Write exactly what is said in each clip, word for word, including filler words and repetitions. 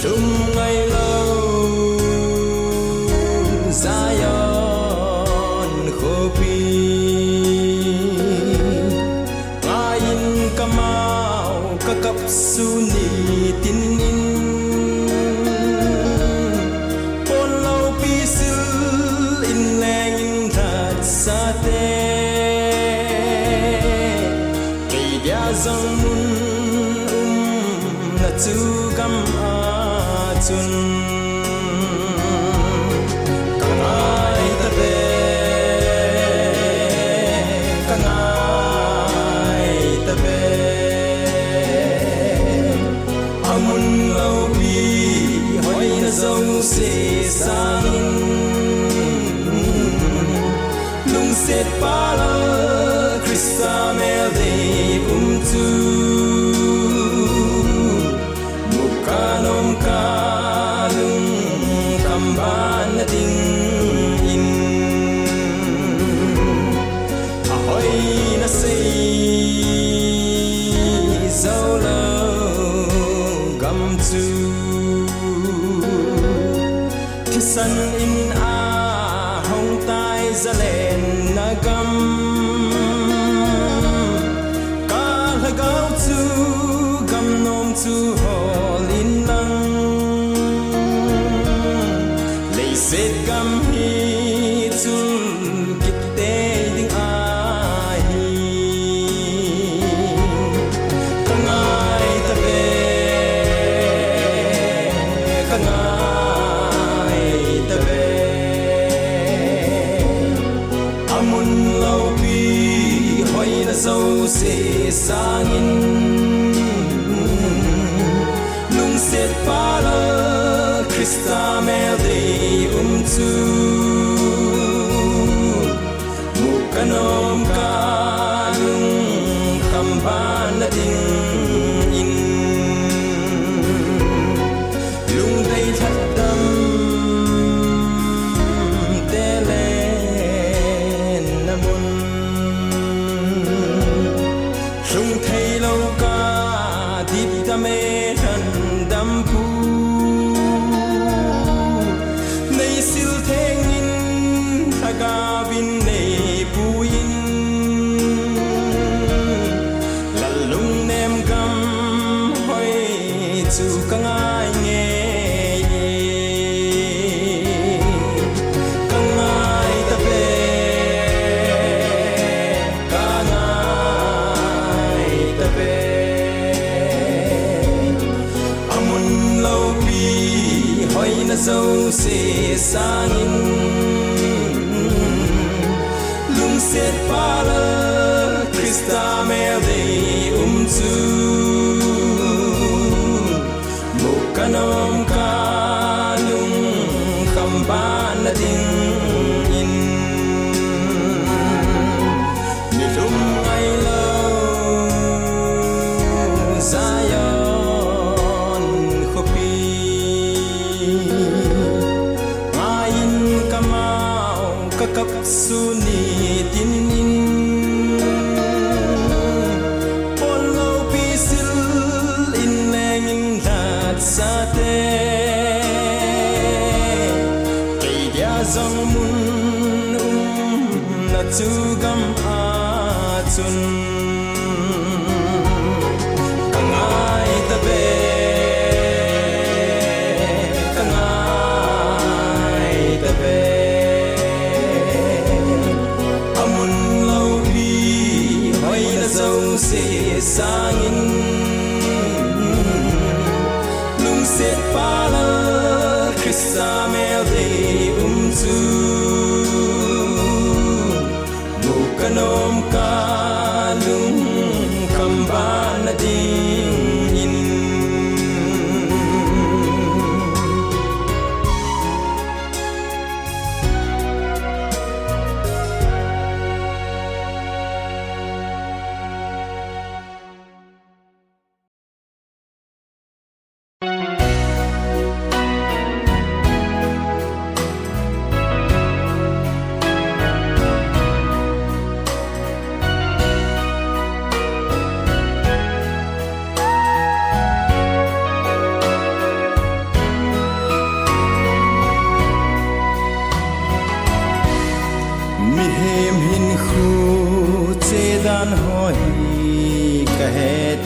Lhum ngailou Zion khopi, ngaiyin kamau kakap sun nitin in, pon loupi sil in leng in lhatsate, kei dia jong mun umna chu gam a chun. Ka ngai ta ve, ka ngai ta ve. Amun loupi hoina jouse sangin, lungset pal a Christa mel dei um chu, mu ka nom ka lungkham ban na ding in, ahoina sei jou lou gam chu, thisan in a hong tai zalenna gam, ka lhagao chu gam nom chu hol in lang, leiset gam hi chun kit tei ding ahi. Ka ngai ta ve, ka ngai ta ve. Amun loupi hoina jouse sangin, lungset pal a Christa mel dei um chu, mu ka nom ka lungkham ban na ding in, lungdei lhatdam te lenna mun, lhung thei lou ka dipdam e lhandam pu, nei sil theng in lhagao in nei pui in, lal lungnem gam hoi chu ka ngai ngei e. Ka ngai ta ve, ka ngai ta ve. Amun loupi hoina jouse sangin, lungset pal a Christa mel dei um chu, mu ka nom ka lungkham ban na ding in, nilhum ngailou Zion khopi, ngaiyin kamau kakap sun nitin in, pon loupi sil in leng in lhatsate, kei dia jong mun umna chu gam a chun. Ka ngai ta ve, ka ngai ta ve. Amun loupi hoina jouse sangin, lungset pal a Christa mel dei um chu, mu ka nom ka lungkham ban na ding in.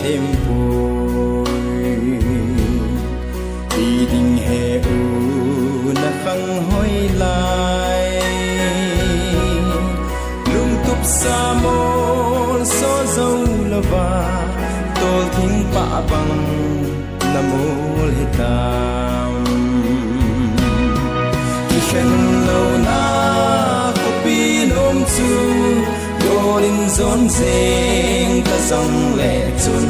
tempoi. Iding he u na khang hoi lai. Lungtup sa mol so zo lova, tol thing pa bang na mol hitam. Kikhen lo na khopi nom chu, gol in jon jeng ta jong le chun.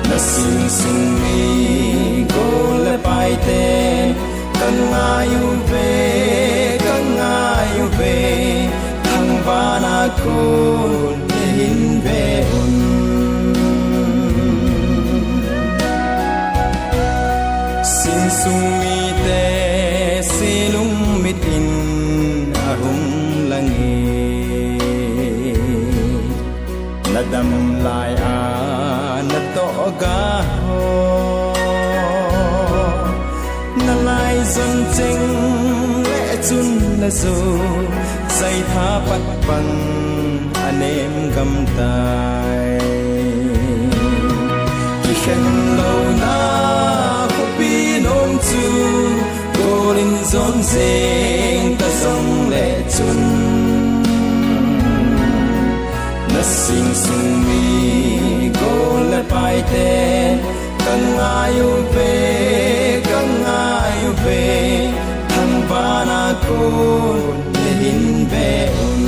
Na sing sung mi gol le pai te, ka ngai u ve, ka ngai u ve, thangvana khun na hin ve un. Sing sung mite, si lungmit in ahung lang e. Na dam lai a na toh ga ho, na lai jon cheng le chun na jo, sai tha pat pan a nem gam tai. Kikhen lo na khopi nom chu, gol in jon jeng ta jong le chun. Na sing sung mi gol le pai te, ka ngai u ve, ka ngai u ve, thangvana khun na hin ve un.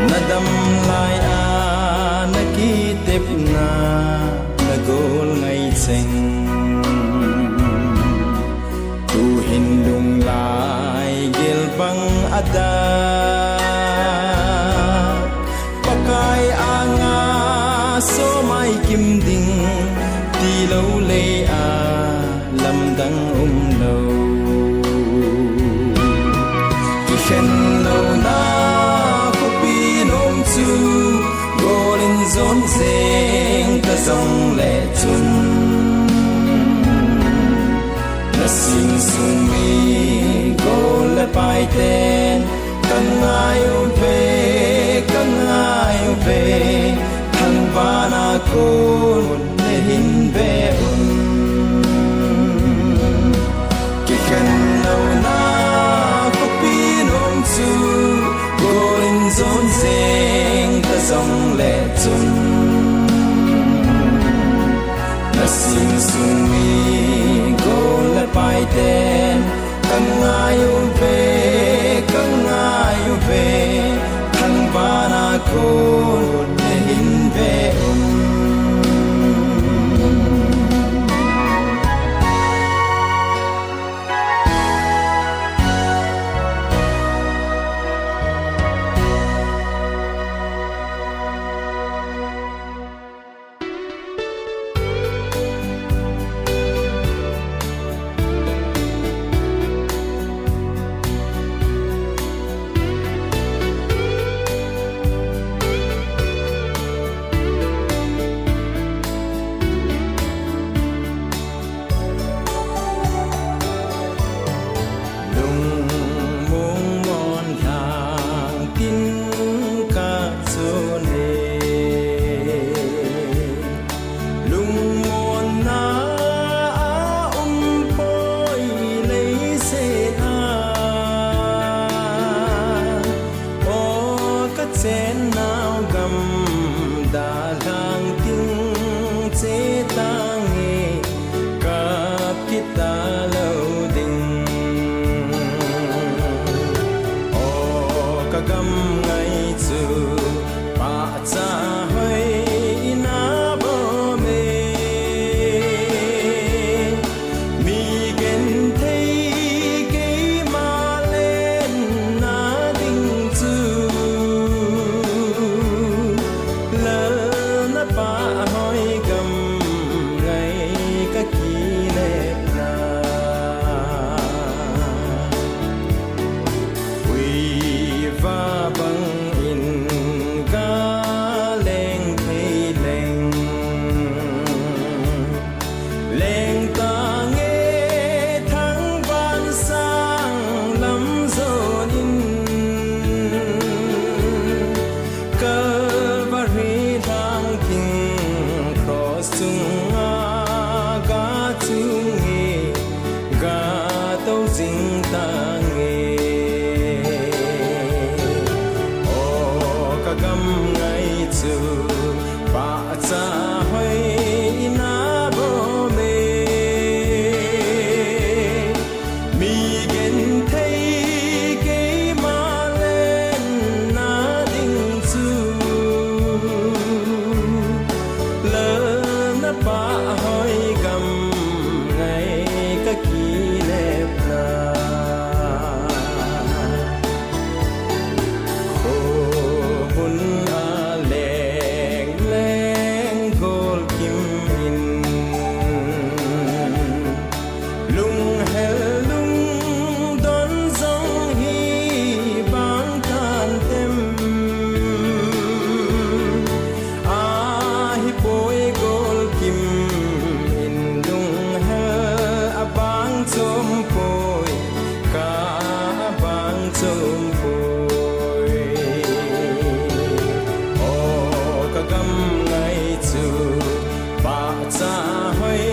Na dam lai a na kitepna, na gol ngai cheng. Tuhin lunglai gel bang a da, Pakai anga so mai kim ding, ti lo le a lamdang um lo. Kikhen lo na khopi nom chu, gol in jon jeng ta jong le chun. Na sing sung mi gol le pai ten, ka ngai u ve, ka ngai u ve, thangvana khun na hin ve un. Kikhen lo na khopi nom chu, gol in jon jeng ta jong le chun. Na sing sung mi gol le pai ten, ka ngai u ve, ka ngai u ve, thangvana khun na hin ve un. Pahcha hoi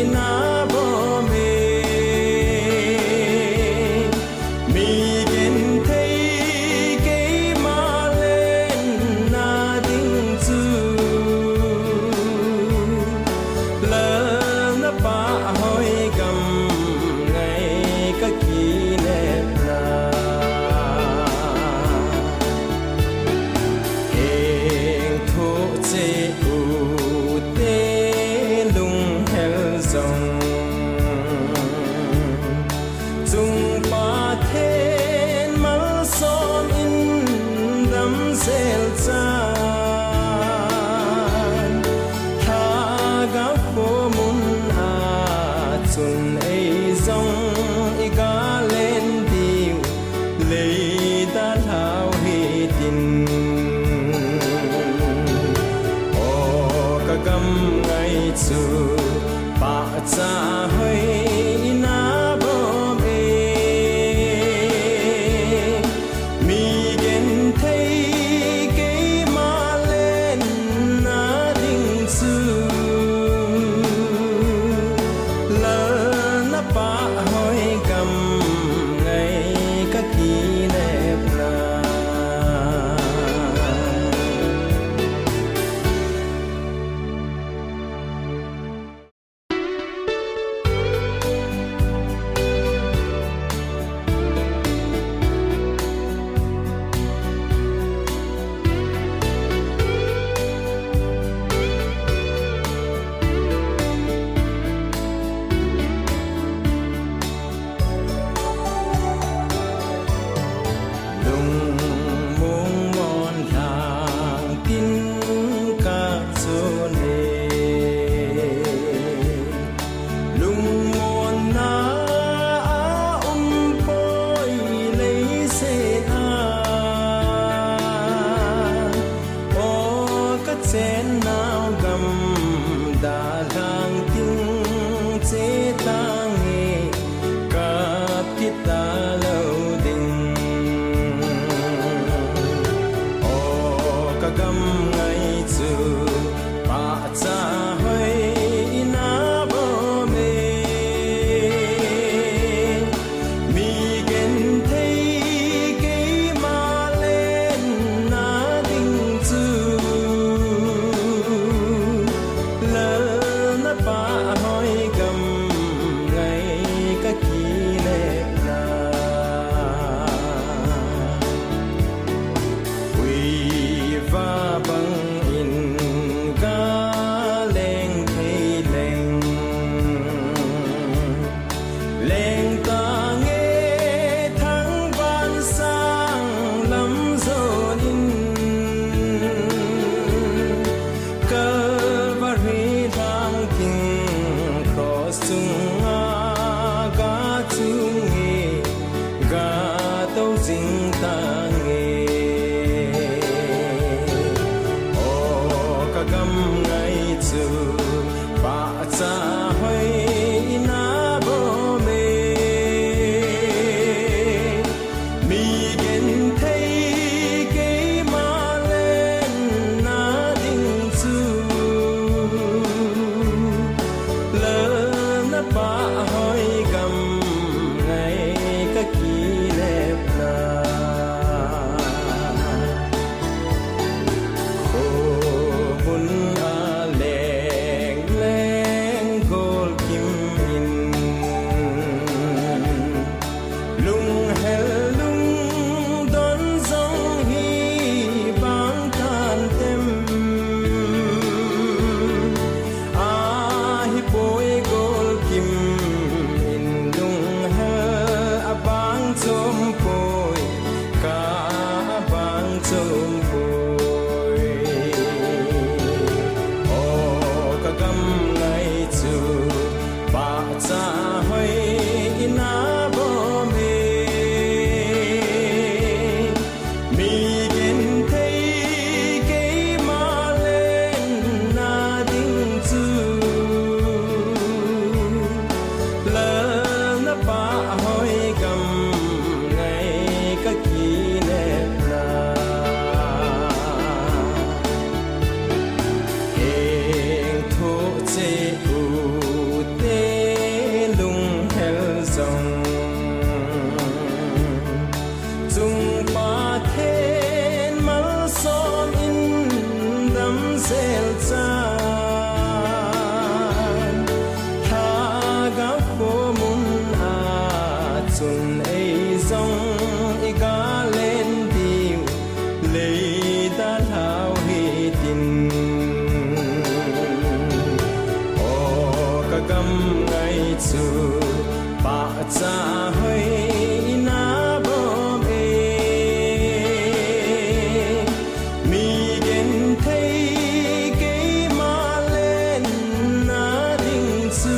ina bom e. Mi genthei keima lenna ding chu, Lal na pahhoi gam ngai kakinepna. Heng thoh cheh u te lunghel jong, Chung Pathen malsom in damsel chan, Lhagao khomun a chun ei jong i galen diu lei dalhau hitin. O ka gam ngai chu pahcha hoi ina bom e. Mi genthei keima lenna ding chu, Lal na pahhoi gam ngai kakinepna. Lungmong monlhang tin kachun e, lungmonna a umpoi leiset a, o kachennau gam dalhang tin chetange, kap kit talou ding. O ka gam ngai chu pahcha hoi ina bom e. Mi genthei keima lenna ding chu, Lal na pahhoi gam ngai kakinepna. Uiva bangin galeng thei leng, lengtange thangvah sang lam jonin, Calvary lhang tin cross chunga gachunge, gatou jing tange. O ka gam ngai chu pahcha hoi ina bom e. Mi genthei keima lenna ding chu, Lal na pahhoi gam ngai kakinepna. Khomun a leng leng Ute lunghel jong, Chungpa Pathen malsom in damsel chan, Lhagao khomun a chun ei jong i galen diu, lei dalhau hitin. O ka gam ngai chu, pahcha hoi na bom e. Mi genthei keima lenna ding chu,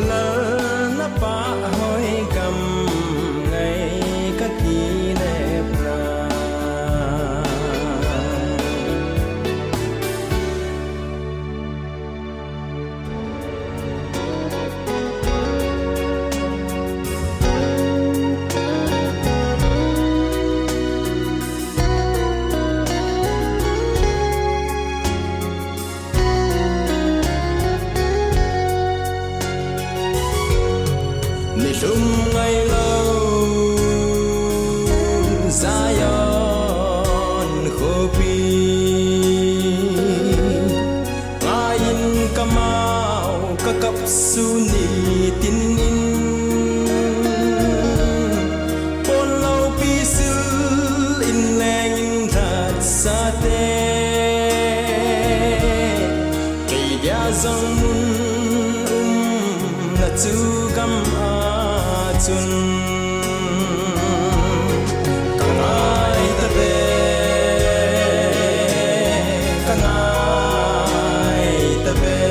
Lal na pahhoi gam ngai ka kinepna. Nilhum ngailou Zion khopi, ngaiyin kamau kakap su nitin in, pon loupi sil in leng in lhatsate, kei dia jong mun umna chu gam a chun. Ka ngai ta ve, ka ngai ta ve.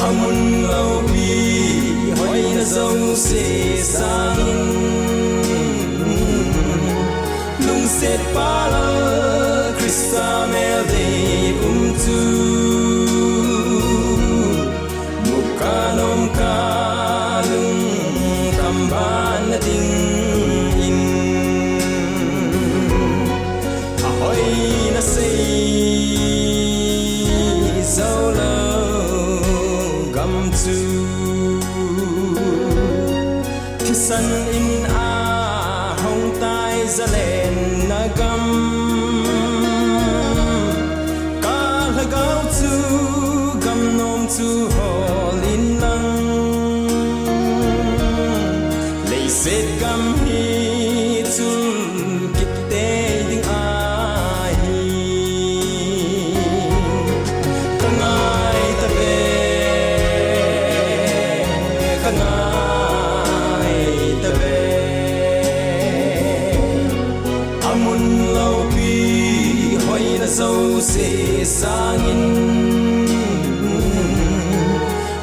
A mun loupi hoina jouse sangin, lungsetpa Lal Christa mel dei um chu, mu ka nom ka lungkham ban na ding in, a hoina sei jou lou gam chu, thisan in a hong tai zalenna gam, ka lhagao chu gam nom chu hol in lang, leiset gam hi chun kit tei ding ahi. Ka ngai ta ve, ka ngai ta ve. A mun loupi hoina jouse sangin,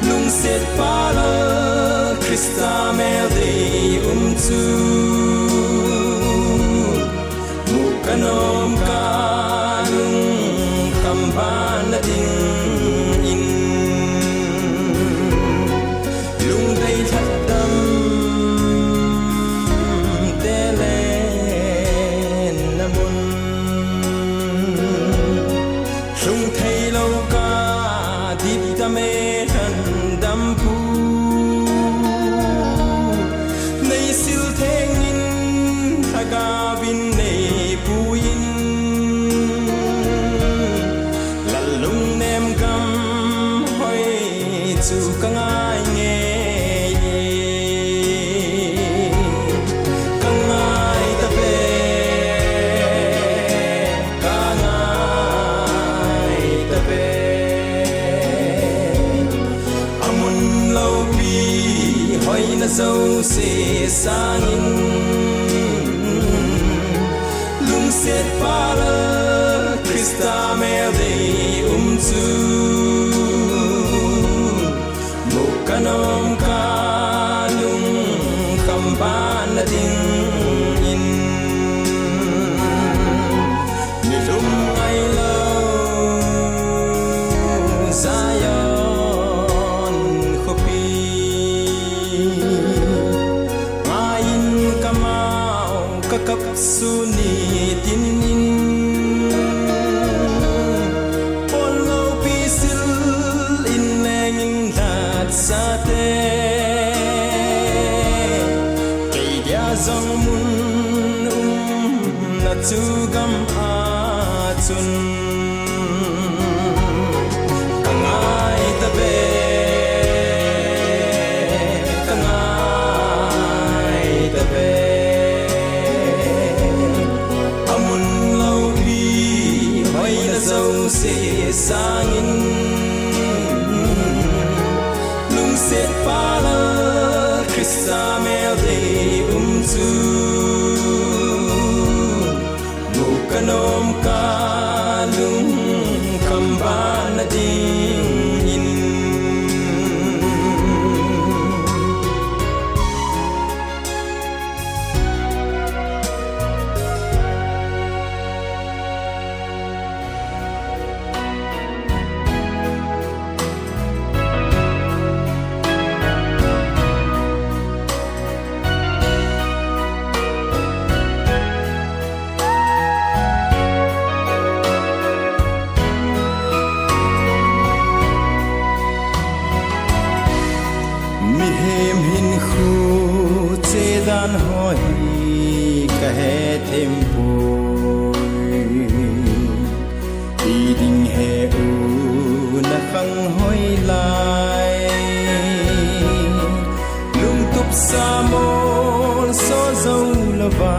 lungsetpa Lal Christa mel dei um chu, mu ka nom ka lungkham ban na ding in, lungdei lhatdam te lenna mun, lhung thei lou ka dipdam e lhandam pu, nei sil theng in lhagao in nei pui in, Lal lungnem gam hoi chu ka ngai ngei e. Ka ngai ta ve, ka ngai ta ve. A mun loupi hoina jouse sangin, lungsetpa Lal Christa mel dei um chu, mu ka nom ka lungkham ban na ding in, nilhum ngailou Zion khopi, ngaiyin kamau kakap su nitin in, Chu gam a chun ka ngai ta ve, ka ngai ta ve. A mun lopi hoina jouse sangin, lungset pha Lal Christa mel dei um chu mu ka nom, ka lungkham ban na dingin. Mihem hinkho che dan ho hi ka he them poi. Ti ding he u na khang hoi lai. Lungtup sa mol so zo lova,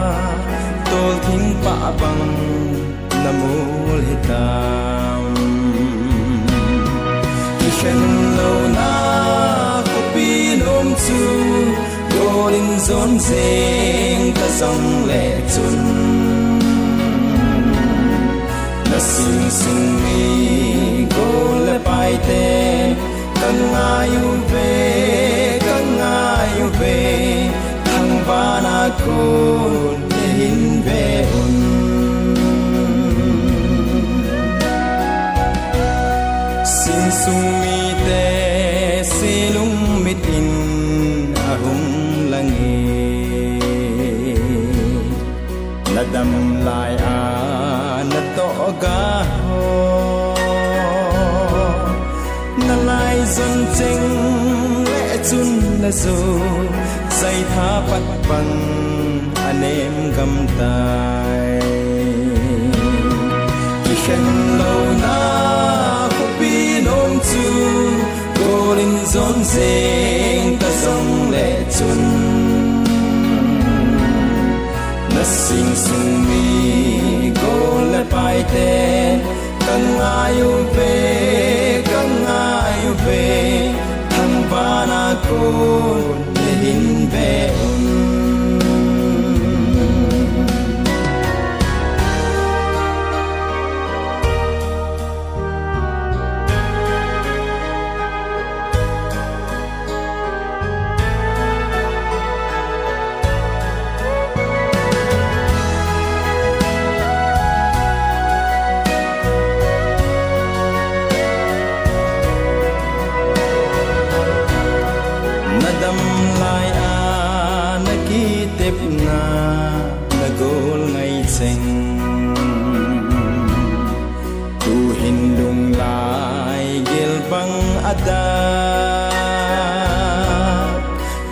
tol thing pa bang na mol hitam. Kikhen lona khopi nom chu gol in jon jeng ta jong le chun, na sing sung mi gol le pai te ka ngai u ve, ka ngai u ve, thangvana kon na hin ve un. Sing sung mite se lungmit in ahung lang e. Na dam lai a na toh ga ho, na lai jon cheng le chun na jo, jai tha pat bang a nem gam tai. Kikhen lona khopi nom chu gol in jon jeng ta jong le chun, na sing sung mi gol le pai te ka ngai u ve, ka ngai u ve, thangvana kon na hin ve un. Na dam lai a na kitepna na gol ngai cheng. Tuhin lunglai gel bang a da,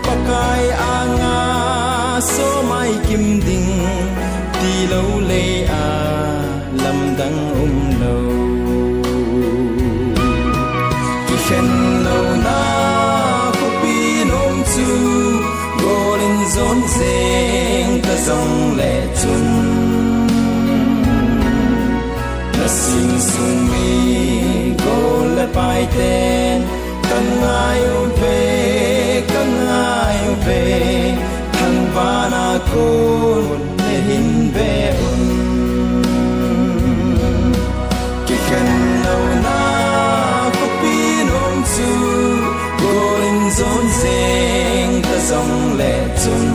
Pakai anga somai kim ding ti lou lei a lamdang um lou. Kikhen louna khopi nom chu gol in jon jeng ta jong le chun, na sing sung mi gol le pai ten ka ngai u ve, ka ngai u ve, thangvana kon na hin ve un. Kikhen louna khopi nom chu gol in jon jeng ta jong le chun,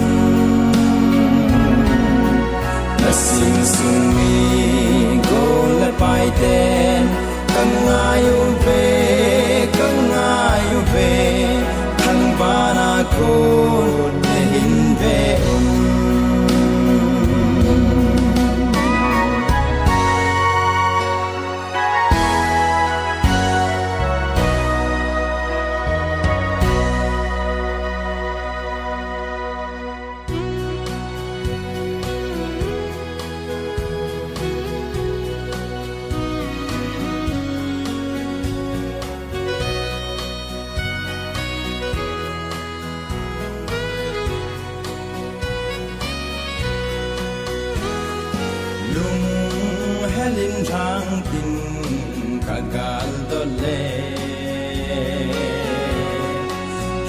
na sing sung mi gol le pai ten ka ngai u ve, ka ngai u ve, thangvana kon na hin ve un. Thangtin ka gal dot le,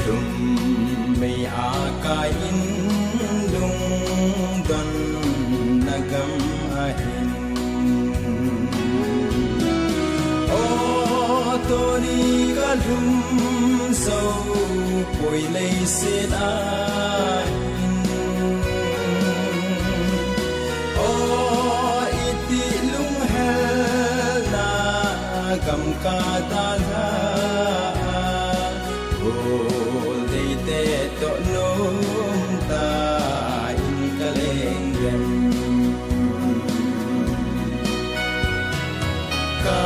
lhum mei a kai in lungdon na gam ahin. O, tuni ka lhum zo poi leiset ahin. O, iti lunghel na gam ka dalha. Gol deite toh nom ta in ka leng gem. Ka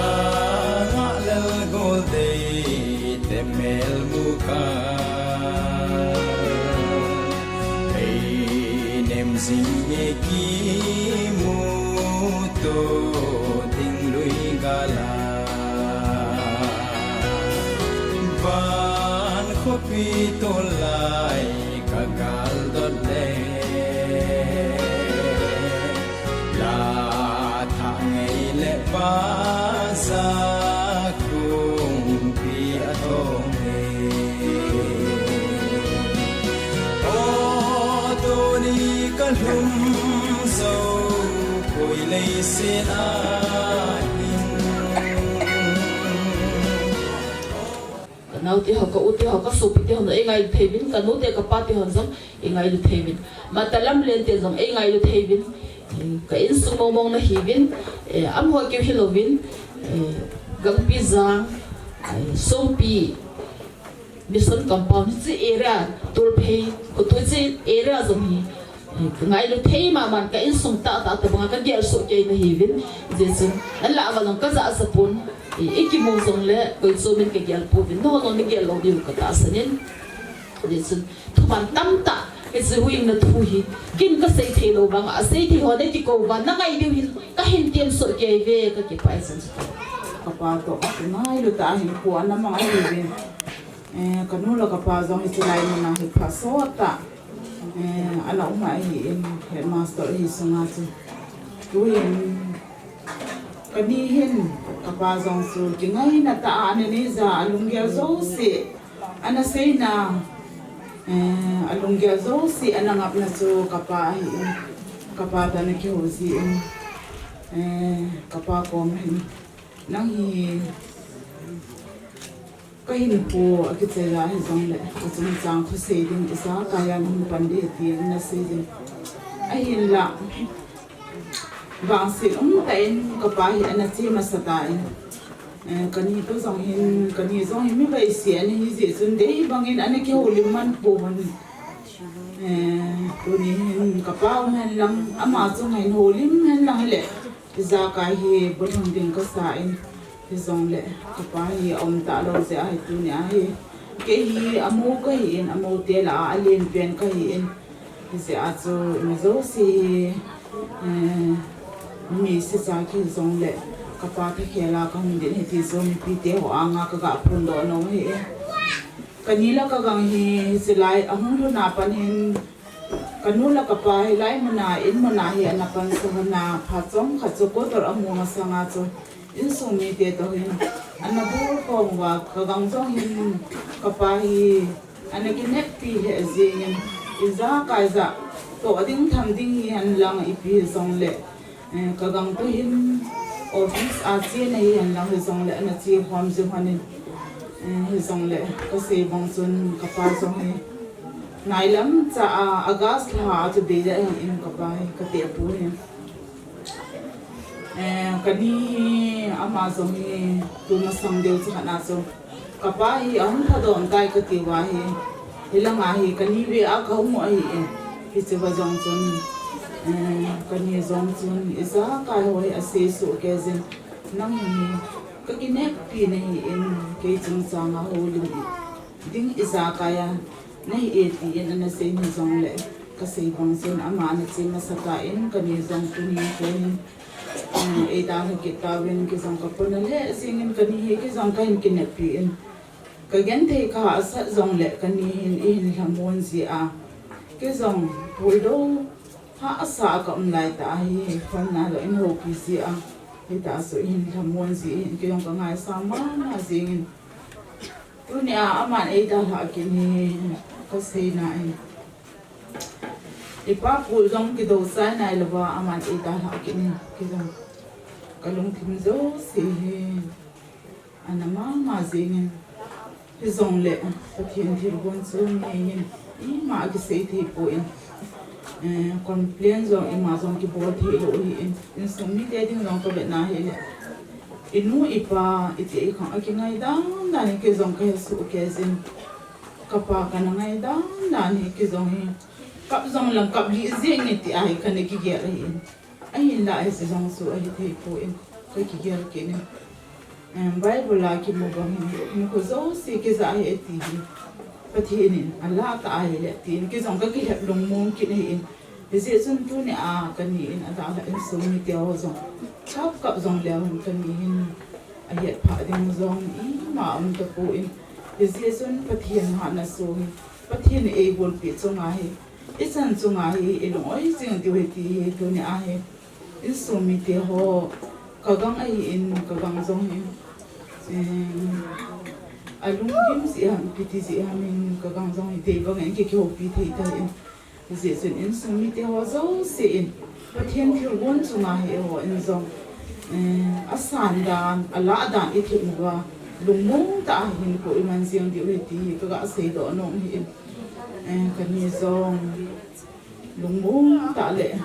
ngah lel gol deite mel mu ka. Hei nem zing e kimu to ding lui gala. Van khopi to lai ka gal dot le. La thang ei le pa sa kung pi a thong e. O, tuni ka lhum zo poi leiset ahin. Ka naote ho, ka ute ho, ka sopite hon ei ngailu thei uvin, ka nute ka pate hon jong ei ngailu thei uvin. Mata lamlen te jong ei ngailu thei uvin. Eh, ka insung mong mong na hi uvin. Eh, amaho keu hilou vin. Eh, Gangpijang, eh, Songpi, Mission Compound, hiche area, Tulphei, khutu hiche area jong hi, eh, ka ngailu thei mama in, ka insung tah tah tabang a ka gel soh kei na hi uvin. Hijeh chun, nalah a jong ka ja ja pon, eh, i kimu jong le, koi chom in ka gel pouvin, nangho jong na gel lou diu ka tahsan in. Hijeh chun, thuman tamtah, hiche huhhingna thu hi, kin ka sei thei lou vang a, sei thei ho na kikou uva, na ngai diu hin, ka hin tem soh kei uve, ka kipah e chun. Ka pa toh, ka ngailu tah a hin, kho ana mang ahi uvin. Eh, ka nu le ka pa jong hiche lai mun a hi pha sot tah. Eh, ana um ahi in, headmaster ahi sunga chu. Tuhin, ka ni hin, ka pa jong chu, kingaina tah a ana nei jeh a, alunggel jouse, ana seina, eh, alunggel jouse, ana ngapna chu, ka pa ahi in, ka pa toh ana kihou jin, eh, ka pa kom hin, nang hi, ka hinkho akichai a hijongle, ka chungchang thusei ding ijakai a nahung pan ding tin ana sei jin. Ahinla, vangset umtah in ka pa hi ana che masa tan. Eh, ka ni toh jong hin, ka ni jong hin mi veise ana hi jeh chun dei bang in ana kihoulim man pouvin. Eh, tuni hin ka pa um hen lang, ama chunga hin houlim hen lang hile. Ijakai hi bulhing ding kasa in, hijongle, ka pa hi aum talou jeh a hi tuni a hi. Kei hi amou kahi in, amou te lah a alen pen kahi in. Hijeh a chu, mi jouse hi, eh, mi sisa kihijongle, ka pa thakhel a kahung ding ahi ti chu, mipi te ho anga ka ga phondoh nom ahi in. Ka ni le ka gang hi, hiche lai, ahung lhun a pat hin, ka nu le ka pa hilai mun a, in mun a hi ana pansa hon a, phat chomkhat chu quarter amu masang a chu, insung mite toh hin ana bol khom uva, ka gang jong hin ka pa hi ana kineppi lheh jeng in, ijakai jah toh ding tham ding hihen lang ipi hijongle, eh, ka gang toh hin office a chena hihen lang hijongle ana che khom jing hon in, eh, hijongle ka sei bang chun ka pa jong hi nailam cha a August lha a chu bei ahi in ka pa hi ka tepu hi. Eh, ka ni hi ama jong hi tu masang deu chu khat na chu ka pa hi ahung thadom tai kati uva hi, hilang a hi ka ni ve a kahung u ahi in, hiche uva jong chun, eh, ka ni jong chun ijakai ho hi asei soh kei jin, nang hi ka kineppi nahi in, kei chungchang a houlim ding ijakai a nahi e tin ana sei in hijongle, ka sei bang chun ama ana che masa tan, ka ni jong tuni nikho hin, eh, eidalha kit tauvin, kei jong ka pona lheh jeng in, ka ni hi kei jong kahin kineppi in. Ka genthei ka hahsat jongle, ka ni hin eihin lhamon jeh a, kei jong puidoh hahsa a ka um lai tah ahi, phalna lou in houpi jeh a. Hita chu hin lhamon jeh hin kei jong ka ngaisang mama jingin. Tunia aman eidalhah kit hi kasei na in. Ipa pu jong kidou chai nai louva aman eidalhah kit hi kei jong. Ka lungthim jouse hi ana mama jingin. Hijongle Pathen thilgon chu mi in ima kisei thei poi. Eh, complain jong ima jong kibol thei lou ahin. Insung mite ding jong ka vet na hile. Inu ipa iti ikhang akingai dan dan hi kei jong ka hesoh kei jin. Ka pa kana ngai dan dan hi kei jong hi. Kap jong lang kap lih jeng e ti ahi kana kigel ahin. Ahinla hiche jong chu ahi thei poi. Ka kigel kit in. Em, Bible a kimu bang hin, hinkho jouse kija ahi ati hi. Pathen in alah tah ahile tin, kei jong ka kilhep lungmong kit ahin. Hijeh chun tunia kani in adalhah insung mite ho jong. Kap kap jong leu hin kani hin. Ahet phah ding jong ima um tapoi. Hijeh chun Pathen hatna song hin. Pathen in eibolpeh chunga hi. Ichan chunga hi ilung oi jing diu ahi ti hi tunia hi. Insung mite ho, ka gang ahin, ka gang jong hi, eh, alunggim jeh ham, ipi ti jeh ham in, ka gang jong hi, dei bang in kei kihoupi thei tai in. Hijeh chun insung mite ho jouse in, Pathen thilgon chunga hi eiho in jong, eh, asan dan, alah dan i thip uva, lungmong tah a hinkho i man jing diu ahi ti hi, ka ga seidoh nom ahin, eh, kani jong, lungmong tah le,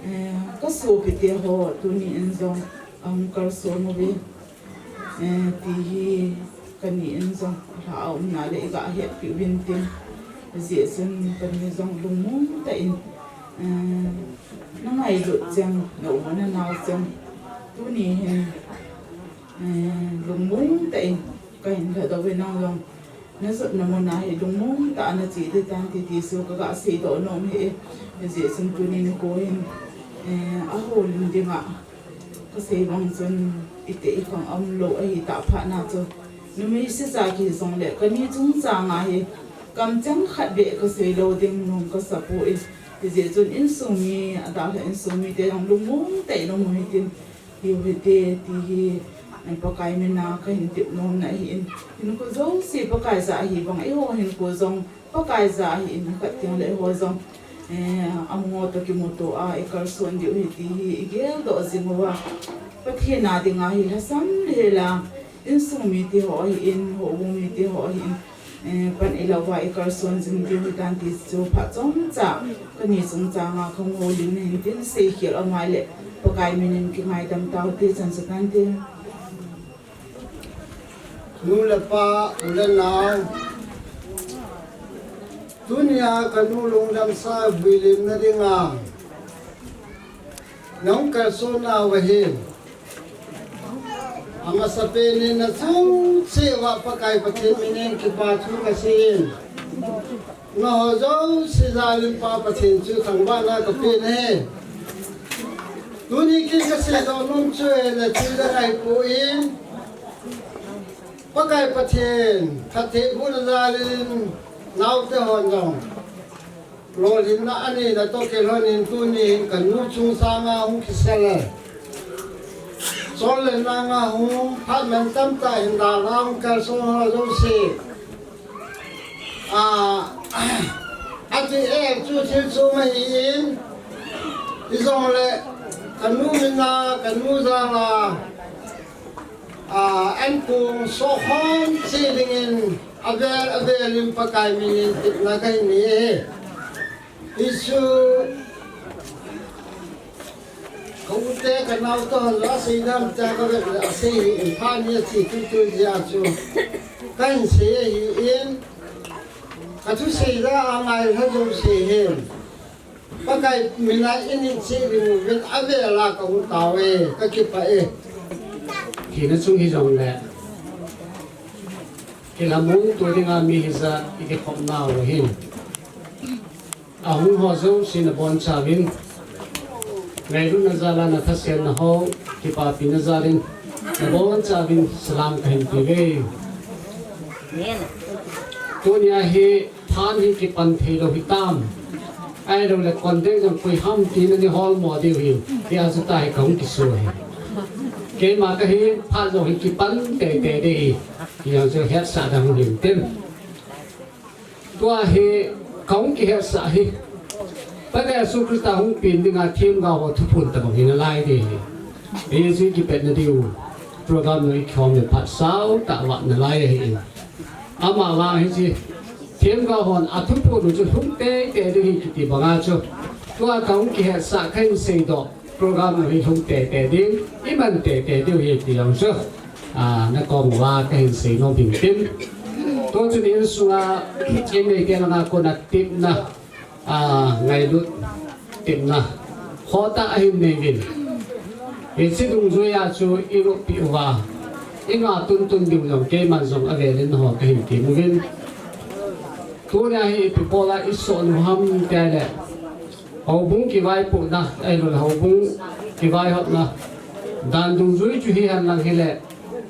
Eh, ka sopite ho, tuni in jong, ahung kalson uve. Eh, ti hi, kani in jong, lha a umna le i ga hetpi uvin tin. Hijeh chun, kani jong lungmong tah in, eh, na ngailut cheng, na u na nao cheng. Tuni hin, eh, lungmong tah in, ka hin lhadoh uve nang jong. Na jotna mun a hi lungmong tah a na che ding tan ti ti chu ka ga seidoh nom ahi e. Hijeh chun tuni nikho hin, eh, a houlim dinga ka sei bang chun i teh i khang aum lou ahi tah phat na chu. Numei sisa kihi jongle kani chungchang a hi kamcheng khat beh ka sei lou ding nom ka sa poi. Hijeh chun insung mi, adalhah insung mite jong lungmong tah in um u hitin. Hiu hite, ti hi, eh, Pakai mina ka hin tep nomna ahin. Hinkho jouse Pakai ja ahi bang, eiho hinkho jong Pakai ja ahin, khat teng le eiho jong, eh, amaho toh kimuto a, i kalson diu ahi ti hi, i geldoh jing uva. Pathen a dinga hi lhasam le la, insung mite ho ahin, houbung mite ho ahin. Eh, pan ilou va i kalson jing diu ahi tan ti chu phat chomcha kani chungchang a ka houlim na hin tin seikhel aum le Pakai min in kingaidam tau te chan sa tan te. Nu le pa, u le nao. Tunia ka nu lungdam sa vuilimna dinga. Nahung kalson nau ahi. Amasapen in nachung cheh uva Pakai Pathen min in kipa thu kasei in. Nangho jouse jal in Pa Pathen chu thangvahna kapen ahi. Tuni kei kaseidoh nom chu nathil dang ahipoi. Pakai Pathen phattheibohna jal in naote hon jong lolhinna anei natoh kilhon in tuni hin ka nu chungchang a hung kisel e. Chol le nang a hung phat mantam tah hin dalha hung kalson ho jouse. A, ati e chu thil chom ahi in, hijongle ka nu min a, ka nu jal a, a, ankong sokhom cheh dingin avel avel in Pakai min in tepna kahin nei e. Hichu ka u te ka nao toh la sei dam ta ka vet le asei hi in pha ni a chi tu tu jia chu kahin sei ahi in ka thusei la a ngai la jouse hin Pakai min a in in cheh ding uvin avel a ka hung tao e, ka kipah e. Thina chung hijongle kilhamon to dinga mi hijat i kikhop nau ahin. Ahung ho jouse nabonchauvin, ngailutna jal a nathasetna ho, kipapina jal in, nabonchauvin salam kahin peuve. Tunia hi phat hi kipan thei lou hitam. Ahilouleh condemn jong koi ham tin ani holmo diu hi, tia chu tahi kahung kiso hi. Keima kahi phat jong hi kipan teitei ding ahi. Hijong chu hetsah dang hung hin tin. Tua hi kahung kihetsah hi Pathen Jesu Christa hung pen dinga themgao ho thuphon tabang hi nalai ding ahi. Hiche kipatna diu program jong ikhom le phat sautah vat nalai ahi. Ama vang hiche themgao hon athuphon u chu lhung teitei ding ahi kiti banga chu tua kahung kihetsah kahin seidoh program u hi lhung teitei ding, iman teitei diu ahi ti jong chu, a, nakom uva kahin seinom ding tin. Tuchun insunga, inneite langa kona tepna, a, ngailut tepna hoitah ahin nei uvin. Hiche dungjuia chu iropi uva, inga tuntun diu jong keiman jong avelin ho kahin tem uvin. Tunia hi ipi bola isoh u ham tile, houbung kivaipohna, ahilou le houbung kivaihopna dan dungjui chu hihen lang hile,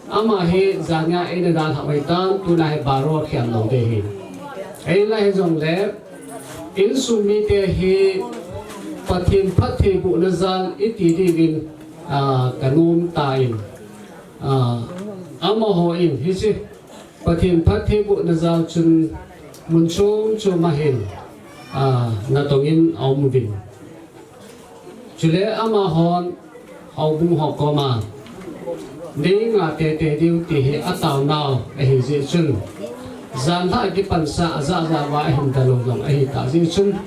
ama hi jania eina dalhah u ahitan, tuna hi baro khel lou ding ahi. Ahinla hijongle, insung mite hi Pathen phattheibohna jal iti diuvin, a, kanom tan, a, amahon hiche Pathen phattheibohna jal chun mun chom choma hin, a, natongin aum uvin. Chule amahon houbung ho koma neinga teitei diu ti hi ataonau ahijeh chun, janlhah kipansa ajahjah uva ahin dalou jong ahitah jeh chun,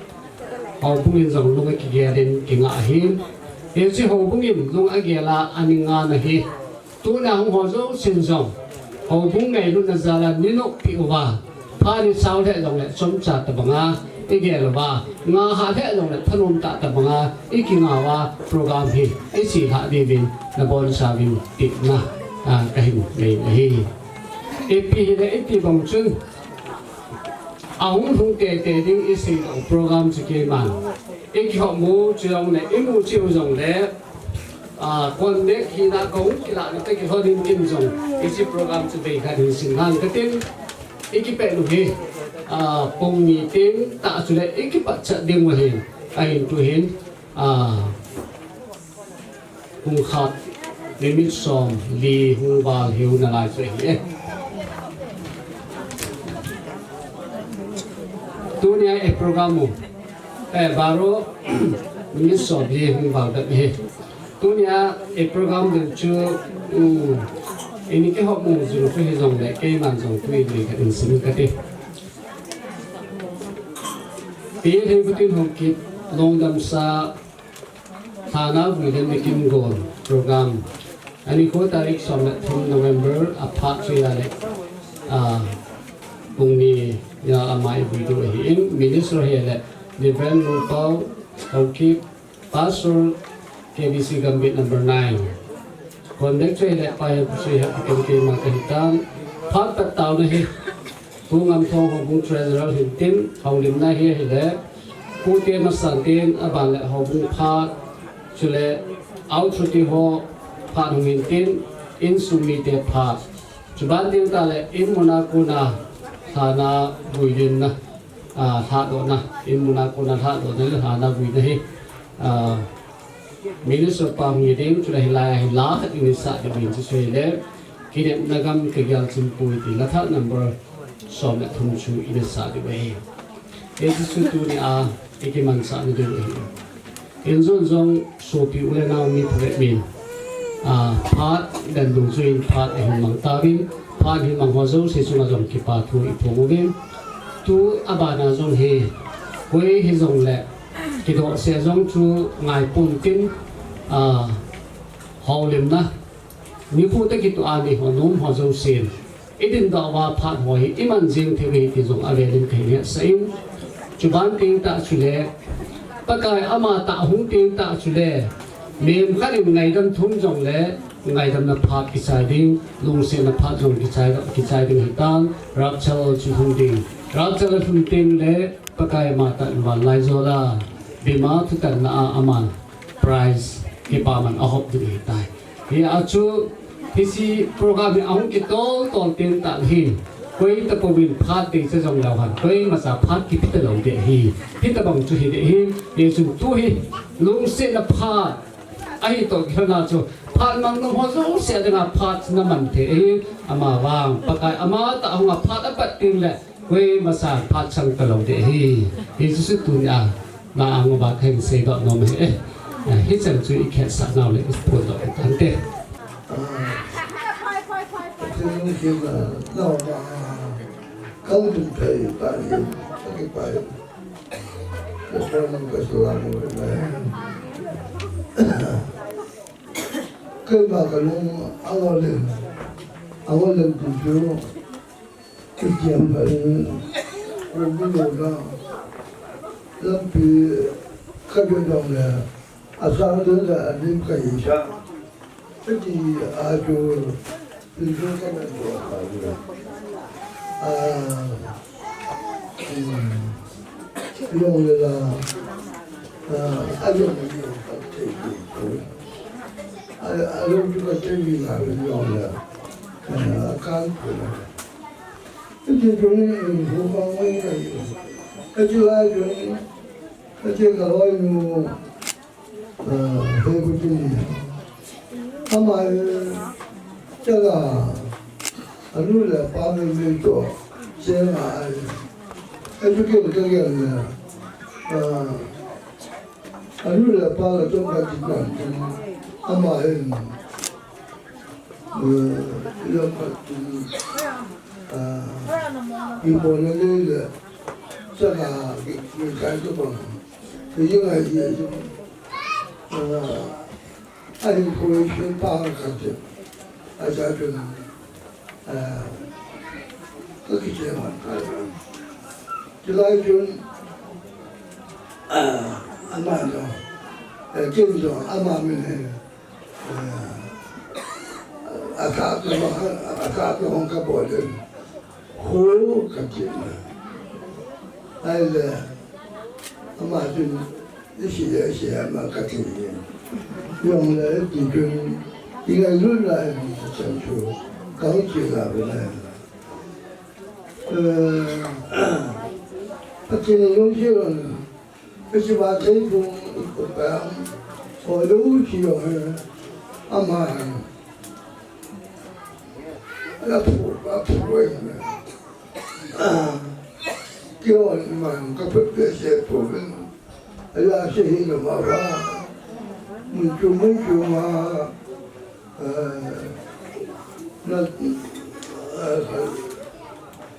houbung in jong lung akigelin kinga ahi. Hiche houbung in lung agel a ana ngahna hi, tuna hung ho jousen jong houbung ngailutna jal a neinoppi uva, phat isao lheh jongle chomcha tabanga igel uva, ngahah lheh jongle thanom tah tabanga ikinga uva program hi isilhah diuvin nabonchauvin tepna, a, kahin nei ahi. Ipi hile iti bang chun, ahung lhung teitei ding iseidoh program chu keiman ikihop u chu jongle, imu cheh u jongle, a, contact hina kahung kilahna toh kilhonin tin jong hiche program chu veikhat hin sin lhang katin, ikipet u hi, a, pung ni teng tah chule ikipatchet diu ahin, ahin tuhin, a, pung khat minute somli hung val hiu nalai chu ahi e. Tunia e program u, eh, baro minute somli hung val bep ahi. Tunia e program ding chu, um, ini kihop u jing chu hijongle keiman jong tuni khat in sim kate. Pi Lhingputin Haokip lungdamsa lhana vui le mikim gon program. Anikho tarik som le thum November a phat chu ahile, a, pung ni a ama ivui diu ahin, minister hile Reverend Lungpao Haokip, Pastor K B C Gambih number nine. Contact chu hile Pai Hepusui Hepukeng keima kahitan. Phat pat taona hi Pu Ngamthong houbung treasurer hin tin, houlimna hi ahile Pu T. Masantin, aban le houbung phat, chule authority ho phat hung hin tin, insung mite phat. Chuban teng tah le in muna kona lhana vuilinna, a, lhahdohna, in muna kona lhahdohna le lhana vuina hi, a, minister pa hung hi ding, chule hilai a hi la khat in isah diu ahin, chu chu hile, Kinepna Gam Kagel Chin Pui ti la thah number som le thum chu in isah diu ahi. Hiche chu tunia ikimansahna diu ahi. Injong jong sopi u le nao mi phabep min, a, phat dan dungjuiyin phat ahin mang tauvin, phat hin mang ho jouse chunga jong kipa thu iphong uvin. Tu abana jong hi, koi hijongle, kidohse jong chu ngaipon tin, a, houlimna, nikho toh kitoh a nei ho nom ho jousen, idindoh uva phat ho hi iman jeng thei uve ti jong avelin kahin hetsah in. Chuban teng tah chule, Pakai amatah ahung teng tah chule, mihem khat in ngaidam thum jongle, ngaidamna phat kichai ding, lungsetna phat jong kichai, kichai ding ahitan, rapture chu lhung ding. Rapture alhun tengle, Pakai amatah in vanlaijol a, bema thutanna a aman prize kipaman ahop ding ahitai. Hia chu, hiche program hi ahung kitol tol teng tah hin, koi tapouvin phat deicha jong leu hen, koimacha phat kipe talou ding ahi. Hitobang chu hiding ahi. Hichun tu hi, lungsetna phat ahi toh kilhona chu, Phat mang nung ho jouse a dinga phat na man thei ahi, ama vang Pakai ama tah a hung a phat a pat teng le, koima san phat sang talou ding ahi. Hichu tunia, na ang ba kahin seidoh nom ahi e. Hichan chu i khetsah nau le i phondoh u hite. Kal ding thei ta ni, ka kipai. Ka khon ka salam le. Keima kalung angol in, angol in tu chu, kikiam pha in, ko bu lo na, lampi ka be dong le, asang ding le, anim ka hi sa. Hiti a chu, Pinso ka na tua ka ua. A, um, long le la, a, a long le la, ka te ku ku. A, a long tu ka te mi la long le la. A, a kan ku la. Hiti tu ni, um, hu ma mo ni ka i. Ka ti la tu ni, ka ti ka lo ni mo. He kuti ni. Ama, eh, chala, anu le pa me me to, chenga ai. Educate ka gel le. Anu le pa le to ka ti kan. Ama hin. Eh, ya ka ti. Ah, i mo le le. Chala, ki, ki kai to bang. Ki yung ai ye. Ah, Ahin koi chun pa khat chu, acha chun, ah, ka kiche man ka. Chulai chun, ah, ama jong, eh, kin jong, ama min hi, eh, atha tu, atha tu hong ka bol in. Ho ka ti na. Ahile, ama chun, i si le, i si le, ama ka ti. Jong le, ti chun, i ngailut lai, chan chu, ka hung ti la ve lai. Eh, Pathen in lungset lou na. Hiche va thei pum, ipi ham, ho lou chi jong hi, ama hi. Ala phu, ala phu hi. Kihon man, ka put behseh pouvin. Ala se hi na ma va. Mun chu, mun chu ma. Eh, na, eh,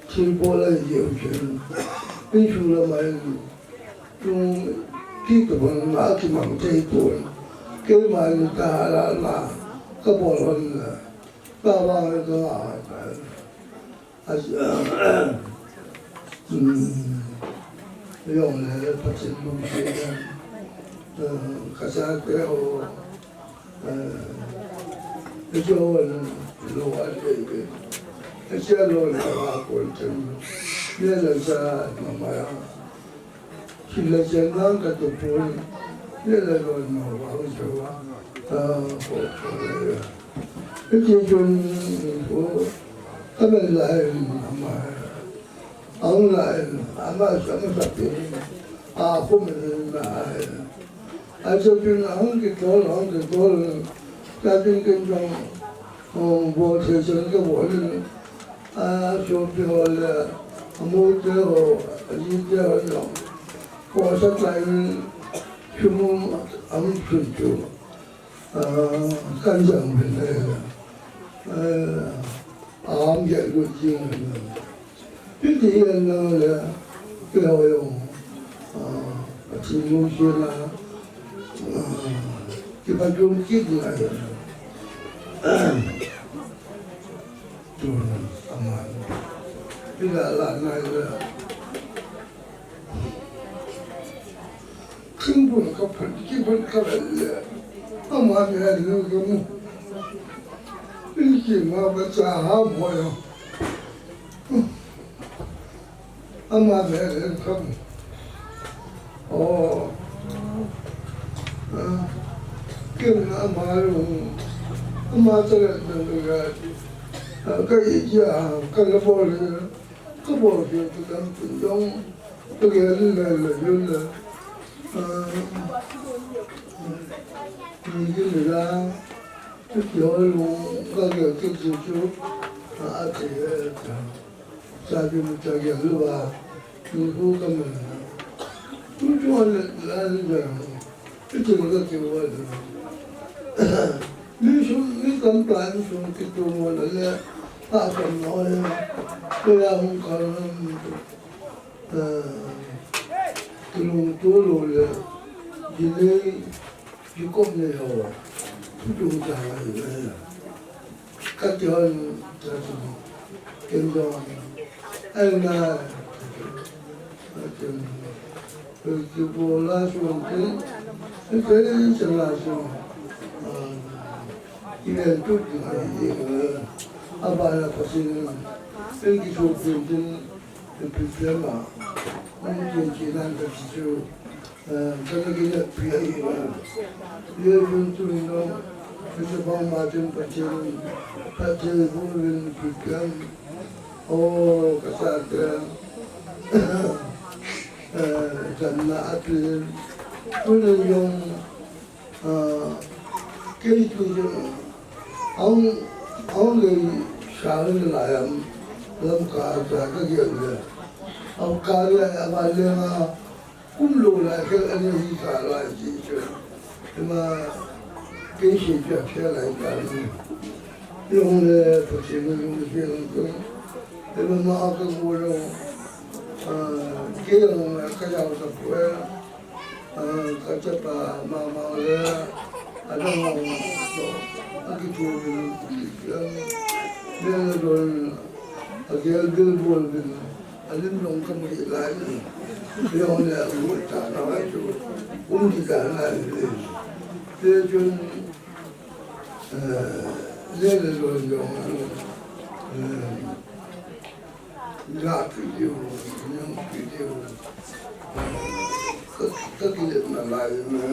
thil bol a jeh u chu. Insung lam a hin. Chung ti to bang a kimang thei pon. Keima ni ta la la ka bol hon la. Ka vang le ka la. A, um, jong le Pathen lungset le, eh, ka chate ho, eh, hiche ho lo a le le. Hiche lo le va kon chen. Le le cha ma ma ya. Thil le chen lang ka tu pon, le le loi mo va hung chu va. Ah, ko, ko le le. Hiti chun, ko, ka bel lai, ama, a hung lai, ama, ama sa pi, a, ko me na, a, chu chun, a hung ki tol, a hung ki tol, ka tin kin jong, Hung bol thei chan ka bol in, a, sopi ho le, a, mu te ho, a, ji te ho jong. Ko sa tlai in, sum um, a, um sun chu. A, kan jang ben le. A, a, um ya lu jing le. Hiti hi ana le, kei ho jong, ah, Pathen lungset a, ah, kipa jom kit ngai. Tun, aman. Kila la ngai le. Thingphung ka phun, kiphun ka vel le. Ama ni a lu ka mu. In ki ma ba cha ha mo yo. Ama ni a lu ka mu. Oh. Ah. Kin ama lu. Ama cha le na lu ga. Ah, ka i ya, ka la bo le. Ka bo ke ka dam tu dong. Ka ke le le le le. Ah. Ni ki le la. Kihol lung ka gel kit chu, a, a ti, eh, cha di mu cha gel lu ba, tu tu ka ma. Tu tu le la ni ja. Tu tu ka ki wa. Mi su, mi kam pa mi su ki tu mo la le, a kam no le. Ko ya hung ka, eh, tu lung tu lu le. Di le, di ko ne ho. Tu tu ja le. Ka ti hon, ka ti hon. Ken jong. Ai na. Ka ti hon. Ka ti bola suan tin. Ka ti chan la suan. Ah, i len tu ti ai ti. A ba la pa sin. Ka ti su tin tin. Ka ti ma. Ka ti chan la ka ti su. Eh, ka na gina pi ai, eh, ye yun tu no, ka te bang ma tin pa tin, pa tin bu vin pi kan, o, ka sa te, eh, kan na a tin, tu na yong, eh, ke tu yong, aung, aung le sa le la yam, lam ka, ka, ka gel le, aung ka le, a ba le ma, Kum lou lai kei ani hi ka lai ti chu. Ima kei sei chu a phia lai ta ni. Long le Pathen in lungset in. Ima ma ka go lou. Ah, kei long le ka jao ta poi. Ah, ka chapa mama le. Adang long. A ki chu ni. Long le don. A gel bil bol bil. A lim jong ka mu lai. Jong le a mu ta na chu. Um ti ta na le. Te chun, eh, le le lo jong, eh, la pi diu, nyong pi diu. Ka, ka ki le na lai me.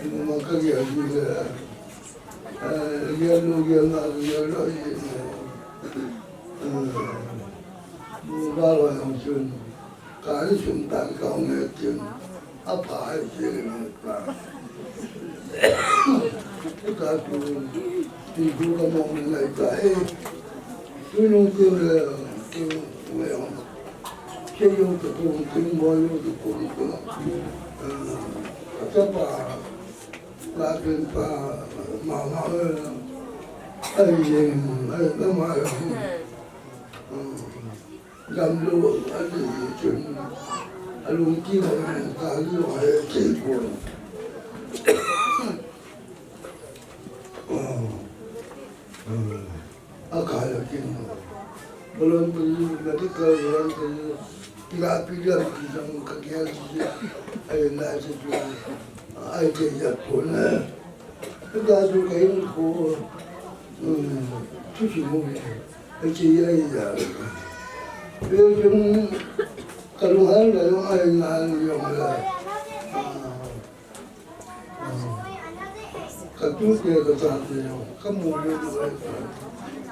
Ina ma ka gel ji le, eh, gel nu gel na gel lo ji ne. Eh, bu ba lo yang chun. Ka ni chun tan ka ne chun. A pa ai ji le ne pa. Ka tu, ti tu ka mo ne lai ta e. Tu nu tu le, tu le. Che yo tu tu, tu mo yo tu tu. Eh, ka pa. Lakin pa mama, eh, ai, eh, ai, mama, eh, gamlo, ai, chun, alung ki, eh, ka lo, eh, che ko. Oh, eh. A ka lo kin. Voluntary, medical voluntary, kila pi lam ki jang ka gel ji. Ai na ji ju. Ai ke ya ko na. Ka ju ka in ko. Hmm. Tu si mo. Ai ke ya ya. Pe jun ka lu han la yo ai na yo la. Ah. Ka tute ka chate, ka mu le le,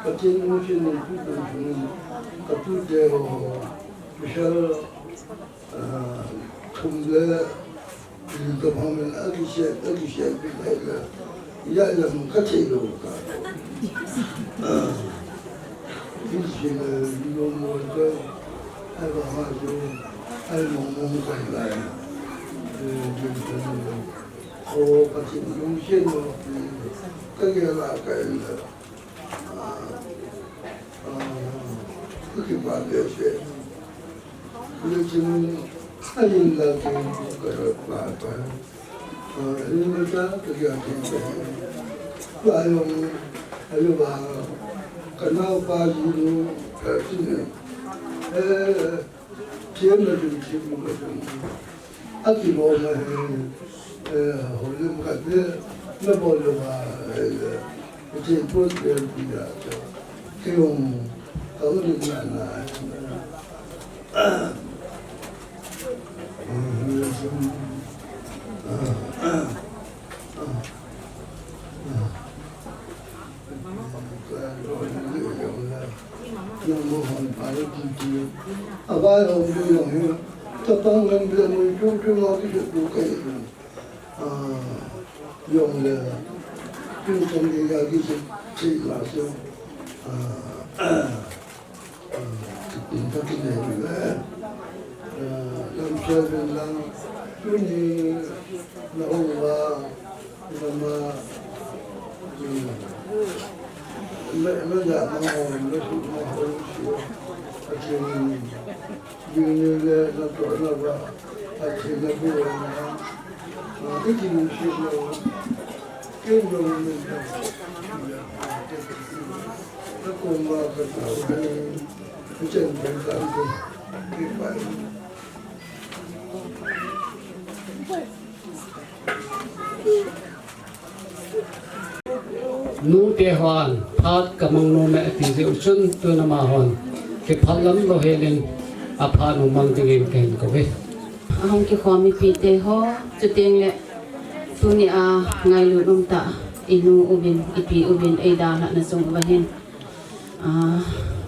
ka tin mu chin ni tu tu ni, ka tute ho, Michelle, ah, thum le, ni ka phang le, a ki se, a ki se, ki le le, ya ya mu ka che lo ka. Ah, ki se le, ni lo mo ka, ai ba ma jo, ai mo mo ka la. Eh, ni ka ni. O Pathen lungset mo, ka gel a ka en le. Ah, ah, ka kipa behseh. Lungset mo, a in la ka en ka pa pa. Ah, in la ka, ka gel a ka en. Ba yong, ayo ba, ka nao pa ji lo, ka ti ne. Eh, Thiam na ding, thiam na ding. A ti lo ma he, eh, holim khat le, na bol lo ma, eh, ti pon le ti ya cha. Ke um, ka um ni na na. Ka lo ni le lo la. Nang mo hon pa le ti ti. A ba lo ni lo he. Tang lam le mui chung chung a ki tu kai. A, yong le. Chung chung ki ga ki se, se la se. A, a, tin ta ki le le. A, lam se le lam. Tuni na ong la. Lama, mm, me, me ya ma ho, me su ma ho, si, a chi ni, ni, ni le, na to, na ba, a chi na bu, na, a, ki chi ni si na, ki ni ni na, na ko ma ka ta, ni, chen chen ta, ki pa. Nute hon, phat ka mang nom e ati jeh u chun tun amahon kiphal lam lou helin, aphat u mang dingin kahin kou e. Ahung kikhom mipite ho, chuteng le tuni a ngailut umtah inu uvin, ipi uvin eidalhah na chung uva hin. A,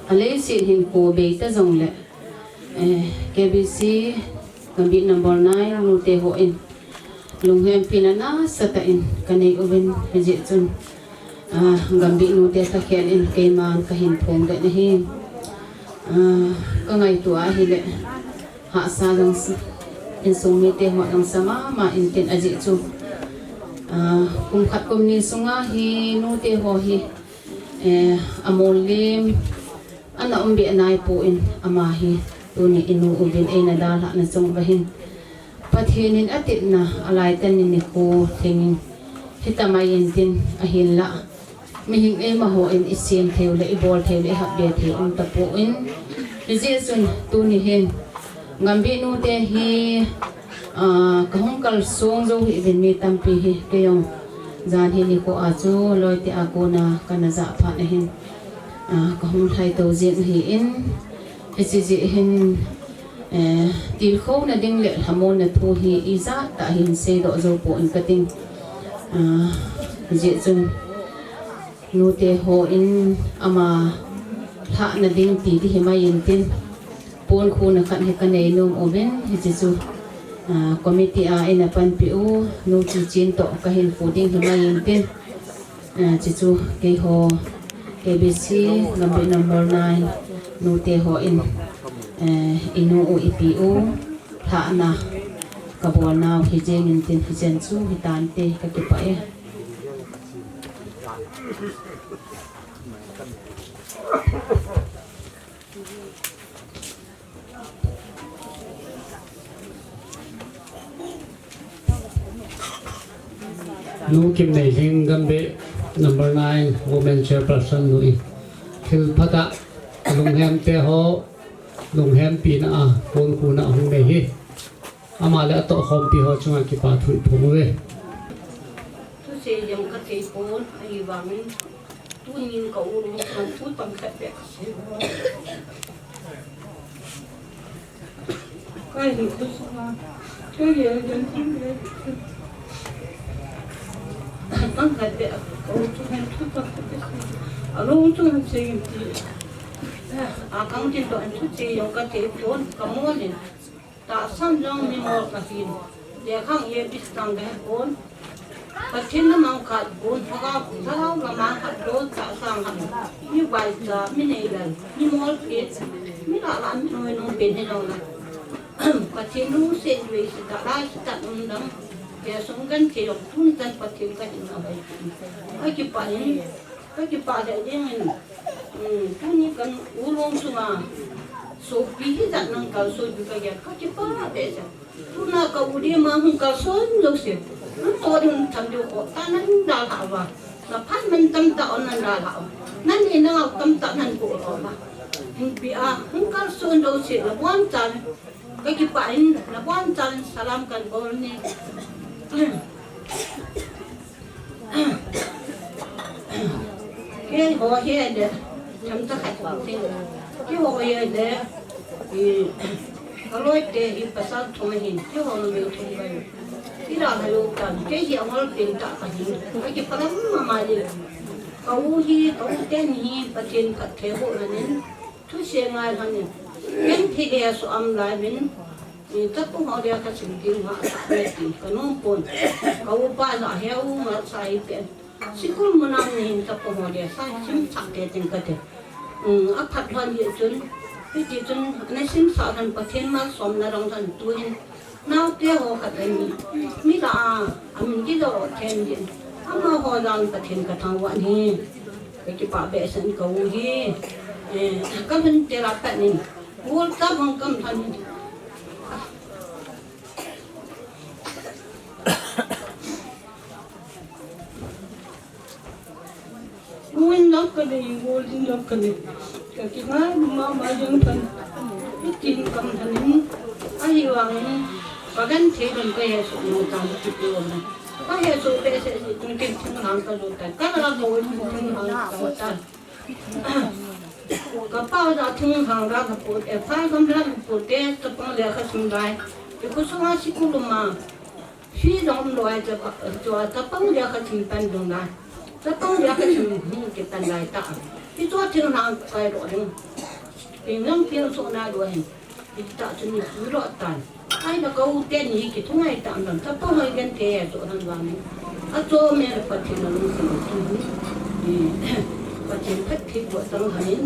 aleiset hin ko bei ta jong le, Eh, K B C, Gambih number nine, nute ho in. Lunghempi na nasatah in kanei uvin, hijeh chun. Ah, Gambih nute thakhel in keiman kahin phongdoh na hi. Ah, kangaito a hile. Hahsa jong sa, insung mite ho jong sa mama intin ajeh chu. Ah, kum khat kum ni sunga hi nute ho hi. Eh, amolem. Ana um be nai pon ama hi, tuni inu uvin eina dalhah na chung uva hin. Pathen in atepna, alai tan in nikho theng in. Hitamai intin ahinlah. Mihem eima hon isem thei u le, ibol thei u le, ihap be thei um tapon. Hijeh chun tuni hin. Gambih nute hi, ah, kahung kalsong jou hih uvin mi tampi hi, kei jong. Jan hi nikho a chu, loite a kona kana jah phat na hin. Ah, kahung lhai to jeng ahin, hiche jeh hin, eh, tilkhouna ding le lhamonna thu hi ijat tah hin seidoh jou pon kating. Ah, hijeh chun, nute hon ama lhahna ding ti ding himai intin. Pon khuna khat hi kanei nom uvin, hiche chu, ah, committee a eina panpi u, nu Chichen toh kahin pu ding himai intin. Ah, hiche chu keiho K B C Gambih number nine nute hon, eh, inu u ipi u lhahna kabol nau hi jeng intin hichen chu hitante kakipah e. Nu Kimneilhing Gambih number nine women chairperson nu in thil phatah lunghemte ho lunghempina a pon khuna hung nei hi. Ama le atohkhompi ho chunga kipathu iphong uve. Thusei jong kathei pon, ahivangin tunin ka u lung chunga thu tamkhat beh kasei pon. Kahin thusei a, kahin jong thusei. Tamkhat beh ka u chunga thu tamkhat beh kasei. Alung chunga sei ti. Akang tin toh thusei jong kathei pon, kamol in. Tahsan jong mimol kahin. Lekha jong A B C tang kahe pon. Pathen na mang khat pon, lhagao, lhagao na mang khat pon, tahsan khat. Mi vaicha, mi neilal, mi molpeh, mi lah lah, mi noinom pen hi jong le. Pathen lungset vei se tah, lai se tah um dang. Kei sung kan kei jong tun tan Pathen kahin na vai. Akipah in. Kakipah lheh jengin, um, tuni kan u long chunga sopi hijat nang kalson diu kagel, kakipah behseh. Tuna ka u ding ma hung kalson jouse. Natoh ding tham diu kho, tah nan dalha uva. Naphat man tamtah on nan dalha uva. Nanei nangao tamtah nan boh uva. Hung pi a, hung kalson jouse, nabonchauvin. Kakipah in, nabonchauvin salam kan bol e. Keiho hi le, themcha khat bang thei. Keiho hi le, i, kaloite hi pasal thum ahin, keiho numei thum bang. Ila halou tan, kei hi angol pen tah kahin, kakipah mama e. Ka u hi, ka u ten hi, Pathen phatthei boh lhonin, thusei ngai lhonin, genthei le asuh um lai uvin, Ni tapu ho dia ka sim ding ha sa ne ti ka nom pon. Ka upa la he u ma sa hi pe. Sikul munam ni hin tapu ho dia sa sim sa te ting ka te. Um, a phat hon ye chun. Pi ti chun ne sim sa han Pathen ma som na rong han tu hin. Nau te ho khat an ni. Mi la a, a min ki do ten ye. Ama ho dan Pathen ka thang wa ni. Ka ki pa be san ka u hi. Eh, ka hin te la pa ni. World Cup hong kam than. World Cup ka dei, World Cup ka dei. Ka kingai mama jeng than. Itin kam than in. Ahi vang in. Ka gan the kan ka he su no ta ki pe wa. Ka he su pe se si tun kin thing hang ka zo ta. Ka la ko in thing hang ka ta. Ka pa da thing hang da ka pu, eh, phai kam da ka pu te, chapang le ka sim lai. Ke ku sung a sikul ma. Fi dom lo ai cha pa, cha chapang le ka sim pan dong lai. Chapang le ka sim hung ke pan lai ta. Ki cho thing hang kai ro ding. Ping lang ping so na lo hin. Ita chu ni pu ro tan. Ai na ka u te ni ki thung ai tan dan ta pa hoi gen te to han wa ni. A cho me Pathen na lung sim tu. Ni Pathen phat thi ko tang han ni.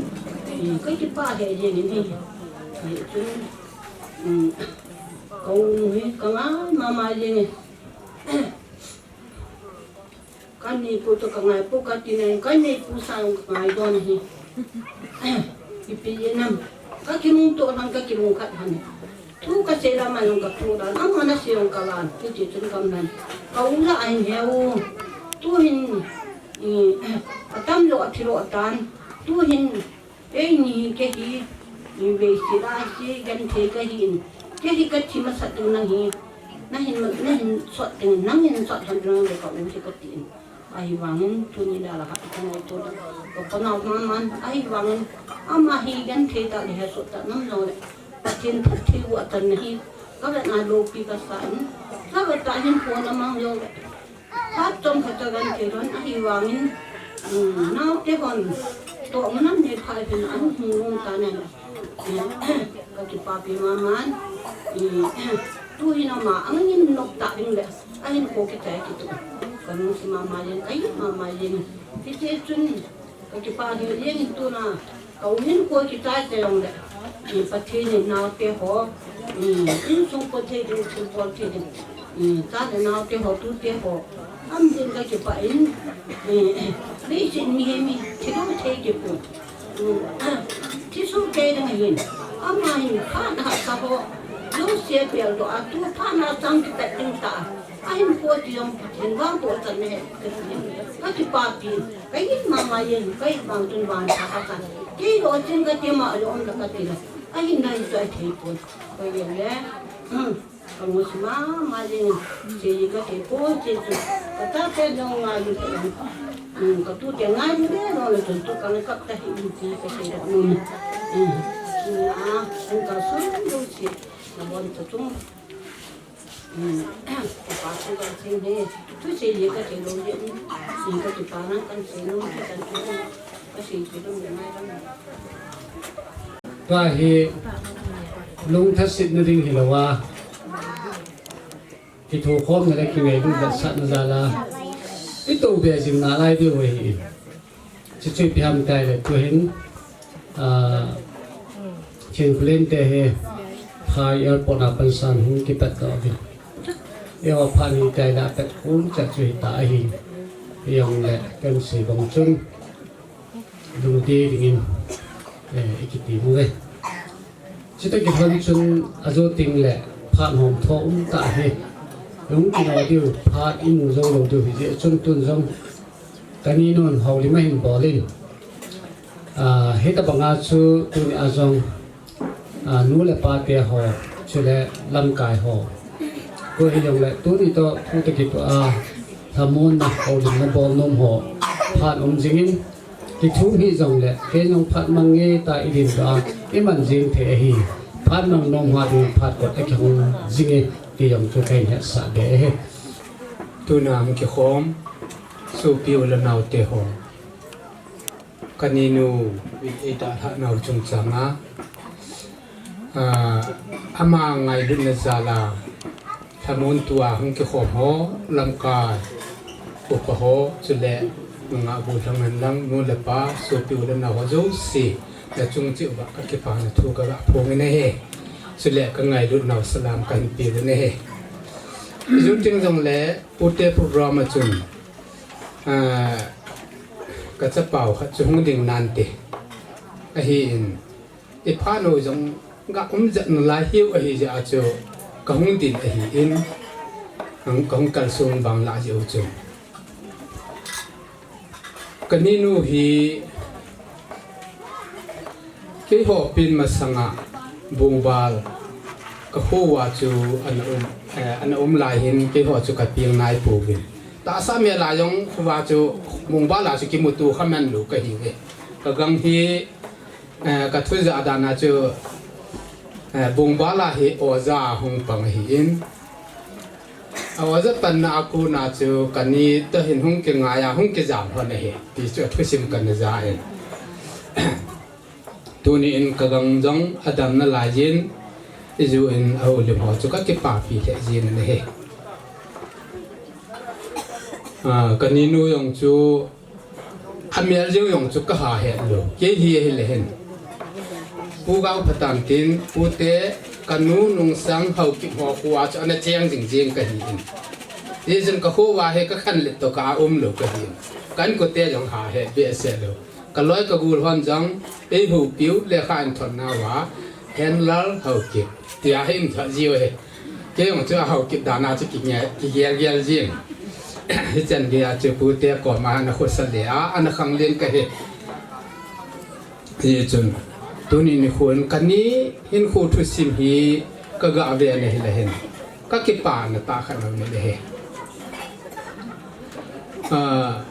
Ni ka ki pa he je ni ni. Ni chu. Ka u hi ka nga mama je ni. Ka ni pu to ka ngai pu ka ti nai, ka ni pu sa ka ngai don hi. Ipi ye nam. Ka ki mung to nan ka ki mung khat han. Tu ka se la ma yong ka tu la, nam ma na se yong ka lan, ki ti tun kam nan. Ka u la ai he u. Tu hin, i, a tam lo a thi lo tan. Tu hin, Ei ni ke hi, ni ve si la si, gan the ka hin. Ke hi ka thi ma sa tu na hi. Na hin, na hin sot te, nang hin sot han tu na ve ka u si ka ti. Ahi vangin, tu ni la la ha, ka ngai tu la. Ka pa nau man man, ahi vangin, ama hi gan the ta le he sot ta nam lo le. Pathen phat thi wa tan na hi. Ka ve na lo pi ka sa in. Ka ve ta hin ko na mang lo le. Phat chom khat a gan thei lhon ahi vangin, um, nau te hon toh mun an nei phai phin an hung lhung ta nen. Ka kipapi mama in, um, tu hin ama angin nok ta ding le, ahin ko kichai kitu. Ka nung si mama yen, ka it mama yen. Hiche chun, Ka kipa hi leng in tuna, ka u hin ko kichai te jong le. I Pathen in nau te ho. I insung po thei ding, thil bol thei ding. I cha le nau te ho, tu te ho. Am din ka kipa in. I, leiset mi hi mi, thil thei kipu. I, thi su te ding hin. Ama hin pha na ha sa ho. Jong se pel do a tu pha na chang kipe ding ta. Ahin ko ti jong Pathen vang ko chan ne he. Ka kipapi. Ka it mama yen, ka it vang tun vang tha ka chan. Kei lo chin ka ti ma lo om la ka ti la. Ahin nai choi thei pon. Ka yen le. Hmm. Ka ngus mama yen. Che yi ka thei pon che chu. Ka ta te jong ngai lu te. Hmm. Ka tu te ngai lu le lo le chun tu ka ngai kap ta hi lu ti ka thei lo nu. Hmm. Ni a, an ka sun lu che. Na bon ta chung. Tua hi lungthasetna ding hilou a, kithokhomna le kingailut vetsahna jal a, i tobe jing nalai diu ahi. Chuchu ipi ham itile tuhin, ah, Chin Khullen te hi Phai airport a pansan hung kipat doh uvin. Eiho phat hi itile apat khom chet chu hita ahi. Hijongle kan sei bang chun lungdei dingin, eh, i kiti uve. Chuti kilhon chun ajo teng le phat hom tho um tah hi. Hung kino diu, phat imu jou lou diu hijeh chun tun jong kaninun houlim ahin bol in. Ah, hitabanga chu tuni a jong, ah, nu le pa te ho, chule lamkai ho. Koi hijongle tuni toh thu toh kitoh a, lhamonna houlimna bol nom ho. Phat um jingin, Kithum hih jongle, kei jong phat mang nge tia i dindoh a, i man jing thei ahi. Phat mang nom ho ding phat kot a kihong jing e, ti jong chu kahin hetsah be ahi. Tuna hung kikhom, sopi u le nao te ho. Kaninu, i, i dalhah nau chungchang a. Ah, Ama ngailutna jal a, thamun tua hung kikhom ho, lamkai, upa ho, chule, nungah gollhang henlang, nu le pa, sopi u le nao ho jouse, nachung cheh uva kakipana thu kaga phong in ahi. Chule, kangailutnau salam kahin pe uvin ahi. Ijou teng jongle, pute program a chun, ah, kachapau khat chu hung ding nante. Ahin, iphat u jong ga um jat nalai hiu ahi jeh a chu kahung din ahin, kahung kalsong bang lah jeh u chu. Kaninu hi keiho pen masanga Bongbal kakho uva chu ana um, eh, ana um lai hin keiho chu kapeng naipouvin. Tahsa mel a jong kho uva chu Bongbal a chu kimuto kha man lou kahiuve. Kagang hi Eh, kathujah dan a chu, eh, Bongbal a hi oja hung pang ahin. A oja panna a kona chu kani toh hin hung kingai a, hung kijam lhon ahi. Ti chu athusim kana ja in. Tuni in kagang jong adam nalai jin, ijou in ahoulim ho chu kakipapi lheh jin ahi. Ah, kaninu jong chu, amel jeng jong chu kaha het lou. Kei hi ahile hin, Pu Gaophatang tin, pute, kanu Nungsang Haokip ho kho a chu ana cheng jing jeng kahin. Hijeh chun kakho uva hi kakhanlet toh kah a um lou kahin. Ka inkote jong ha het behseh lou. Kaloi kagol hon jong, eihoupiu lekha in thot nauva, Henlal Haokip, tia hi in thot jiu ahi. Kei jong chu a Haokip dan a chu kigel gel jin. Hichan gei a chu pute koma ana khosa le a, ana khanglen kahi. Hijeh chun, tuni nikho in kani hinkho thusim hi kaga ven ahile hin, kakipana tah khat aume ahi. Ah,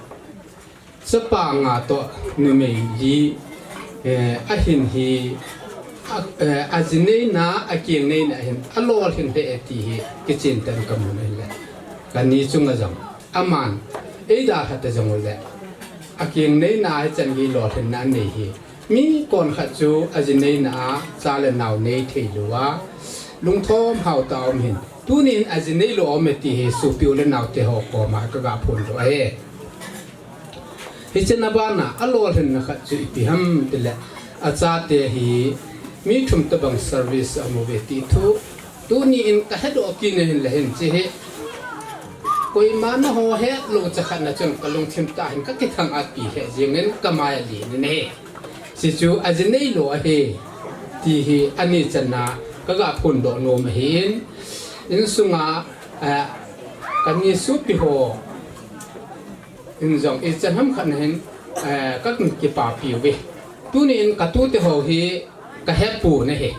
chapa nga toh numei li, eh, ahin hi, a, eh, aji neina, akeng neina ahin, alolhin lheh e ti hi, kichen tah in kamun ahile. Kani chunga jong, aman, eidalha ta jong ule, akeng neina hichan gei lolhinna anei hi, mi konkhat chu aji neina a, cha le nao nei thei lou a, lungthom hao tah a um hin, tuni in aji neilou aume ti hi, sopi u le naote ho koma kaga phondoh ahi. Hichena bana alolhinna khat chu ipi ham tile, achate hi mi thum tobang service aum uve ti thu, tuni in kahedoh kit in ahile hin, hiche hi koima naho hetlou cha khat na chun kalungthim tah hin kakithang api lheh jeng in kamai alen in ahi. Hiche chu aji neilou ahi ti hi ani channa kaga phondoh nom ahin, insunga, eh, kani sopi ho in jong ichan ham khat na hin, eh, kakipapi uve. Tuni in katute ho hi kahepon ahi.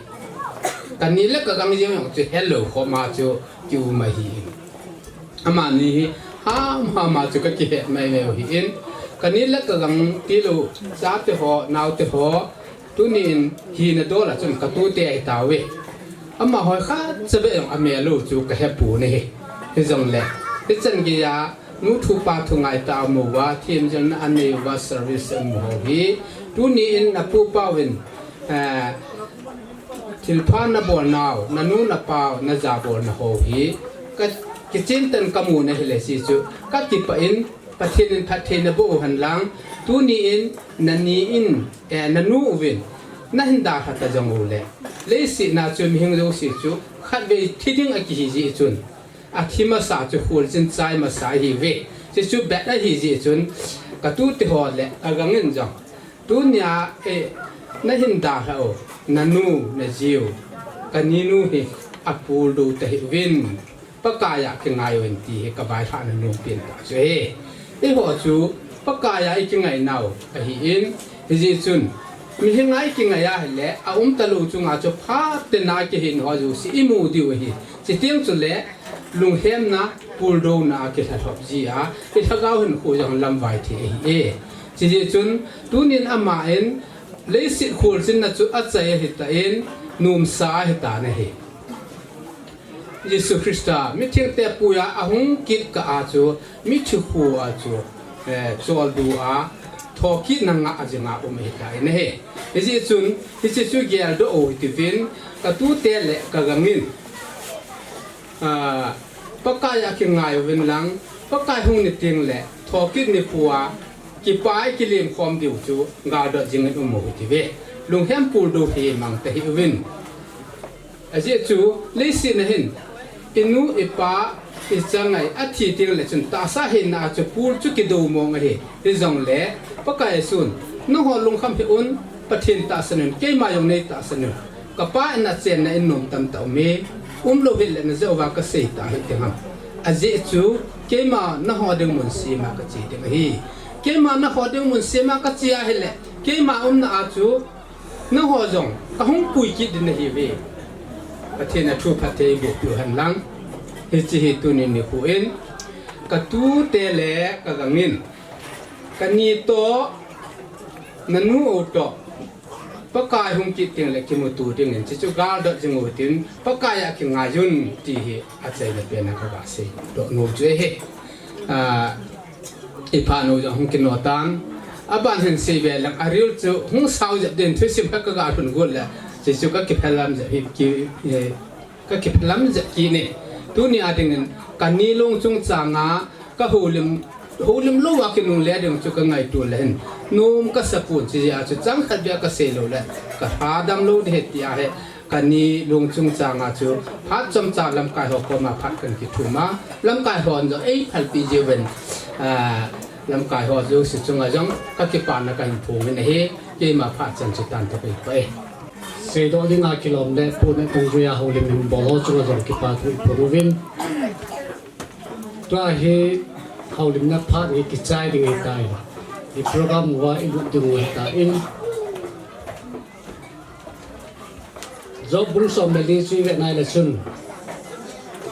Kani le kagang jeng jong chu helou khoma chu kium ahi. Amani hi hamham a chu kakihet maimai u ahin, kani le kagang tilou chate ho, naote ho, tuni in hina dol a chun katute ahitauve. Amaho khatcha beh jong amel u chu kahepon ahi. Hijongle, hichan gei a, nu thu pa thu ngaitah a um uva, themjilna anei uva, service aum u ho hi, tuni in napu pauvin, eh, thilpha nabolnau, nanu napau najabolna ho hi, ka, kichen tah in kamun ahile hiche chu kakipah in, Pathen in phattheina boh u henlang, tuni in nani in, eh, nanu uvin nahin dalha ta jong ule, leiset na chu mihing jouse chu khatvei thi ding akihi jeh chun, athi masa chu kholjin chai masa ahiuve. Hiche chu bet ahi jeh chun, katute ho le kagang in jong, tunia, eh, nahin dalhah u, nanu, najiu, kaninu hi apuldou tahih uvin, Pakaiya kingai uvin ti hi kavailhahna nom pen tah chu ahi. Eiho chu Pakaiya ikingai nau ahin, hijeh chun mihinga ikingai ahile, aumtalou chunga chu phatena kihin ho jouse imu diu ahi. Chuteng chule lunghemna, puldouna akilhalhop jia, ilhagao hinkho jong lamvai thei ahi e. Chujeh chun tunin aman leiset kholchinna chu achai ahitan, nomsa ahitan ahi. Jesu Christa mithengte puiya ahung kit kah a chu, mithi khoa chu, eh, choldo a, thokit na ngah a jing a um ahitai nahi. Hijeh chun, hiche chu geldoh u hitiuvin, ka tute le ka gangin, ah, Pakai a kingai uvin lang, Pakai hung ni teng le, thokit nikho a, kipai kilim khom diu chu, galdot jingin um u hitiuve. Lunghem pul diu hi mang ta hih uvin. Ajeh chu, leiset a hin, i nu, i pa, i changai, a thi teng le chun tahsa hina chu pul chu kidou mong ahi. Hijongle, Pakai sun, nangho lungkham hih un, Pathen tahsan un, keima jong nei tahsan un. Ka pa in a chenna in nom tamtah um e, umlou hile na jeh uva ka sei ta hi teng ham. Ajeh chu, keima nangho ding mun sem a ka che ding ahi. Keima nangho ding mun sem a ka che ahile, keima umna a chu, nangho jong, ka hung pui kit ding nahiuve. Pathen a thu phatthei boh piu hen lang. Hiche hi tuni nikho in, ka tute le ka gangin, ka ni toh, na nu u toh, Pakai hung kit teng le kimuto dingin, hiche chu galdot jing u hitin, Pakai a kingai un ti hi achaina pen a ka ga seidoh nom chu ahi. Ah, i phat nu jong hung kino tan. Aban hin sei ve lang, aril chu hung sao jep din thusim khat ka ga lhun got le, hiche chu ka kiphalam jep hi ki, eh, ka kiphalam jep kit e. Tuni a dingin, ka ni long chungchang a, ka houlim, houlim lou a kinungle ding chu ka ngaito le hin, nom ka sa pon, hiche jeh a chu chang khat beh a ka sei lou le, ka lha dam lou ding ahi ti ahi. Ka ni long chungchang a chu, phat chomcha lamkai ho koma phat kan kithum a, lamkai hon jong ei phalpeh jiuvin, ah, lamkai ho jouse chunga jong ka kipana ka hin phong in ahi. Keima phat chan chu tan tah ka hi poi. Seidoh dinga kilom le Pu Netthangjui a houlim hin bol ho chunga jong kipa thu i phong uvin. Tua hi houlimna phat hi kichai ding ahitai. I program uva i lut ding u ahitan. Job bung som le li chu i vet nai le chun,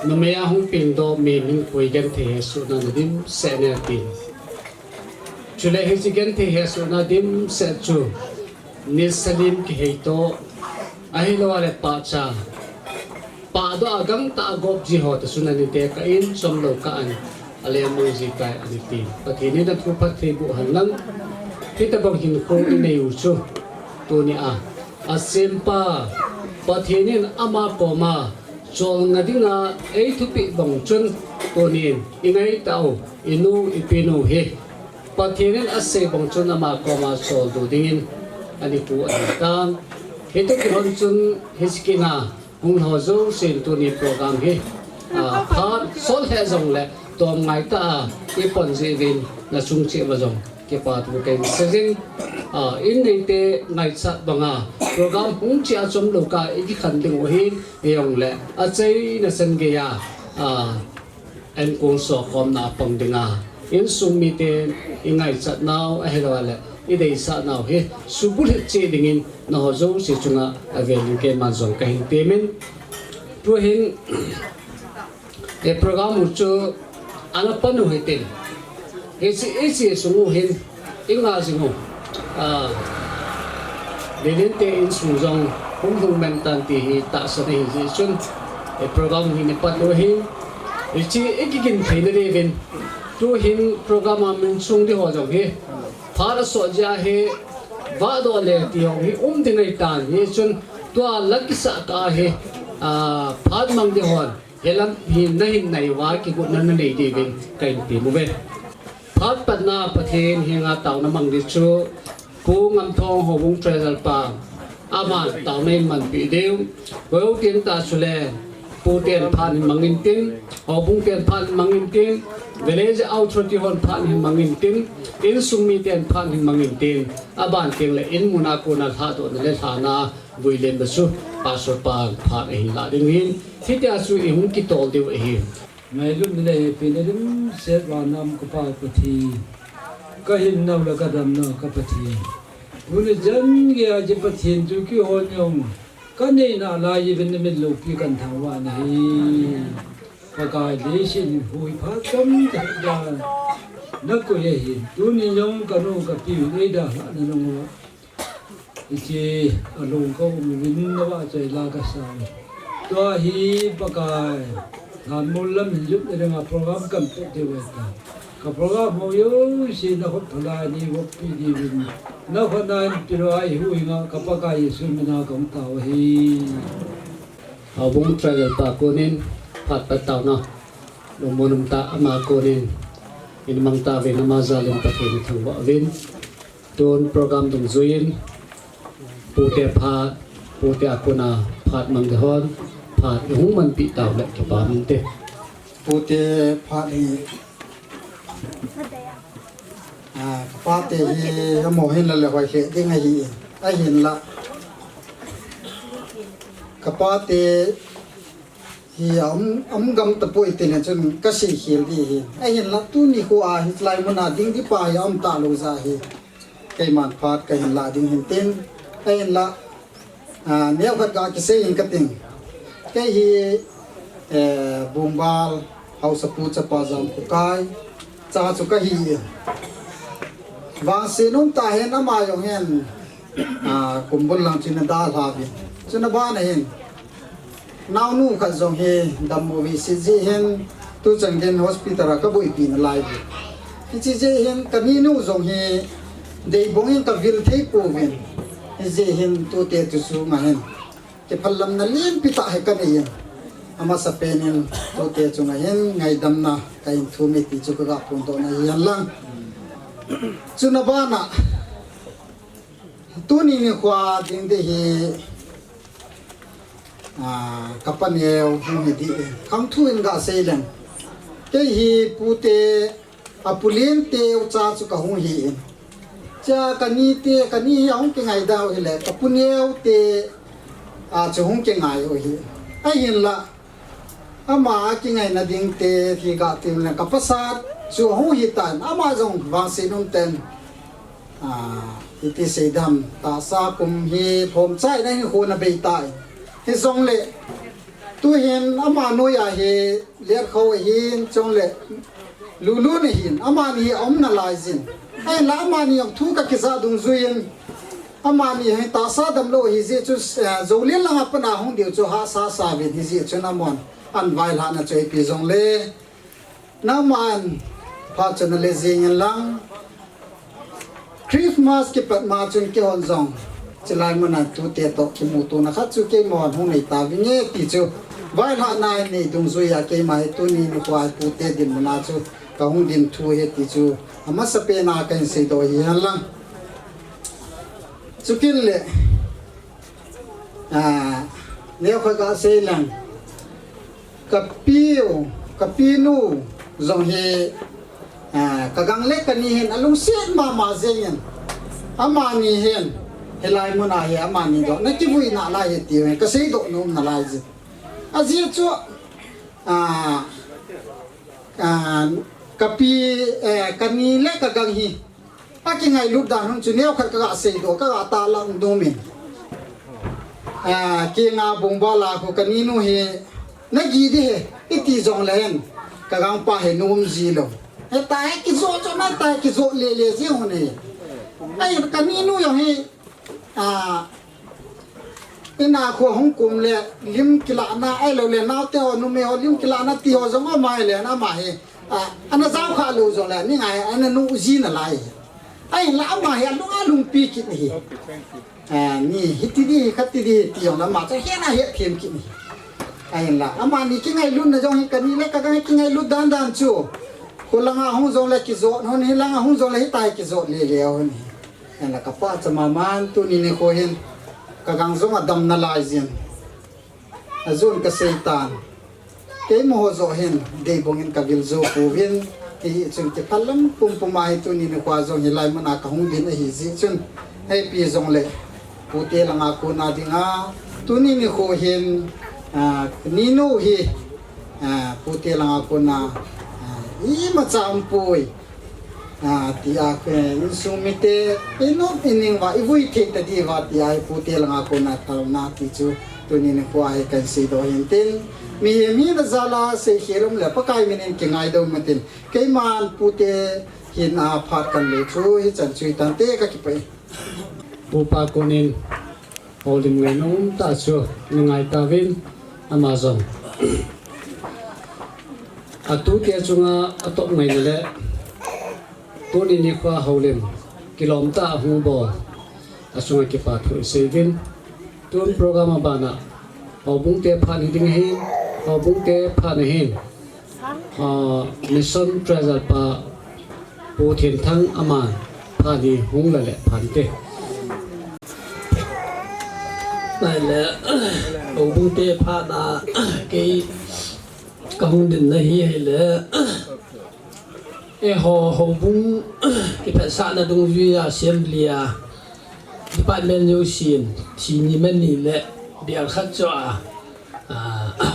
numei a hung pengdoh mi min koi genthei hesohna na dimset ne ati. Chule hiche genthei hesohna dimset chu, nisa lim kihei toh, ahilou le pahcha, pahdoh a gangtah a gop ji ho toh chun ani tekah in, chomlou kah in, alemu ji tai ani ti. Pathen in athu phatthei boh hen lang, hitobang hinkho i nei u chu, tuni a, asempa Pathen in ama koma cholngah dinga ei thupeh bang chun, tunin i ngaitah u, i nu, i pinu hi Pathen in asei bang chun ama koma choldo dingin ani pu ahitan. Hitoh kilhon chun hiche kit a hung lhon jousen tuni program hi, ah, phat sot lheh jongle tom ngaitah a i pon jeh uvin nachung cheh uva jong kipa thu ka hin sei jing. Ah, in neite ngaichat banga program hung cheh a chomlou kah a i kikhen ding u ahin, hijongle achaina chan geiya, ah, enkol sokhomna a pang dinga, insung miten i ngaichat nau ahilou le i deisah nau hi subulhit cheh dingin nangho jouse chunga avel in keiman jong ka hin temin. Tuhin, e program u chu ana pan u hitin. Hiche, hiche sung u hin i nga jing u. Ah, Lelen te insung jong hung lhung man tan ti hi tahsan ahi jeh chun, e program hi ana pat u ahin. Hiche i kigin theina diuvin, tuhin program a min sung di ho jong hi phat asot jeh a hi vahdoh le ti ho hi um ding ahitan, hijeh chun tua la kisah kah a hi, ah, phat mang di hon, hilam hi nahin nai uva kigotna nanei diuvin ka hin tem uve. Phat patna Pathen henga taona mang di chu, Pu Ngamthong houbung treasurer pa, aman taona in manpeh diu. Houbung ten tah chule, Pu ten phat hin mang intin, houbung ten phat hin mang intin, village authority hon phat hin mang intin, insung miten phat hin mang intin, aban tengle in mun a kona lhahdohna le lhana vuilenna chu Pastor pan phat ahin lah ding ahin, hitia chu i hung kitol diu ahi. Ngailutna le hepina dimset vana um ka Pa Pathen, ka hinnau le ka damnau ka Pathen. Tuni chan geiya hiche Pathen chu keihon jong ka neina lai uvin na min loupi kan thangvah nahi. Pakai, leiset hui phat chomcha dan nakoi ahin, tuni jong kanu kapiu eidalhahna nung uva hiche along kaum uvin navahchoi la kasa u. Tua hi Pakai, lhanmol lam hin lutna dinga program kan pet diu ahitai. Ka program ho jouse na khut thalai ni vokpi diuvin, na khut na in pilou a ihuhhing a ka Pakai Jesu mina kahung tao ahi. Houbung Tribal pa konin phat pat taona lungmon um tah, ama konin in mang tauvin, ama jal in Pathen in thangvah uvin. Tun program dungjuiyin pute phat, pute a kona phat mang ding hon phat ihung manpeh tau le kipa um inte. Pute phat hi, ah, ka pate hi amaho hin la le hoi lheh ding ahi, ahinla ka pate hi a um, um gam tapoi, tin chun ka seikhel ding ahi. Ahinla tuni khoa hi hilai muna ding ding pa hi a um talou jeh hin keiman phat kahin la ding ahin tin. Ahinla, ah, neokhat ga kisei in kating. Kei hi, eh, Bungbal Haosapu chapa Jamkhokai cha chu kahi. Vangset um tah hin ama jong hin, ah, kumbul lang chun adalha uvin. Chuna bana hin naonu khat jong hi dammo vei sih jeh hin, tuchan gei hospital a kaboipi nalai uvin. Hiche jeh hin kaninu jong hi deibong in kavil thei pouvin. Hijeh hin tute chu chunga hin kiphalamna lenpi tah hi kanei in, amasapen in tute chunga hin ngaidamna kahin thum e ti chu kaga phongdoh na ahi henlang. Chuna bana tuni nikhoa ding ding hi, ah, ka paneo hung hi ding, khangthu in gasei leng. Kei hi pute, apu lenteu cha chu kahung hi in. Cha kanite, kani hi ahung kingai dau hile, kapu neote, ah, chu hung kingai u hi. Ahinla, ama a kingaina dingte hi gatim le, ka pasal chu ahung hitan, ama jong vangset um ten, ah, iti seidam, tahsa kum hi lhomchaina hinkho ana beitai. Hijongle, tuhin ama noiya hi Letkhao ahin, chule Lulun ahin, amani hi aum nalaiyin. Ahinla amani jong thu kakijah dungjuiyin, amani hi tahsa damlou ahijeh chun, eh, Joulen langa pat a hung diu chu hahsa sa uvin, hijeh chun amahon ahin vailhahna chu ipi jongle, nangman phat chu nale jing inlang, Christmas kipat ma chun keihon jong chulai muna tute toh kimutona khat chu keimahon hung nei tauvinge ti chu vailhahna nei dungjuiya keima hi tuni nikhoa pute dinmuna chu kahung din thu ahi ti chu amasapen a kahin seidoh ahi henlang. Chukit le, ah, neokhat gasei leng, kapiu, kapinu jong hi, ah, kagang le kani hin alungset mama jengin, amani hin hilai muna hi amani toh nakivui nalai ahi ti hi kaseidoh nom nalaiyin. Ajeh chu, ah, ah, kapi, eh, kani le kagang hi akingailut dan hon chu neokhat kaga seidoh, kaga tahlang nomin, ah, Kinga Bungbal a khu kaninu hi nagih ding ahi iti jongle hin, kagangpa hi nom jilou. Hita hi kijot chu na, hita hi kijot lele jing hon ahi. Ahin kaninu jong hi, ah, ina khu hung kum le lim kilahna ahilou le naote ho, numei ho lim kilahna ti ho jong ama ahile, ama hi, ah, ana jaokhah lou jongle ni ngai ana nuh ji nalai. Ahinla ama hi alung, alungpi kit ahi. Ah, ni hiti ding, khati ding ti jongle ama chu hena hethem kit ahi. Ahinla amani kingailutna jong hi kani le kagang kingailut dan dan chu, kholanga hung jongle kijot hon, hilanga hung jongle hita hi kijot lele hon ahi. Ahinla kapa cha maman tuni nikho hin kagang jong adam nalaiyin. Ajon kaseitan. Keima ho joh hin deibong in kavil jou pouvin, hijeh chun kiphalam pumpum a hi tuni nikhoa jong hilai muna kahung din ahijeh chun, ipi jongle pute langa kona dinga tuni nikho hin, ah, ninu hi, ah, pute langa kona, ah, imacha umpoi. Ah, tia, eh, insung mite, inop ining uva, ivui thei tadiuva, tia, pute langa kona taona ti chu, tuni nikhoa hi kahin seidoh ahin tin. Mihem hina jal a seikhel um le, Pakai min in kingaidam utin. Keiman pute hina phat kahin lou chu, hichan chu hitante, kakipah e. Pupa konin, houlim ngaina um tah chu, na ngai tauvin, ama jong. Atute chunga atop ngaina le, Tuni nikho a houlim kilom tah a hung bol a chunga kipa thu i sei uvin. Tun program a bana houbung te phat hi ding ahin, houbung te phat ahin. Ah, Mission Treasurer pa Pu Thinthang aman phat hi hung la le phat te. Nai le, houbung te phat a kei ka hung din na hi, hi le. Eiho, houbung kiphatsahna dungjui a assembly a department jousen thi ni mani le bial khat chu a, a,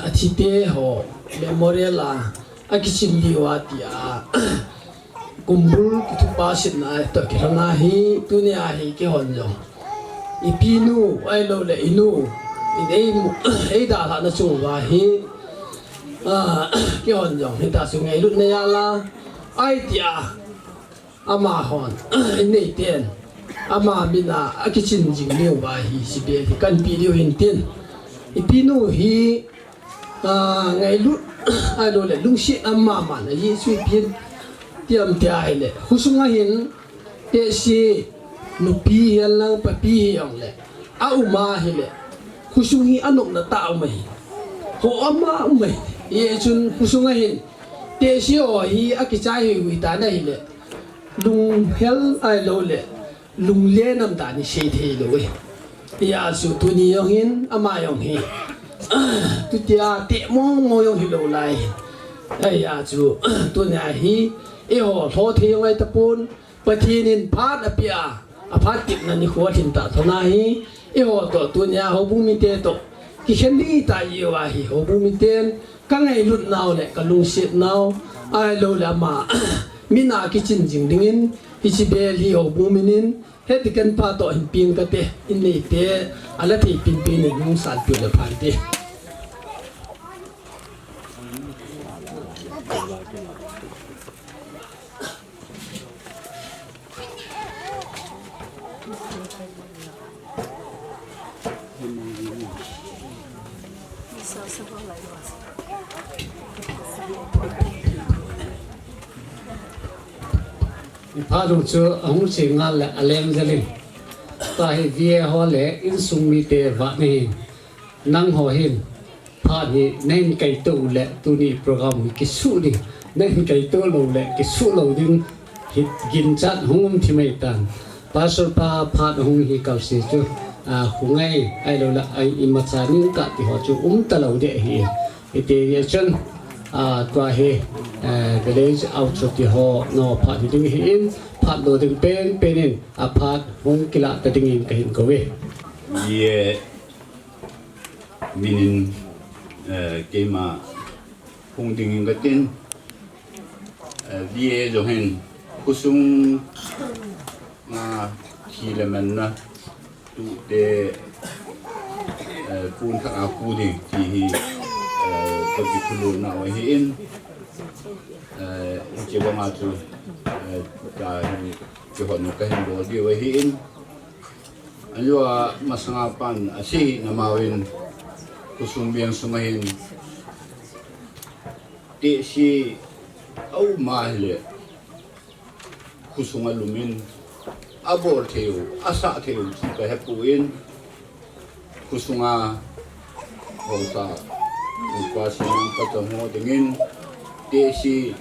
a thi te ho memorial a, a kichim diu a ti a, kumbul kithupa sitna to kilhona hi, tuni a hi kihon jong. I pinu, ahilou le i nu, in ei mu, ei dalhahna chung uva hi, a, kihon jong hita chu ngailutna jal a, ai ti a, amahon, in neiten, ama min a, a kichin jing diu uva hi, C B L hi kan pe diu hin tin. I pinu hi, a, ngailut, ahilou le, lungset a mama na Jesu i pin, tiam tia hi le, khosung a hin, tehse, nupi hihen lang, papi hi jong le, a um a hi le, khosung hi a nopna tah a um ahi. Ho ama um ahi. Hijeh chun khosung a hin, tehse ho hi a kichai hoi hoi ta na hi le, lunghel ahilou le, lunglen nam dan i sei thei lou e. Hijeh chun tuni jong hin, ama jong hi, tutia teh mong mong jong hilou lai. Hijeh chun, tuni a hi, eiho lhoh thei jong ahi tapon, Pathen in phat a pe a, a phat tepna nikho lhin ta thona hi, eiho toh tuni a houbung mite toh kikhen ding i ta jeh uva hi, houbung miten ka ngailut nau le ka lungset nau, ahilou le ama min a kichin jing dingin, hiche bel hi houbung min in, he deacon pa toh hin peng kate, in neite, a la thei penpen in hung san peh le phan te. I phat u chu ahung che ngal le alem jel in. Tua hi V A ho le insung mite vahna ahi. Nangho hin phat hi nahin kaito u le tuni program hi kisuh ding, nahin kaito lou le kisuh lou ding hi ginchat hung um thim ahitan. Pastor pa phat hung hi kalse chu, a, khongai ahilou le, a, imacha ning kati ho chu um talou ding ahi. Hiti jeh chun, a, tua hi, a, village outreach ti ho, no, phat hi ding ahin, phat lou ding penpen in, a, phat hung kilah ta dingin kahin kou e. Ye. Min in, eh, keima hung dingin katin, eh, V A jong hin khosung a thi le manna tute, eh, pon khat a khu ding ti hi, eh, kakithulhuh nau ahin, eh, hiche banga chu, eh, kahin kihon u kahin bol diu ahin. Ajeh a masanga pan asei hina mau in, khosung veng sunga hin tehse a um a hile, khosung a lum in, abol thei u, asah thei u chu kahepoi, khosung a haosa, upa, simang, pacham ho dingin, tehse,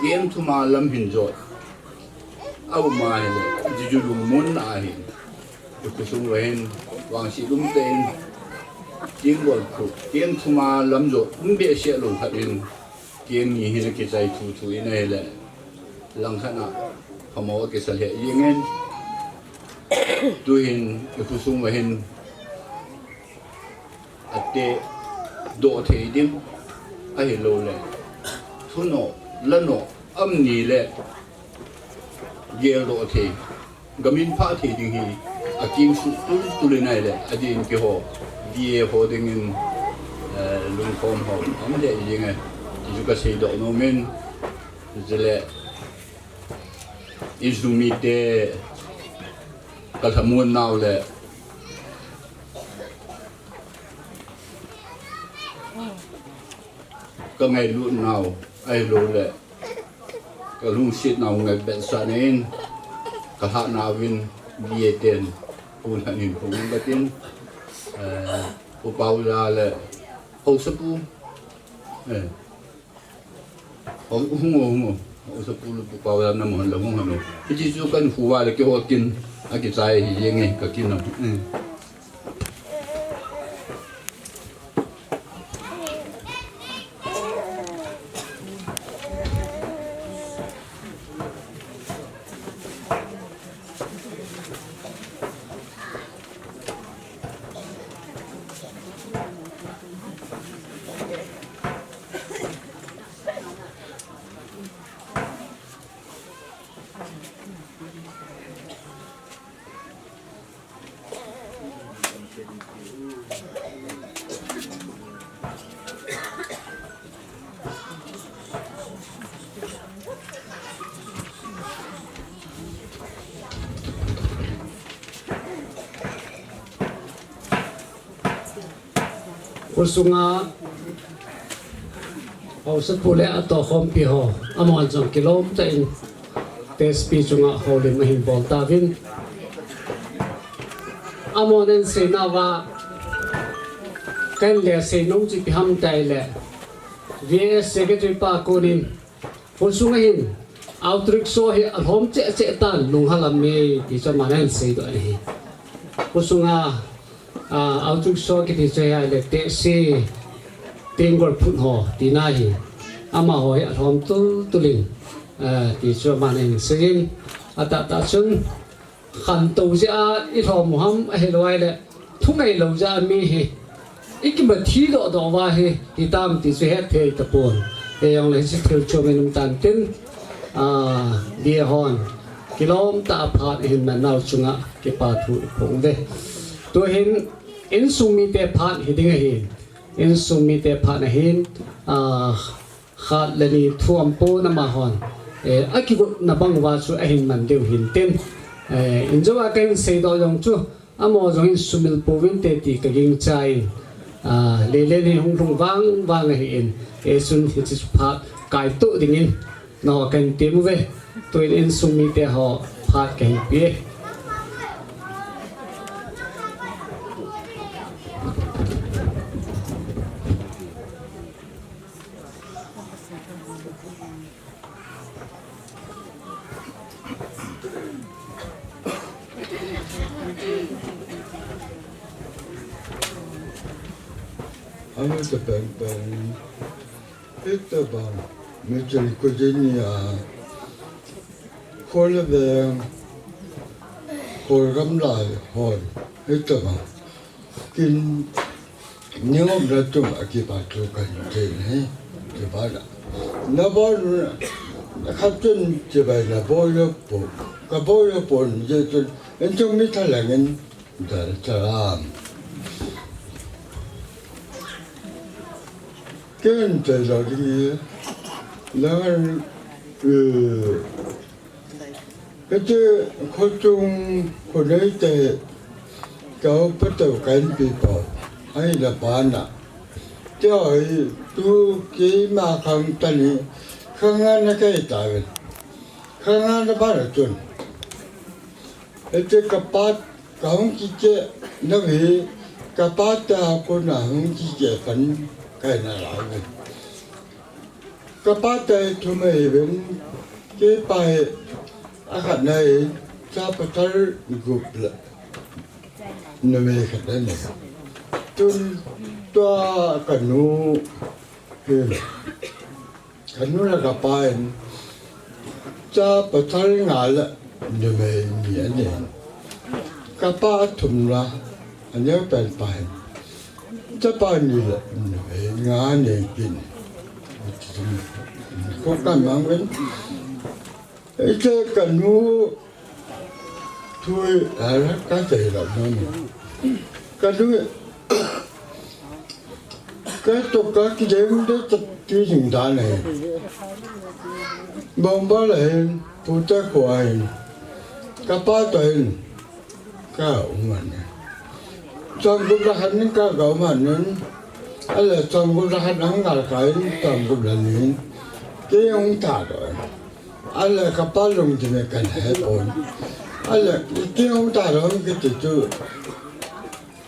keng thum a lam hin jot a um a hile, jiju lungmon ahi. I khosung uva hin, vangset umtah in, keng bol khu, keng thum a lam jot um behseh lou khat in, keng ni hin akichai thuthu in ahile, langkhat a phamo akisa lheh jeng in, tuhin i khosung uva hin, ateh doh thei ding, ahilou le, thunoh, lanoh, amni le, geldoh thei, gamin phah thei ding hi, akeng suh tultul in ahile, adin keiho, V A ho dingin, eh, lungkhom ho, um lheh jeng e, ti chu kasei doh nom in, chule, i insung mite kalhamon nau le, kangailut nau, ahilou le, Ka lungsetna hung ngai betsah in, ka lhahna uvin B A ten, pu lhan hin phung in katin, eh, Pu Paula le Haosapu, eh, hung, hung, hung, Haosapu le Pu Paula na mo han la hung hanu. Hiche chu kan hu uva le keiho kin, akichai hi jeng e, ka kin na. Eh. Khosunga Haosapu le atohkhompi ho, amahon jong kilom tah in T S P chunga houlim ahin bol tauvin. Amahon ahin seinauva, ken le seinom chu ipi ham itile, V A S Secretary pa konin, khosunga hin auto rickshaw hi alhom cheh cheh tan, lunghel am e, ti chu aman ahin seidoh ahi. Khosunga, ah, auto rickshaw kiti chu ahile tehse, tenggol phut ho tina ahi. Amaho hi alhom tultul in, ah, ti chu aman ahin seiyin. Atahtah chun, khantou jeh a ilhom u ham ahilou ahile, thungai lou jeh a mi hi ikimathi dohdoh uva hi hitam ti chu hetthei tapon. Hijongle hiche thil chu min um tan tin, ah, B A hon kilom tah a phat ahin man nau chunga kipa thu iphong uve. Tuhin insung mite phat hiding ahin, insung mite phat ahin, ah, khat le ni thu aum pon amahon, eh, akigotna bang uva chu ahin man diu hintin, eh, injouva kahin seidoh jong chu, amaho jong hin sumil pouvinte ti kagingchan, ah, Lelen hi hung lhung vangvang ahin, eh, chun hiche phat kaitoh dingin, nangho kahin tem uve. Tuin insung mite ho phat kahin pe e. Ano te peng peng. Ita bang, mi chun kujin ya. Khol le veng, khol gamla hon. Ita bang. Kin, ni ngom la tum a kipa tu kan te ne, kipa la. Na bol, na khat chun kipa na bol yo po, ka bol yo po ni je chun, en chun mi tha la ngen, da cha lam. Ken te lo di, la ngan, eh, Kati, khochung khonei te, kau patau kan pi po, ai la pa na. Te oi, tu keima khang tani, khang ana kai ta ven. Khang ana ba la tun. Ete ka pa, ka hung kike, na ve, ka pa ta ko na hung kike kan, kai na la ven. Ka pa tai thum ahi ven, kei pa hi a khat na hi, cha pathar gup le numei khat na nei. Tun tua ka nu hi, ka nu le ka pa hin, cha pathar nga le numei ni a nei. Ka pa thum la, a neo pen pa hin. Chapa ni le, eh, nga nei kin. Ko kan mang ven. Ite ka nu thui, ala ka te la no ni. Ka nu, ka to ka ki dem de ta ti jing da nei. Bom ba la hin, pu ta ko ai. Ka pa ta hin. Ka um an. Chang gup la khan nin ka ga um an nin. A le chang gup la khan ang ngal ka in chang gup la nin. Ke ung ta do. Ale kapa lungthim e kahe pon. Ale kihou ta lou kiti chu.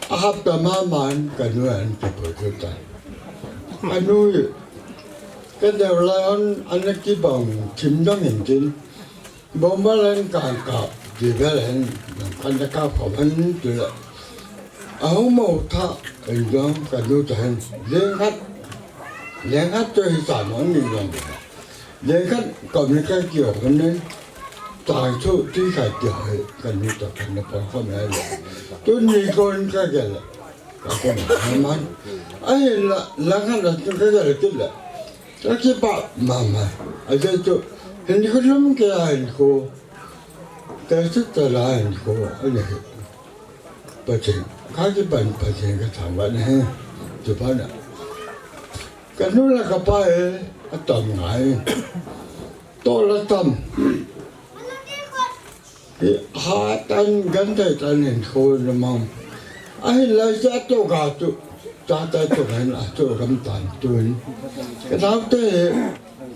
Ahap ta maman kanu an kipoi chu ta. Kanu kaneo lai hon ana kibang thim dang in tin. Bomba len kang kap, di bel hen, kan da kap kap hen tu la. Ahung mo tha, en jong kanu ta hen. Leng khat, leng khat tu hi sa mo ni jong. Leng khat kom ni ka kio kan nen. Tang chu ti khai ti hai, kanu ta kanu pa ko me. Tu ni kon ka gel. Ka kon man. Ai la, la khat la tu ka gel ti la. Ka kipah mama. Ajeh chu, hinkho lum kei a hinkho. Ka chu ta la hinkho. Ani hi. Pathen. Ka kipan Pathen ka thangvah na hi. Chu pa na. Kanu le kapa hi atam ngai. To la tam. Hi, ha tan gan tai tan hinkho na mang. Ahin lai cha to ga tu. Cha tai to gan a to gam tan tun. Ka dau te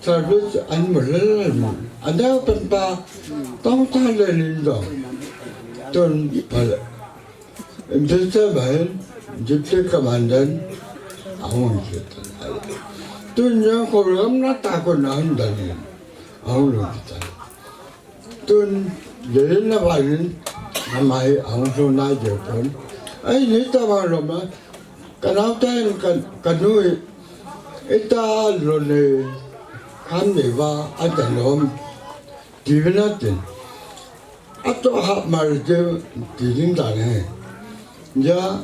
service an mo le le mo. An dau pen pa tong ta le nin dong. Tun pa le. Em te te ba hin. Jip te kamandan. Ahung jip ta. Tun yang ko ram na ta ko na han dan hin. Ahung lo ta. Tun, lelin na vanin, amai ahung so na je pon. Ai, ni ta vang lom na, ka nau ta in ka, ka nu, ita lo ne, kham ne va, a ta lom, ti vin a tin. A to ha mar je, ti ding ta ne. Ja,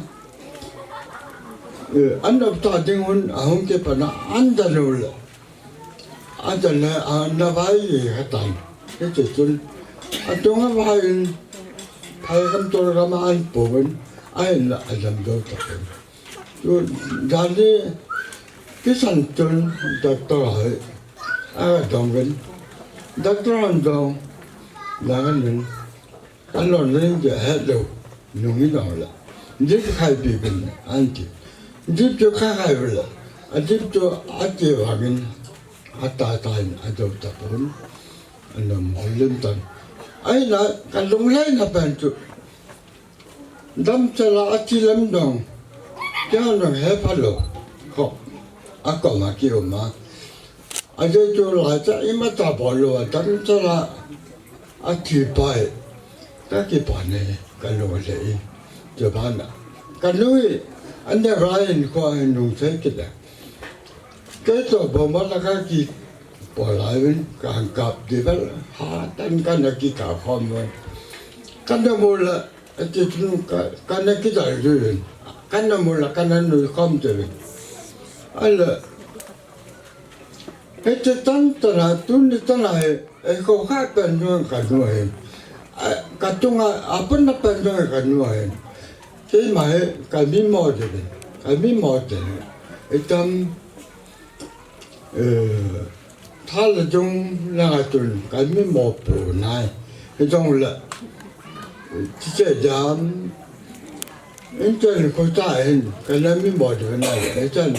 eh, an op ta ding hun, ahung ke pa na, an ta lo le. Ajana, a, na vai ye hatan. Hiche chun. Atunga vai in, phai kam tol kam an pon. Ahin la, a dam do ta pon. Tu, dan ni, kisan chun, doctor hai. A dong vin. Doctor an dong. Dong vin. An lon ring je het lo, nung in ong la. Jip khai pi bin, an ti. Jip chu kha khai la. A jip chu a ti vangin, a ta ta in, a do ta pon. A nom lim tan. Ai na, ka lung lai na pen chu. Dam chala a ti lam dong. Kya nong he pha lo. Ko. A ko ma ki o ma. Ajeh chu lai cha ima cha bol lou a dam cha la a thi pai. Ka kipah e, ka lou le e. Chu bana. Ka nu hi, an da rai in ko an nung chai kit le. Kei to bomba la ka kipah lai vin, ka han kap di bel, ha, tan ka na kikap khom vin. Ka na mu la, Ati tunu ka, ka na kidal dun. Ka na mu la, ka na nui khom dun. Ala. Hiti tan tana, tuni tana he, e ko kha pen dun ka nu he. A, ka tunga, a pun na pen dun ka nu he. Keima he, ka mi mo dun. Ka mi mo dun. Itam, Eh, tha le jong langa chun ka mi mo pu nai. Hijong le, ti che jam, in chen ko ta hin, ka na mi mo de nai, e chen,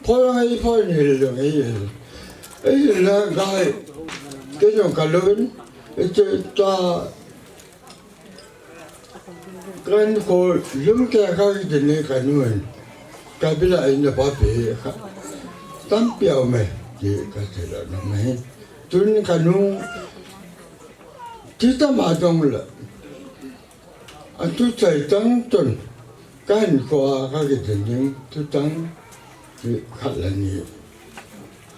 pho ngai pho ni le ngai. E la gai, ke jong ka lun, e che ta, Kan ko lum ke ka kiti ni ka nu in. Ka bila in na pa pe ka. Tampi a um e, ti ka ti la na me. Tun ka nu, ti ta ma dong la. A tu chai tang tun. Kan ko a ka kiti ni, tu tang. Ti khat la ni.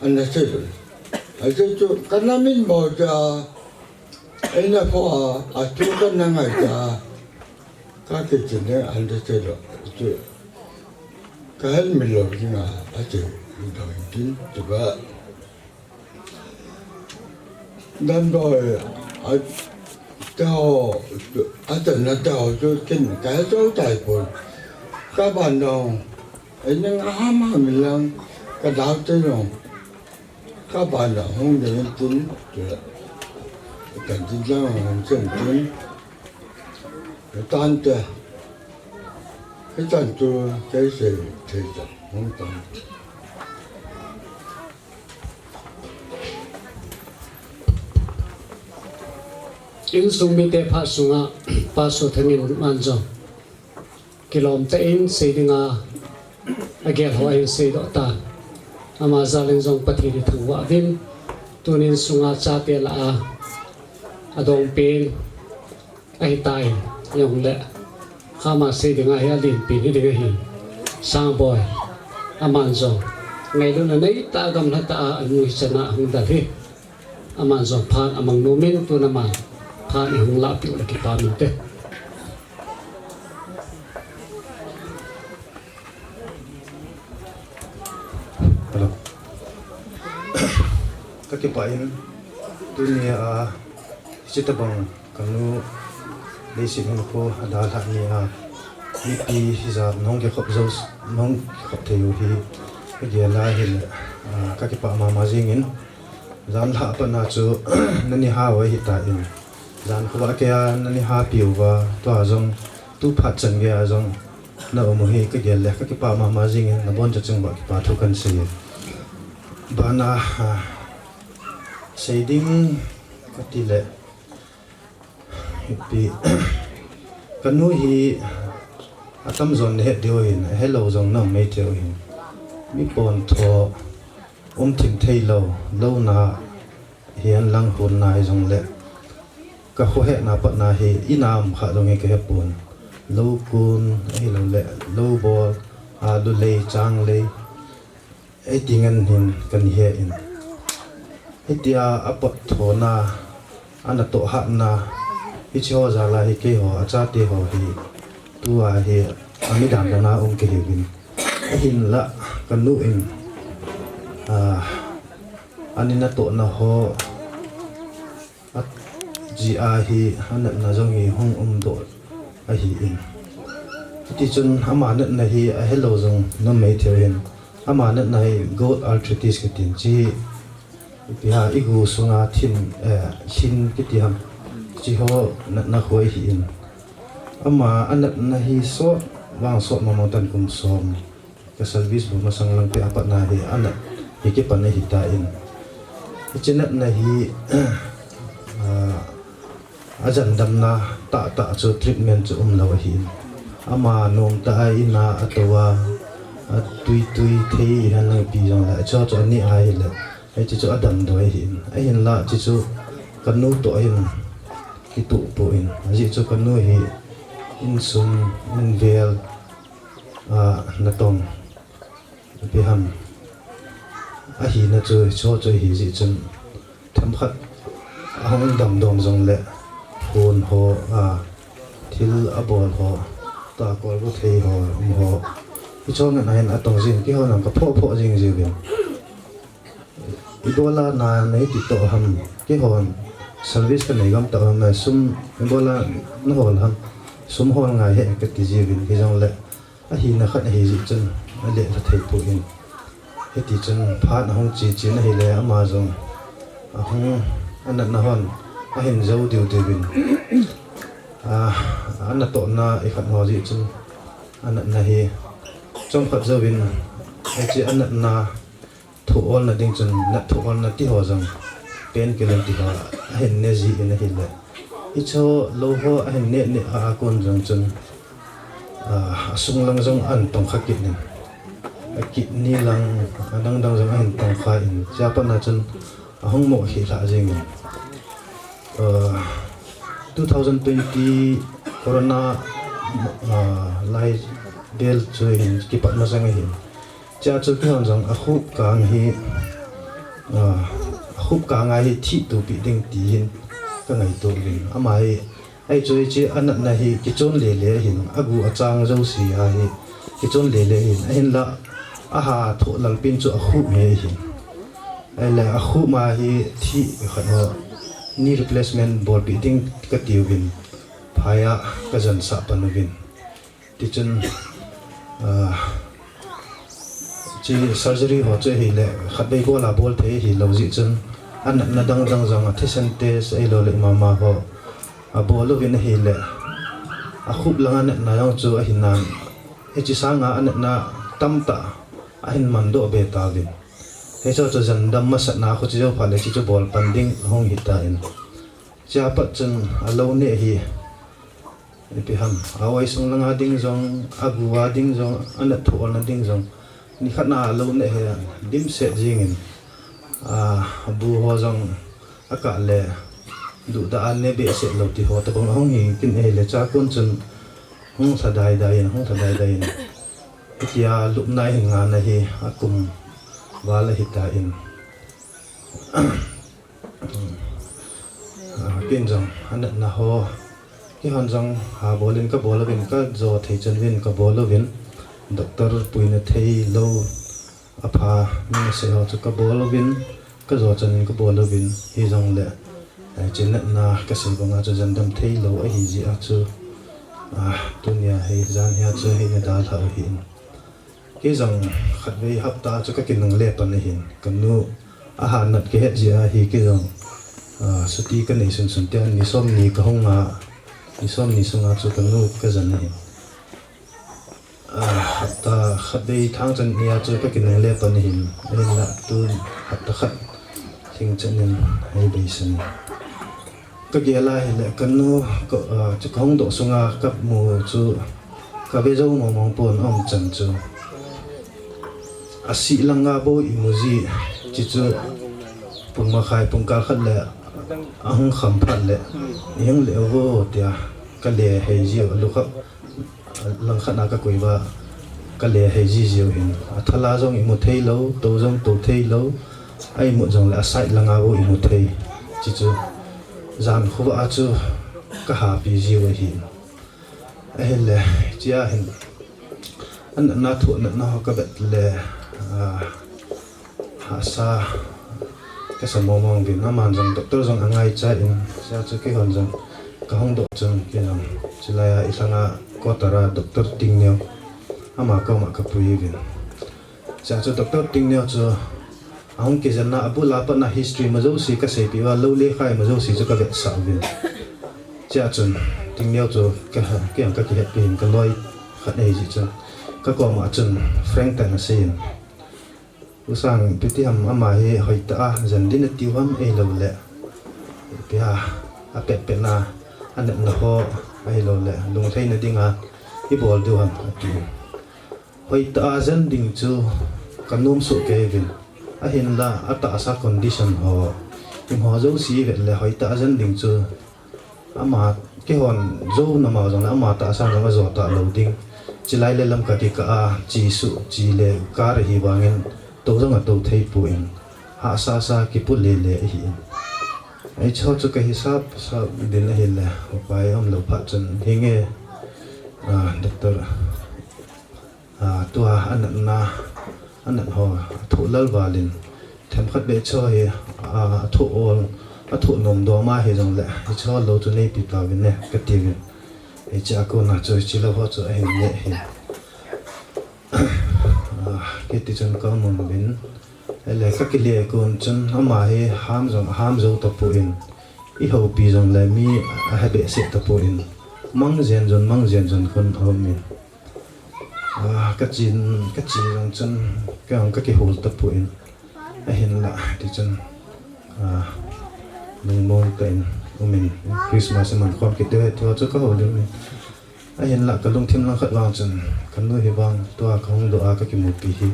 Ana sei. A sei chu, ka na min mo ja. Eina pho a, a tu ka na ngai ja. Ka kiti ni, ana sei lo. Chu. Ka hel mi lo ni nga, a sei. Dong tin, chu ba. Dan doi, a, te ho, a te na te ho chu kin, ka he chu tai pon. Ka ban dong, e ning a ham ham lang, ka dau te dong. Ka ban dong, hung ding tin, te, kan tin lang hung chen tin. Tan te, he tan tu, te se, te ta, hung tan. Insung mite phat sunga Pa Sothang in aman jong kilom tah in sei dinga agel ho ahin seidoh tan. Ama jal in jong Pathen ithangvah uvin, tunin sunga chate lah a adongpen ahitai, jongle khama sei dinga hi alenpen hiding ahi. Sangboi, aman jong ngailutna neitah a gamla tah a anu hichan a ahung dal hi. Aman jong phat amang nomin, tun aman phat ihung lahpeh u le kipah inte. Hello. Kakipah in, tunia hiche tabang kanu leiset hinkho adalhah nia mipi hijat nahung kikhop jou, nahung kikhop thei u hi kagel a ahile, ah, kakipah mama jingin, janlhah patna chu nani hao ahitan, jan khovah keiya nani hapiuva, tua jong tu phat chan geiya jong na um u hi kagel le kakipah mama jingin, nabonchauva kipathu kahin sei e. Bana, ah, sei ding kati le, hipi, kanu hi atamjon nahet diu ahin, ahelou jong na um maithei u ahin. Mi pontho, um thim theilou, louna hihen lang honna hijongle, kakhohetna patna hi ina um kha jong hi kahepon. Lou kun, ahiloule lou bol, alu lei, chang lei, hiti ngen hin kahin he in. Hitia apotthona, anatoh hatna, hicheho jal a hi keiho, achate ho hi, tua hi, amidan dana um kahiuvin. Ahinla, kanu in, ah, ani natohna ho, ajeh a hi anatna jong hi hung umdoh ahin. Hitichun ama natna hi ahelou jong na um maithei u ahin. Ama natna hi gout arthritis kiti, hiche hi ipi ham, igu sunga thin, eh, thin kiti ham, hicheho natna khu ahin. Ama anatna hi sot vang sot mama tan, kum som ka service bol masang lang peh a patna hi anat hi kipan ahitan. Hiche natna hi, ah, ajandamna tahtah chu treatment chu umlou ahin. Ama nomtah a ina atouva, atui tui thei hihen lang ipi jongle, hicheho chu aneh a ahile, hiche chu adamdoh ahin. Ahinla hiche chu kanu toh ahin kitoh poi. Ajeh chu kanu hi insung, invel, ah, natong, ipi ham, ahina chu, hicheho chu ahi jeh chun, themkhat ahung damdom jongle, phone ho, ah, thil abol ho, tua kolbu thei ho, um ho, hicheho ngen ahin atong jin, keihon jong kaphoh phoh jing jiuvin. Ibola na, na hiti toh ham, keihon service kanei gam toh ham, sum ibola nahol ham, sum hol ngai ahi kati jiuvin, hijongle ahina khat ahi jeh chun alelha thei poi. Hitichun phat ahung che chen ahile ama jong ahung, anatna hon ahin jou diu diuvin. Ah, anatohna ikhat ho jeh chun anatna hi chomkhat jouvin, hiche anatna thoh olna ding chun, nat thoh olna tiho jong, painkiller tiho ahin ne jin ahile, hicheho lou ho ahin neh neh a, akon jong chun, ah, asung lang jong ahin tongkha kit in, akidney lang, adang dang jong ahin tongkha in, chea patna chun ahung mo khel lhah jengin. Ah, two thousand twenty corona, ah, lai bel chu hin kipat masang ahin. Chea chu keihon jong akhup kang hi, ah, akhup kang a hi thih tupi ding ti hin kangaito uvin. Ama hi, ahi chu hiche anatna hi kichon lele ahin, agu achang jouse a hi kichon lele ahin. Ahinla, aha thoh lalpen chu akhup me ahin. Ahile akhup ma hi thih khat ho, knee replacement bolpeh ding kati uvin, phai a kajansah pan uvin. Tichun, ah, hiche surgery ho chu ahile, khatvei bol a bol thei ahilou jeh chun, anatna dang dang jong a thisan test ahiloule mama ho abol uvin ahile, akhup lang anatna jong chu ahinan, hiche sanga anatna tamtah ahin mandoh be tauvin. Hicheho chu jandam masatna khu chu jou phat le hiche chu bol pan ding ahung hitan. Chia pat chun alou neh hi, ipi ham, a oi sung langa ding jong, agu a ding jong, anat thoh na ding jong, nikhat na alou neh hi dimset jingin, a, bu ho jong akah le, duhdah a ne behseh lou ti ho tabang ahung hi kit in ahile, chua kon chun hung lhadai dai in, hung lhadai dai in. Hitia lupna hin ngahna hi akum val ahi tan. Ah, ken jong, anatna ho, keihon jong, ha, bol in kabol uvin, kajo thei chan uvin kabol uvin, doctor puina thei lou, apha, mi nasei ho chu kabol uvin, kajo chan in kabol uvin, hijongle, eh, hiche natna kasei banga chu jandam thei lou ahi jeh a chu, ah, tunia hi, jan hia chu hi nadalhah u ahin. Kei jong khatvei hapta chu kakinungle pan ahin, kanu ahat nat kahet jeh a hi kei jong, ah, chuti kanei sunsun tia ni somni kahung a, ni somni sunga chu kanu kajan ahin. Ah, hapta khatvei thangchan nia chu kakinungle pan ahin, ahinla tun hapta khat lhing chan in eibeisan in. Kagel a hile kanu, ka, ah, chu kahung doh sunga kamu chu kave jou mong mong pon aum chan chu. Asih langa bou imu ji, chuchu pung makhai pungkal khat le ahung kham phat le, ihung le uvo tia kale hei jiu, alukha langkhat na kakoi uva, kale hei ji jiu hin. Athala jong imu thei lou, tou jong tou thei lou, a imut jongle aside langa bou imu thei. Chuchu jan khovah a chu kahapi jiu ahin. Ahile, chia hin, anatna thoh natna ho kavet le, ah, hahsa kasa mong mong uvin, aman jong doctor jong angaicha in, chia chu keihon jong kahung doh chun, kei jong chulai a ilhanga quarter a Doctor Tingneo, ama koma kapui uvin. Chia chu Doctor Tingneo chu ahung kijenna abul a patna history ma jouse kaseipeh uva, lou lekha ma jouse chu kavetsah uvin. Chia chun Tingneo chu ka, kei jong kakihetpi in, kaloi khat ahi jeh chun, kakoma chun frank tah in asei in, U Sang, ipi ti ham, ama hi hoitah a jen ding natiu ham, ahiloule ipi ham, apet petna, anatna ho, ahiloule lunglhaina dinga ibol diu ham, ati. Hoitah a jen ding chu kanom soh kei uvin. Ahinla atahsa condition ho, ima ho jouse ivet le hoitah a jen ding chu ama, keihon jou nama jongle ama tahsa jong ajo talou ding. Chulai le lam kakikah a, chesuh, che le kar ahi vangin, tou jong atou thei poi. Hahsa sa kipu lele ahin. Hicheho chu kahisap sap ding ahile, upai umlou phat chun hinge, ah, doctor, ah, tua anatna, anat ho athoh lal valin, themkhat beh cho hi, ah, athoh ol, athoh nom dom ahi jongle, hicheho lou chu neipe tauvin e, katiuvin. Hichea kona chu hiche lou ho chu ahin neh hi. Ah, kiti chun kaum uvin. Ahile kakile kon chun ama hi ham jong aham jou tapon, ihoupi jongle mi ahe behseh tapon, mang jen jon, mang jen jon kon aumin. Ah, kachen, kache jong chun, kei jong kakihol tapon. Ahinla, tichun, ah, lungmong tah in umin, Christmas iman khom kit diu ahi ti ho chu kahoulim in. Ahinla kalungthim langkhat vang chun, kanu hi vang tua kahung doh a kakimupi hi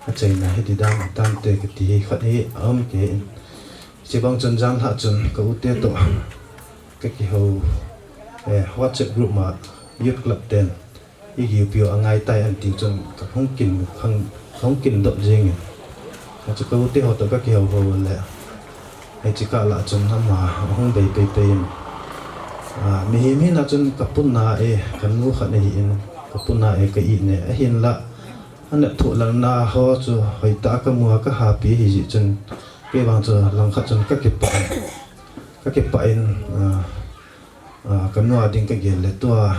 achaina hi didam tante kati hi khat hi aum kei in. Hiche bang chun janlhah chun ka ute toh kakihou, eh, WhatsApp group ma Youth Club ten igiupiu angaitai antiu chun kahung kin, kahung kindoh jengin. Hiche ka ute ho toh kakihou hou le, hiche kah lah chun ama ahung bei peipei in. Ah, mihem hina chun kapu na e, kanu khat ahin, kapu na e ka ine, ahinla anat thoh lalna ho chu hoitah a kamu a kahapi ahi jeh chun, kei vang chu langkhat chun kakipah in, kakipah in, ah, ah, kanu a ding kagel le tua,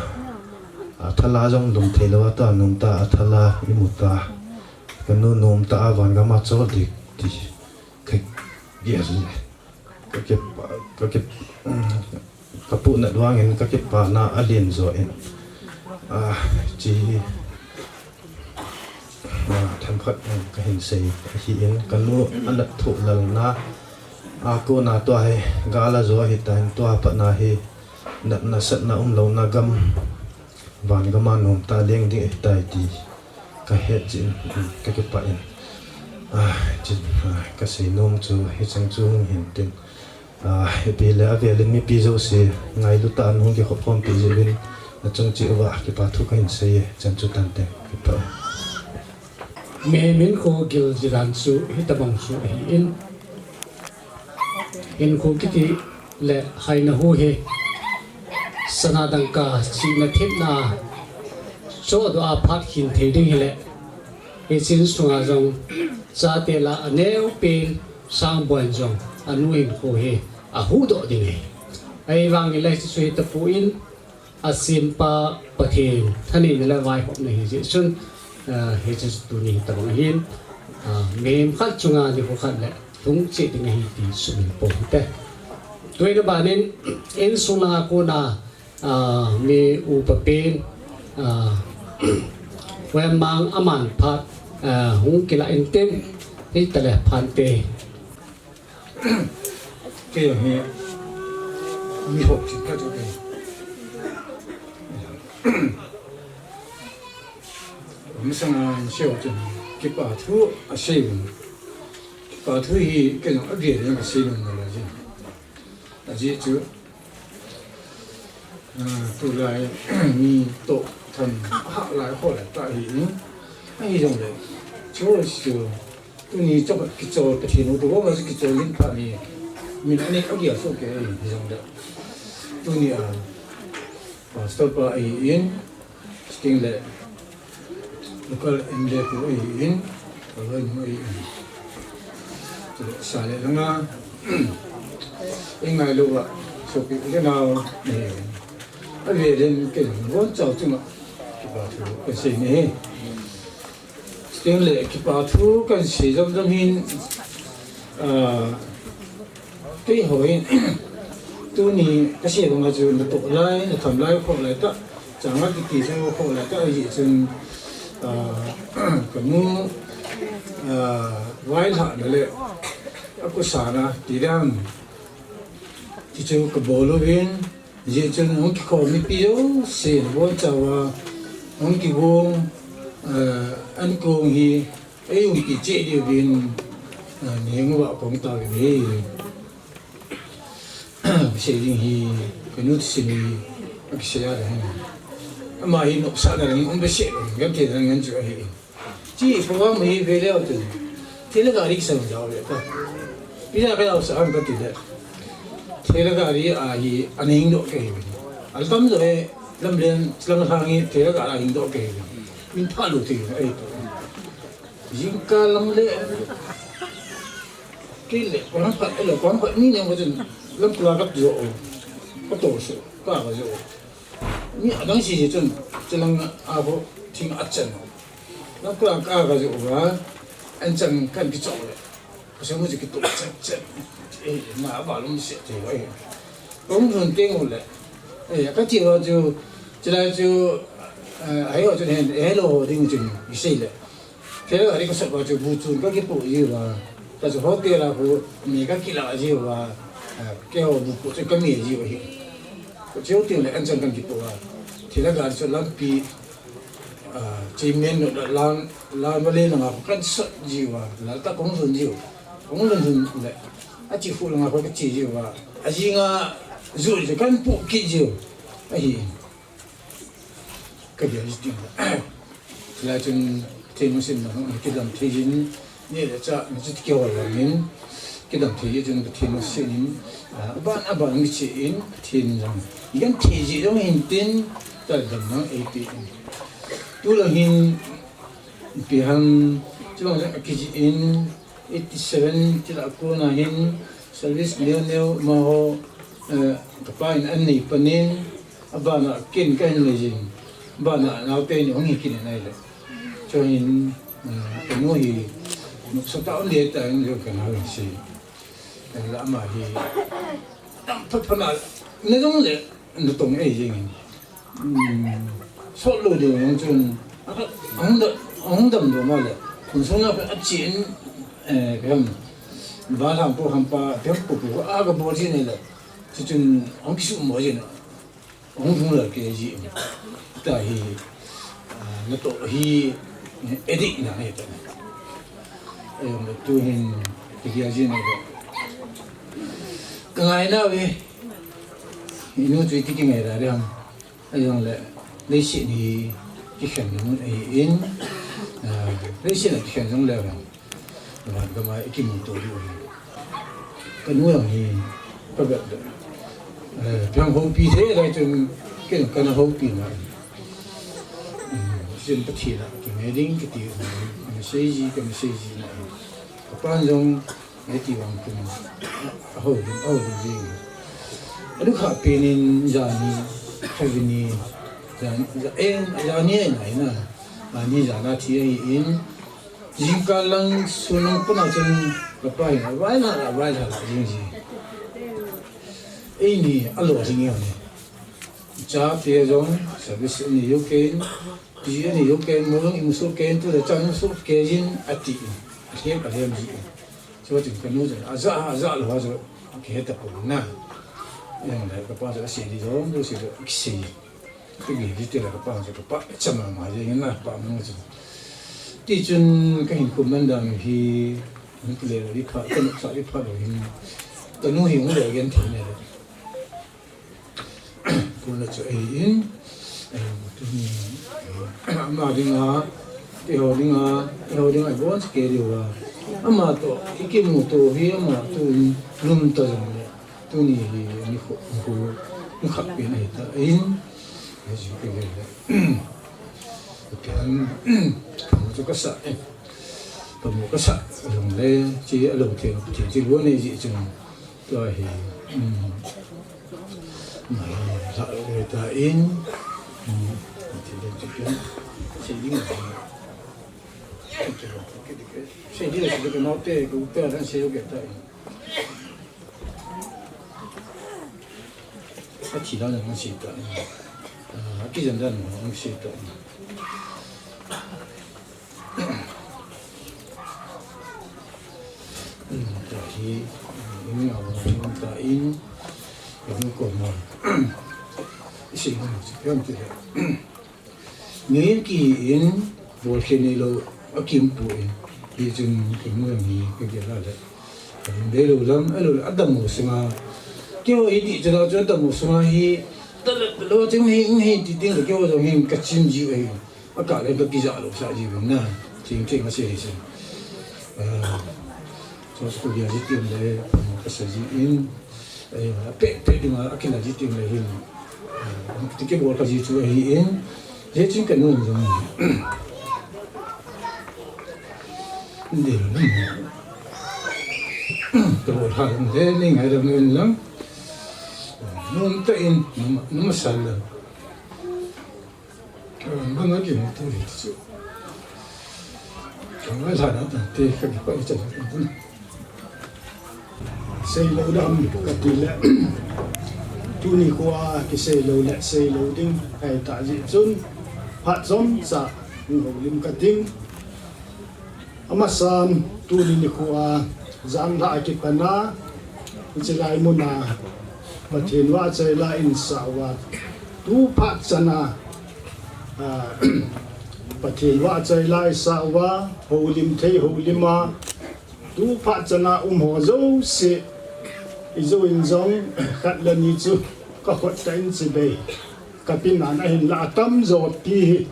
athala jong lum theilou a tua nomtah a athala imu ta, kanu nomtah a vangam a chol ding ti kagel le, kakipah, kakip, kapu nat vangin kakipana alen jo in, ah, hiche hi, ah, themkhat kahin sei ahin, kanu anat thoh lalna, A kona tua hi, gal a jo ahitan tua patna hi, natna satna umlouna gam, van gam a nom ta leng ding ahitai ti ka het jin, ka kipah in. Ah, chin, ah, ka sei nom chu, hicheng chu hung hin tin. Ah, ipi le avel in mipi jouse, ngailu tah in hung kikhop khompi jeh uvin, nachung cheh uva, kipa thu ka hin sei e, chan chu tante, kipah e. Mihem hinkho gil jidan chu hitabang chu ahin, hinkho kiti le haina hu hi sana dangka chihna thepna chohdoh a phat khin thei ding hile, hiche insunga jong chate lah a aneopen Sangboi'n jong anu hinkho hi ahuhdoh ding ahi. Ahivangin hiche chu hitapon, asempa Pathen thaneina le vaihopna ahi jeh chun, ah, hiche chu tuni hitabang ahin, ah, mihem khat chunga nikho khat le lhung cheh ding ahi ti sumil pou hite. Tuin abanin, insung langa kona, ah, mi upa pen, ah, Wemmang aman phat, ah, hung kilah intin, hitale phante. Kei jong hi mi hop chin khat chu kei. Masanga in seiu chun kipa thu asei uvin. Kipa thu hi kei jong avel in kasei nom nalai jin. Ajeh chu, ah, tulai mi toh tham hah lai ho lai tah ahin, ahijongle, chu chu tuni chomkhat kichol Pathen u tu gom a chu kichol ding phat ni, min ani agel soh kei ahi, hijongle, tuni a Pastor pa ahin, chutengle local M L A pu ahin, kaloi nu ahin. Chule sa le langa, ingailu uva sopi u le nao ahin. Avel in kei jong nabonchau chunga kipa thu kasei in ahi. Chutengle kipa thu kasei jom jom hin, ah, keiho hin, tuni kasei banga chu natoh lai, natham lai, khoh lai tah, changa kiti chu khoh lai tah ahi chun, ah, kanu, ah, vailhahna le akusana ti dam, ti chu kabol uvin, hijeh chun hung kikhom mipi jouse nabonchauva, hung kigong, ah, ankong hi, eiumpi cheh diuvin, ah, naheng uva kong tauvin ahi. Kasei ding hi, kanu thusim hi, akisei a ding. Ama hi nopsahna ding um behseh, gentheina ding chu ahi. Hiche program hi veleu chun, thei le gari kisah jao ve ta. Ipi jeh a kajao sah ham katile, thei le gari a hi ana hingdoh kei uve. Atam jo e, lamlen, lamlhang hi thei le gari a hingdoh kei uve. Min phalou thei ahi. Jingkah lang le, kei le, koi ham khat, ele, koi ham khat ni ne ngo chun, lamkula kajo u, katoh soh, ka kajo u. Mi adang sese chun, chulang a ho thing achan u. Lamkula ka kajo uva, anchang kan kicho le, kasei mu chu kitoh chet chet. Eh, na avalum se thei uve. Kong lhun teng ule, eh, kati uva chu, chulai chu, eh, ahi ho chun hin, helou ho ding chun, isei le. Thei le gari kasot uva chu bu chun kakipoh jiuva, kachu hotel a khu mi kakilah jiuva, ah, keiho bu poh chu kame jiu ahi. Kachu teng le anchang kan kipoh uva, thei le gari chu lampi, ah, cheimen no la, la, la vale langa khu kansot jiuva, laltah kong lhun jiu, kong lhun lhun le, achi khu langa khu kache jiuva, ajinga ju chu kanpoh kit jiu ahi. Kagel ji teng le. Chulai chun Pathen lungsetna hung kidam thei jin, neh le chah, nachu kihol jin, kidam thei jin Pathen lungset in, ah, aban, aban mi che in, Pathen jong. Igenthei ji jong hin tin, taldam jong eipeh in. Tulang hin, ipi ham, chulai jong akiji in, eighty seven, chulai a kona hin, service neo neo, amaho, eh, kapa in anei panin, abana ken kahin nei jin, abana naote ni hung hi kit in ahile. Chuin, eh, kanu hi, nopsa tah um ding tah in, kanao in sei. Ahile ama hi, tam phat phat na, na jong le, natong ei jeng in. Hmm, sot lou ding jong chun, a, ahung da, ahung damlou male. Insung a achen, eh, ipi ham, Ba lam po hampa, pem po po, a ka bol jin le. Chuchun, hong kisu mo jin. Hong hung la ke ji. Ta hi, ah, na to hi, edit na he ta. Em, tu hin, ki ya jin le. Ka ngai na ve. Inu tu ti ki ngai da re ham. Ahijongle, leiset hi kikhen jong ahin, ah, leiset a kikhen jongle vang, vangam a ikimuto diu ahi. Kanu jong hi, ka vet le, eh, phang houpi thei lai chun, ken kana houpi na. Hmm, sin Pathen a kingai ding kati, kana sei ji, kana sei ji na. Ka pan jong, Hiti vang kum, a ho ding, a ho ding jing. Anu kha penin jani, khavini, jani, ja-, en, jani ai nai na. Ani jana thi ai in. Jingkah lang sunung puna chun kapai na, vai na, vai na, jing ji. Eini, alo jing yo ni. Chate jong, service ni yo ken, ji ni yo ken, mo jong imusu ken, tu le chan su ken jin, ati. Ahem, ahem ji. Chuti kanu chu, aja, aja lou a chu, kihe tapon na. Jong le, kapa chu, asei di jong, tu sei chu, kisei. Kagi di ti le kapa chu, kapa, chama ma, jeng na, pa mo chu. Ti chun, kahin kum man dam hi, ni le, di pha, kanu sa di pha lou hin. Kanu hi, mo le, gen thi ne le. Tuna chu ahin, eh, tuni, eh, ama dinga, keiho dinga, keiho dinga, ibon chu kei diu a. Ama to, ikimuto hi ama tu lum ta jong le. Tuni hi, ni kho, ni kho, ni khat pen ahi ta, ahin. Ahi chu kei le. Pen, pamo chu kasa, eh. Pamo kasa, jong le, chi alo thei, thei chi lo nei ji chung. Tua hi, um, mai, la, le ta in, um, ti le ti ke, sei ding le, sei ding le, sei ding le, te, ku te, ran sei ke ta in. A thi la, ran sei ta in. A, ki jan dan, ran sei ta in. Ta hi, in a, in ta in, in ko ma. Isi ma, si pian ti. Ngin ki in, bol khe nei lou, akim pu in. Hi chun, ki mu mi, ki ge la le. Be lou lam, a lou, adam mo sunga. Keiho hi di, chula chu adam mo sunga hi, ta le, lo chim hi, hi, ti ting, keiho jong hi, ka chim ji hi. Aka le ka kija lou sa ji vin na. Thing thing a sei sei. Ah, so school ya ji ting le, ka sa ji in. Eh, pe, pe ding a, akila ji ting le hin. Ah, ti ke bol ka ji chu ahi in. Ye ching ka nun jong. Ndi lo. Ka bol ha le, ni ngai da nun lang. Nun ta in, numa, numa sa la. Ka bang a ki mo tu hi chu. Ka ngai la na ta te ka ki pa i cha ka tu. Sei lou dam ka ti le. Tuni khoa kisei lou le sei lou ding ahi ta ji chun. Phat chomcha houlim ka ting. Amasan, tuni nikho a, janlhah a kipat a, hiche lai mun a, Pathen vahchoi la in sah uva, tu phat chan a, a, Pathen vahchoi la i sah uva, houlim thei houlim a, tu phat chan a um ho jouse, i jou in jong, khat le ni chu, ka khut tah in chibai. Ka pe nan ahinlah atamjo pi hi,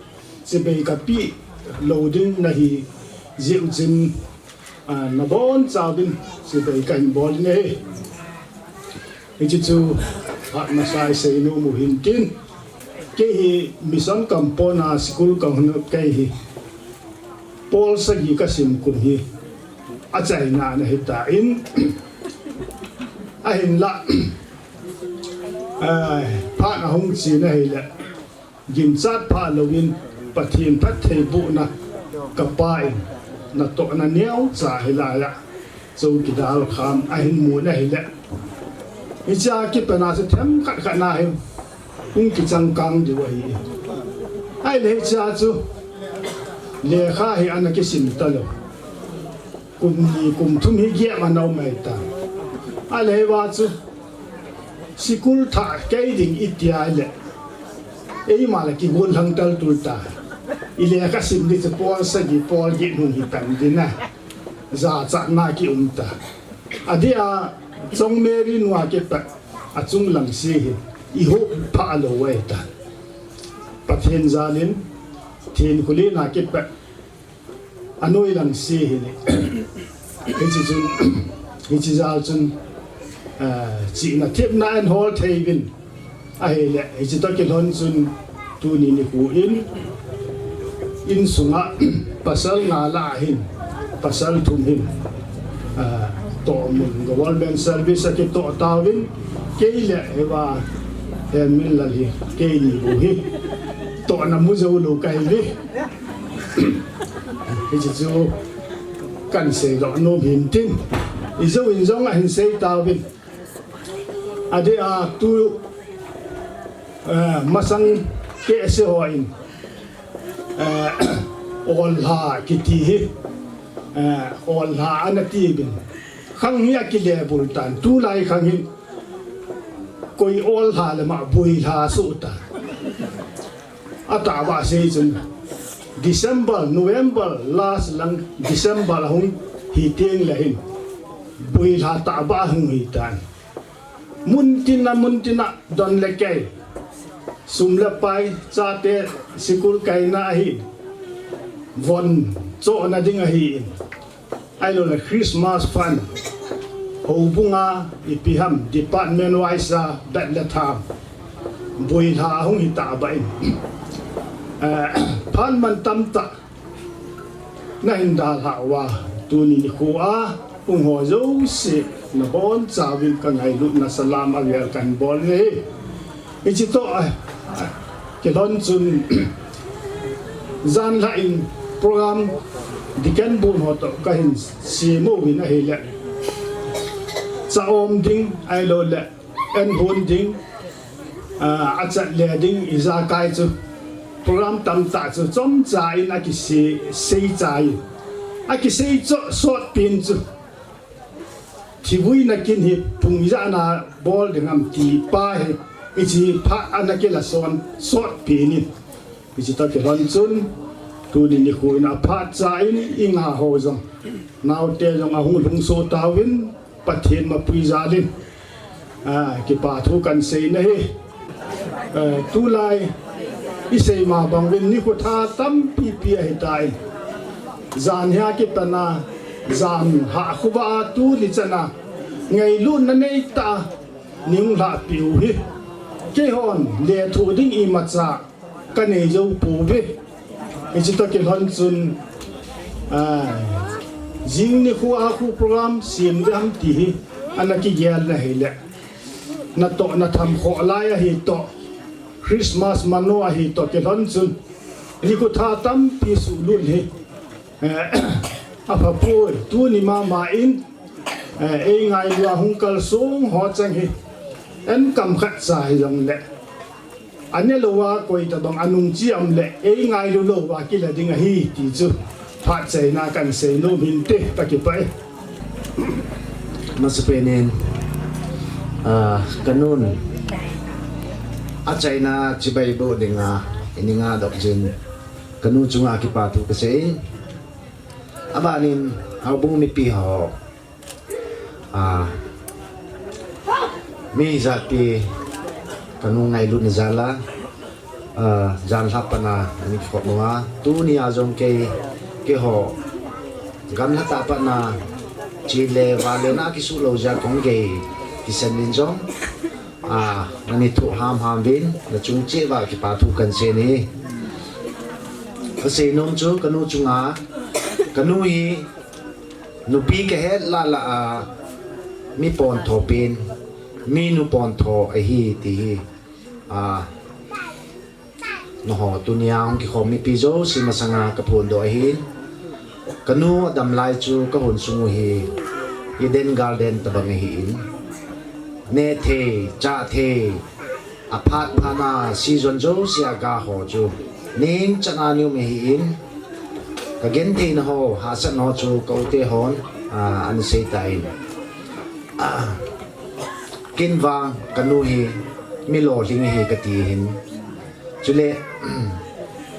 chibai ka pe lou ding nahi jeh u chun, a, nabonchauvin chibai kahin bol in ahi. Hiche chu, phat masa a isei nom u hin tin. Kei hi mission camp pon a school kahung kei hi. Pol sagi kasim kum hi. Achaina nahi tan. Ahinlah. Ai, phat ahung chen ahile, ginchat pha louvin Pathen phattheibohna kapa in natohna neocha hilai a chowkidar kham ahin mun ahile, hichea kipat a chu themkhat khat na hin hung kichangkang diu ahi. Ahile hichea chu lekha hi ana kisim talou. Kum ni kum thum hi geh ma nau mai ta. A le va chu sikul tha kei ding i tia le. Ei ma le ki gun lang tal tul ta. I le ka sim di chu pol sa gi pol gi nung hi tan di na. Za cha na ki um ta. A di a chong Mary nua ki pa a chung lang si hi. I hu pha lo wai ta. Pathen zalin thin khuli na ki pa. A noi lang si hi ni. Hichi chun, hichi zal chun, eh, chi na thip na en hol thei vin. A hi le, hichi to ki lhon chun, tu ni ni khu in, in sunga, pasal nga la hin, pasal thum hin. Eh, to mun government service a ki to ta vin, kei le, he va, he min la hi, kei ni bu hi. To na mu zo lo kai vi. Hichi chu kan sei lo nom hin tin. I zo in zong a hin sei ta vin. A di a tu, eh, masang ke se ho in. Eh, ol ha ki ti hi. Eh, ol ha ana ti bin. Khang hi a ki le bul tan. Tu lai khang hin. Koi ol ha le ma bui ha su ta. A ta ba sei chun December, November, last lang December hung hi tieng le hin. Bui la ta ba hung hi tan. Mun tin a, mun tin a, don le kei. Sum le pai, cha te, sikul kai na ahi. Von, cho na ding ahi in. Ai lo le Christmas fund. Ho bunga, i pi ham, department wise a, bet le tham. Bui la hung hi ta ba in. Eh, phan man tam ta. Na hin dal ha wa, tu ni ni khu a, ung ho zo si, na bon cha vin ka ngai lut na salam a vial kan bol ni. Hichi to a, a, ki lhon chun, zan la in program, di ken bun ho to ka hin si mo vin a hi le. Cha om ding, ai lo le, en hun ding, ah, a chat le ding i za kai chu. Program tam ta chu chom cha in a ki sei, sei cha in. A ki sei cho sot pin chu. Thi vui na kin hi pung i za na bol ding am ti pa hi. I chi pha ana ki la son sot pin in. I chi ta ki lhon chun. Tu ni ni khu in a pha cha in i nga ho zong. Nau te zong a hung lung so ta vin. Pathen mapui zalin, ah, kipa thu kan sei na hi. Eh, tulai, i sei ma bang vin ni khu tha tampi pi ahi ta in. Zan hia ki ta na, zan ha khu va tu ni cha na, ngailut na nei ta, ning la piu hi. Kei hon, le thu ding i ma cha, ka nei zo pu ve. Hichi to ki lhon chun, ah, zing ni khu a khu program sim ve ham ti hi, ana ki gel na hi le. Na to na tham kho lai a hi to. Christmas mano a hi to ki lhon chun. Ni khu tha tampi su lut hi. Eh, a pha pui, tu ni ma ma in, eh, ei ngai lua hung kal sung ho chang hi. En kam khat cha hi zong le. Ane lo a koi ta bang anung chi am le, ei ngai lo lo a ki la ding ahi ti chu. Phat chai na kan sei nom hin te ta ki pai. Masa penin, ah, ka nun. A chai na chibai bo ding a, ini nga dok jin. Ka nu chunga kipa thu ka sei. Abanin, houbung mipi ho. Ah, mi zati ka nu ngailut na zala. Ah, zan lha pana, ni khop mo a. Tu ni a zong kei, kei ho. Gam lha ta pana, chi le va le na ki su lo za kong kei, ki sen min zong. Ah, na ni thu ham ham vin, na chung che va kipa thu kan se ni. Ka sei nom chu, ka nu chunga, ka nu hi, nupi ka het la la a, mi pon tho pin, mi nu pon tho ahi ti hi. Ah, na ho tu ni a hong ki khom mipi zo, si masanga ka phun do ahin. Ka nu a dam lai chu ka hun sung u hi Eden Garden ta bang ahi in. Ne thei, cha thei, a phat phana season zo sia ga ho chu. Ning chana ni um ahi in. Gentheina ho, hahsatna ho chu ka u te hon, ah, ana sei tan. Ah, ken vang ka nu hi mi lolhing ahi kati hin. Chule,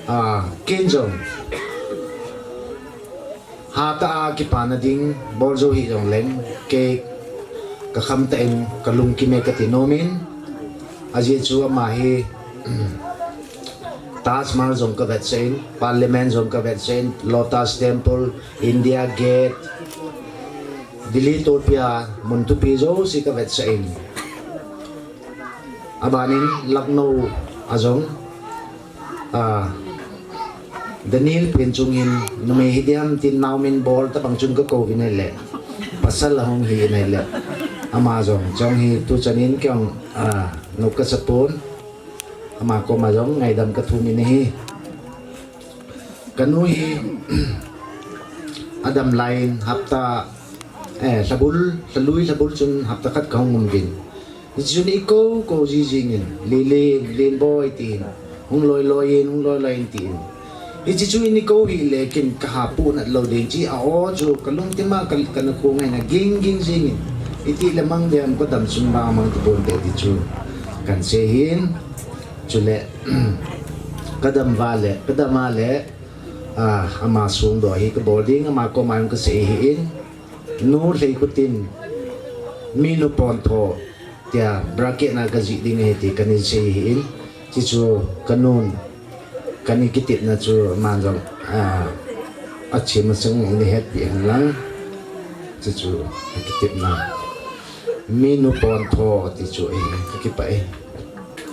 ah, ken jong hatah a kipana ding bol jou hih jongleng, kei ka khamtah in ka lungkim e kati nom in, ajeh chu ama hi Taj Mahal jong ka vetsah in, Parliament jong ka vetsah in, Lotus Temple, India Gate, Delhi topi a mun thupi jouse ka vetsah in. Aban in Lucknow a jong, ah, Daniel pen chung hin numei hi diam tin nao min bol tabang chun ka kou vin ahile, pasal ahung hi in ahile, ama jong, jong hi tuchan in kei jong, ah, nop ka sa pon, ama koma jong ngaidam ka thum in ahi. Ka nu hi adam lai in hapta, eh, lhabul, lhalui lhabul chun hapta khat ka hung um vin. Hichun i kou kou jing jing in, Lelen, Lenboi tin, hung loi loi in, hung loi loi in tin. Hichi chu in i kou hih le ken ka ha pu nat lou ding chi a o chu ka lungthim a ka, ka na khu ngai na ging ging jing in. Iti le mang diam ka dam chun ba mang ti pon te ti chu kan sei hin. Chule, ka dam va le, ka dam a le, ah, ama sung do hi ka bol ding, ama koma jong ka sei hi in. Nu Hleikhutin, mi nu pontho, tia bracket na ka jih ding ahi ti ka nei sei hi in. Chi chu ka nun, ka nei kitepna chu ama jong, ah, a chim a sung in hetpi hen lang. Chi chu a kitepna. Mi nu pontho ti chu ahi, ka kipah e.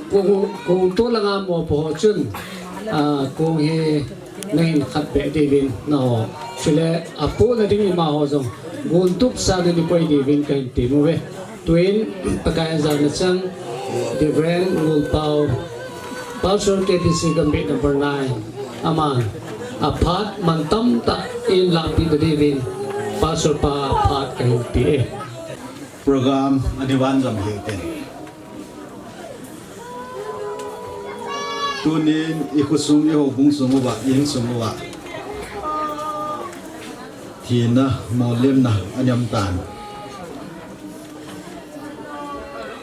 Kong, kong to langa mopo ho chun, ah, kong hi na hin khat beh diuvin na ho. Chule a po na ding ima ho jong gon tup sa na ni koi diuvin ka hin ti mu ve. Tuin Pakai a jal na chang Reverend Ngulpao, Pastor K B C Gambih number nine. Aman a phat man tamtah in lampi na diuvin Pastor pa phat ka hin pe e. Program a divan jam hi ten. Tunin i khosung, i houbung sung uva, i insung uva thina, molemna ana um tan.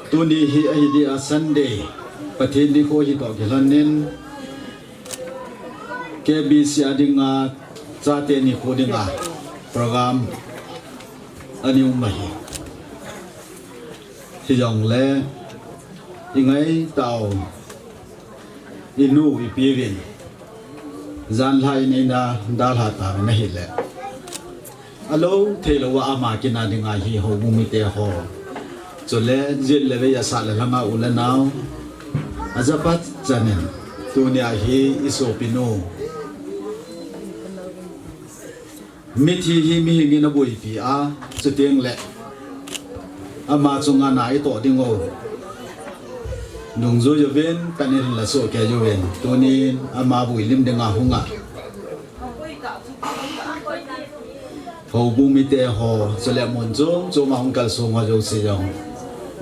Tuni hi ahi dia Sunday, Pathen nikho hi toh kilhonin, K B C a dinga, chate nikho dinga program ana um ahi. Hijongle, i ngai tau, i nu, i pi uvin, janhi in eina dalha tauvin ahile, alou thei louva ama kina dinga hi houbung mite ho, chule jet le vei a sah le lhanga u le nao, a japa chanin, tunia hi i sopinu mithi hi mihing in a boipi a, chuteng le ama chunga na i toh ding u, nungjui uvin, kan in la soh kei uvin, tunin ama boi lim dinga hunga houbung mite ho, chule mun chom chom a hung kalsong ho jouse jong,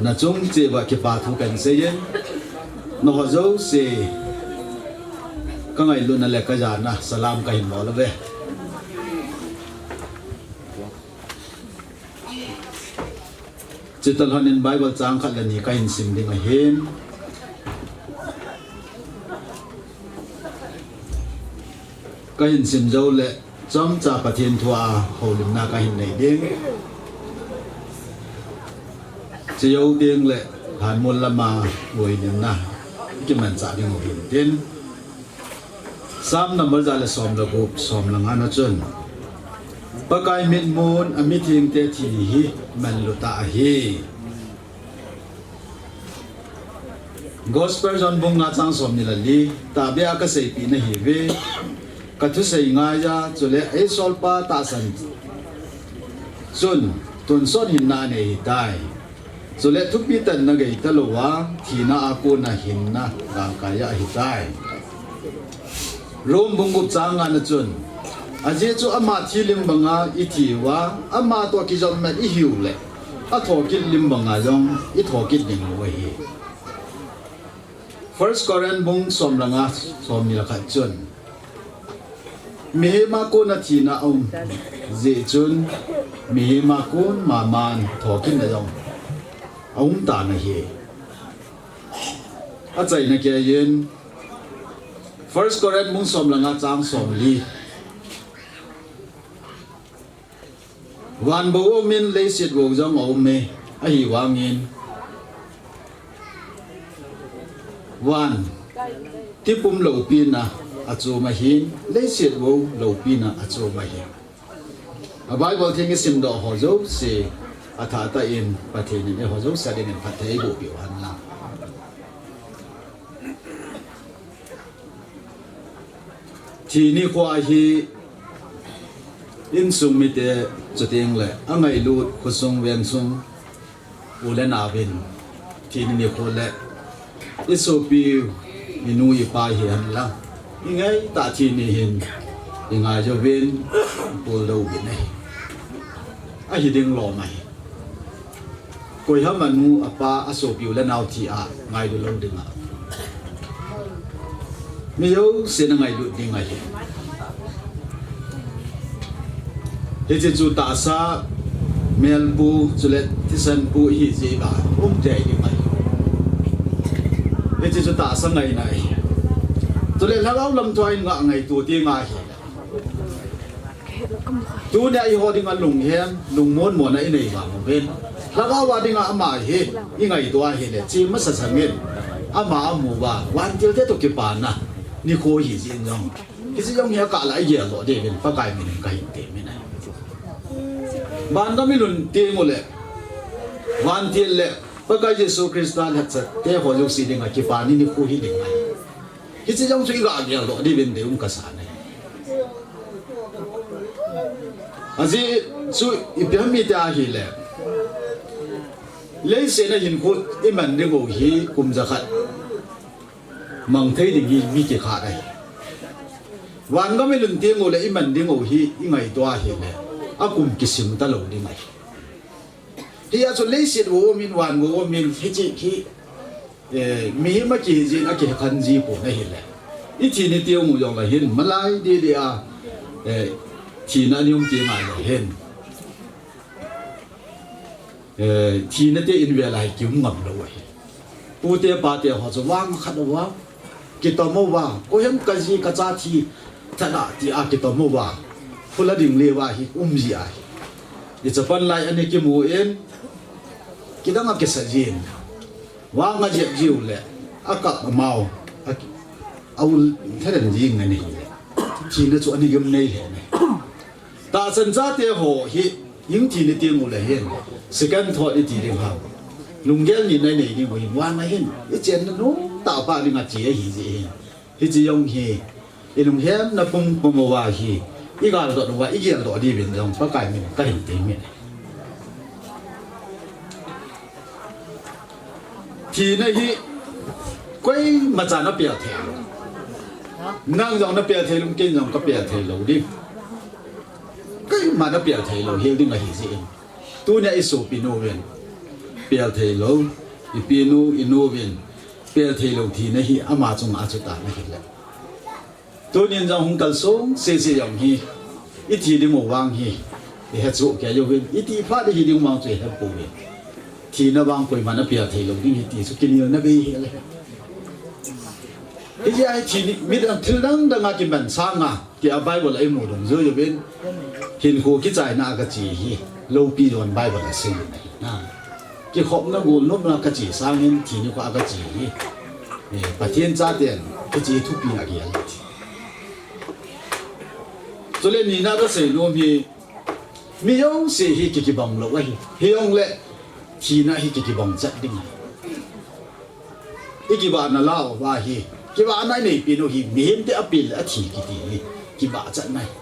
na chung cheh uva kipa thu kan sei in, nangho jouse ka ngailutna le ka jana salam ka hin bol uve. Chuti lhonin Bible chang khat le ni ka hin sim ding ahin. Ka hin sim jou le chomcha Pathen thu a houlimna ka hin nei ding. Chujou ding le lhanmol lama boilimna kimanchah ding u hin tin. Psalm number ja le som le gup, som le nga na chun, Pakai mitmun a mithengte thi hi manlu tah ahi. Gospel John bung nga chang som ni le li, tahbeh a ka seipeh nahiuve, ka thusei ngaiya, chule eisolpa tahsan chun tonsot hinna anei ahitai. Chule thupi tanna gei talouva, thina a kona hinna galkai ahitai. Rom bung gup chang nga na chun, ajeh chu ama thi lim banga i thi uva, ama toh kijopmat i hiu le, a thokit lim banga jong i thokit ding u ahi. First Corinth bung som le nga, som ni le khat chun, Mihem a kona thina aum jeh chun, mihem a kon maman thokitna jong aum tan ahi. Achaina keiyin First Corinth bung som le nga chang som li. Van bou aumin leiset bou jong aume, ahivangin van tipum loupina achom ahin, leiset bou loupina achom ahi. A Bible theng isimdoh ho jouse, athah tah in Pathen in eiho jouse dingin phatthei eiboh peh u hen lang. Thi nikho hi insung mite chuteng le angailut khosung vengsung u le naovin thi nikho le isopi inu ipa hi hen lang, ingaitah thi ni hin ingai jouvin, pul douvin ahi. Ahi ding lom ahi. Koiham anu apa asopi u le nao thi a ngailu lou ding a, mi jouse na ngailut ding ahi. Hiche chu tahsa melpu chule thisan pu ihi jeh a um tei ding ahi. Hiche chu tahsa ngaina ahi. Chule lhagao lam thua in nga ngaito ti nga hi. Tunia eiho dinga lunghem, lungmon mona inei vang uvin, lhagao a dinga ama hi ingaito ahile, che masa sangin ama amu uva, vantil te toh kipana nikho hi jeh in jong, hiche jong hi akah la igeldoh diuvin Pakai min in kahin temin ahi. Vangam ilhun teng ule, vantil le Pakai Jesu Christa lhacha te ho jouse dinga kipana nikho hi ding ahi. Hiche jong chu iga geldoh diuvin deium kasa ahi. Ajeh chu ipi ham iti ahile, leiset a hinkho iman ding u hi kum jakhat mang thei ding hi mi kikhat ahi. Vangam ilhun teng ule iman ding u hi ingaito ahile, akum kisim talou ding ahi. Hijeh chun leiset u aumin, van u aumin, hiche hi, eh, mihem a kihi jin, akikhen ji pon ahile, ithi ni teng u jong le hin, malai didi a, eh, thina ana um teng le hin, eh, thina te in vel a hi kium ngam lou ahi. Pute pate ho chu vang khat uva kitom uva, koiham kaji kacha thi tha da tia kitom uva, khula ding le uva hi um ji ahi. Ichapan lai ana kimu in, kidang a kisa jin, vang ajep jiu le, akap amau, a, aul theren jing ana hile, thina chu ana gim nei le ne. Tahsan chate ho hi, hing thi ni teng ule hin, second thought iti ding ham, lunggel nina inei ding u hin, vang a hin ichenna nomtah pa dinga che ahi jeh hin, hiche jong hi ilunghemna pumpum uva hi, igaldoh uva, igeldoh diuvin jong Pakai min kahin teimin. Thina hi koimacha napel thei lou. Nang jong napel thei lou, ken jong kapel thei lou ding. Koima napel thei lou hel ding ahi jeh in, tunia isopi nu uvin pel thei lou, ipi nu, inu uvin pel thei lou thina hi ama chunga chu tan ahile. Tunin jong hung kalsong sese jong hi, ithi ding u vang hi ihesoh kei uvin, iti phat ihi ding vang chu ihepouvin, thina vang koiman apel thei lou ding ahi ti chu kinelna bei hel ahi. Hijeh a hi thi ni, midang thil dang dang a kiman sanga, tia Bible a imu dungjuiyu vin, hinkho kichaina a kache hi loupi jon Bible a aseiyin ahi. Kikhopna golnopna kache sangin thi nikho a kache hi, eh, Pathen chaten kiche thupi agel ahi. Chule nina kasei nom hi, mi jouse hi kikibang lou ahi. Hijongle thina hi kikibang chat ding ahi. Ikivahna lah uva hi, kivahna ineipen u hi, mihemte apel le athi kiti hi kivah chatna ahi.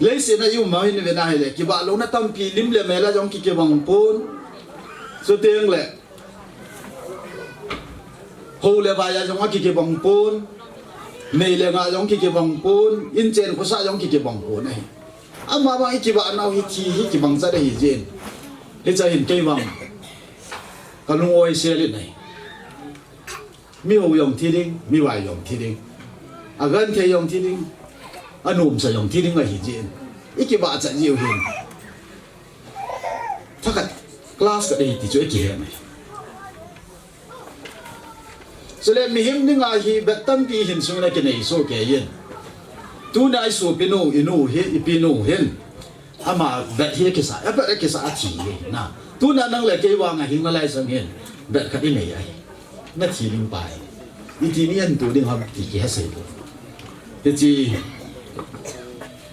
Leiset a ium uva hin ivena hile, kivah louna tampi, lim le mel a jong kikibang pon. Chuteng le hou le vai a jong akikibang pon. Nei le ngah jong kikibang pon. Inchen khosah jong kikibang pon ahi. Amavang ikivah nau hi thi hi kibang chat ahi jeh in, hiche hin keivang kalung oisel in ahi. Mihou jong thi ding, mivai jong thi ding, agenthei jong thi ding, Anom sa jong thi ding ahi jin. I kibah chat jiu hin. Thakhat class ka dei ti chu i kihe mai. Chule mihem dinga hi bet tampi hin sung na kinei so ke yin. Tuna i sopi nu, i nu hi, i pi nu hin. Ama bet hi kisa, a bet kisa a thi hi na. Tuna nang le kei vang a hing na lai sang hin. Bet khat i nei ahi. Na thi ding pai. I thi ni an tu ding ham ti ki ha sei lo. Hichi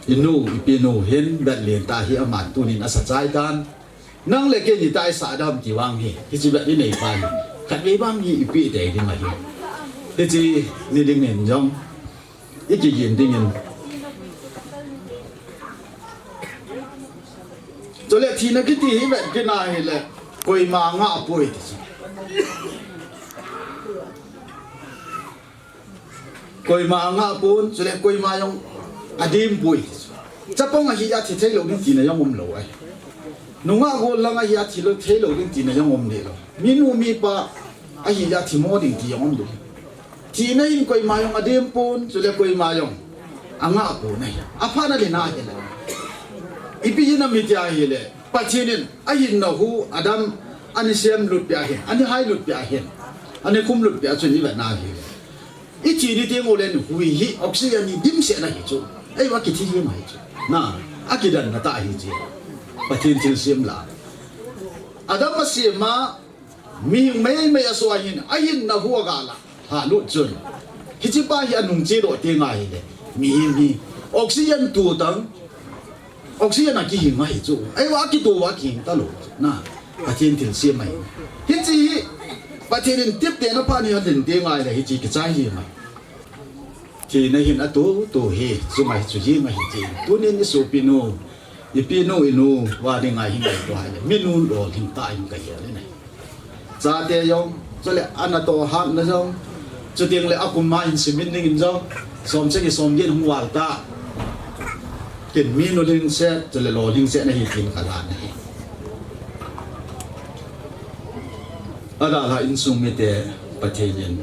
i nu, i pi nu hin bet lien ta hi ama tunin a sa chai tan. Nang le kei ni ta i sa dam ti vang hi. Hichi bet i nei pai. Khat vei vang hi i pi te ding ahi. Hichi ni ding in jong. I kigin dingin. Chule thina kiti hi vet kina hile koima ngah poi ti chu. Koima ngah pon, chule koima jong adim poi ti chu. Chapang ahi a thi thei lo ding tina jong um lo ai. Nungah gol lang ahi a thi lo thei lo ding tina jong um ni lo. Minu mipa ahi a thi mo ding ti jong um lo. Thina in koima jong adim pon, chule koima jong angah pon ahi. Apha na le na hi le. Ipi jin a mi ti ahi le. Pathen in ahin na hu Adam ani sem lut pia hin, ani hai lut pia hin, ani khum lut pia chun i va na hi le. I thi ni ti ngo le nu hui hi oxygen ni dim se na hi chu. Ei va ki thi hi ma hi chu. Na, a kidan na ta hi chi. Pathen thil sem la. Adam a sem ma Mi mei mei a so ahin, ahin na hu a ga la. Ha lut chun. Hichi pa hi anung che do te nga hi le. Mi hi mi. Oxygen tu tang. Oxygen a ki hing a hi chu. Ai wa ki tu wa ki hing ta lo. Na. Pathen thil sem mai. Hichi hi. Pathen in tip te na pa ni a den te nga hi le hichi ki chai hi mai. Thina hin a tu tu hi. Chu mai chu hi mai hi chi. Tunin i su pi nu. I pi nu i nu, va ding ngai hi ngai tua hi. Mi nu lo hin ta hin ka hi le ne. Chate jong, chule ana to hat na jong. Chuting le akum ma hin simin ding in jong. Som se ki som gin hung wal ta. Kin mi nu ling se, chule lo ling se na hi kin ka la na hi. Ada la insung mi te Pathen in.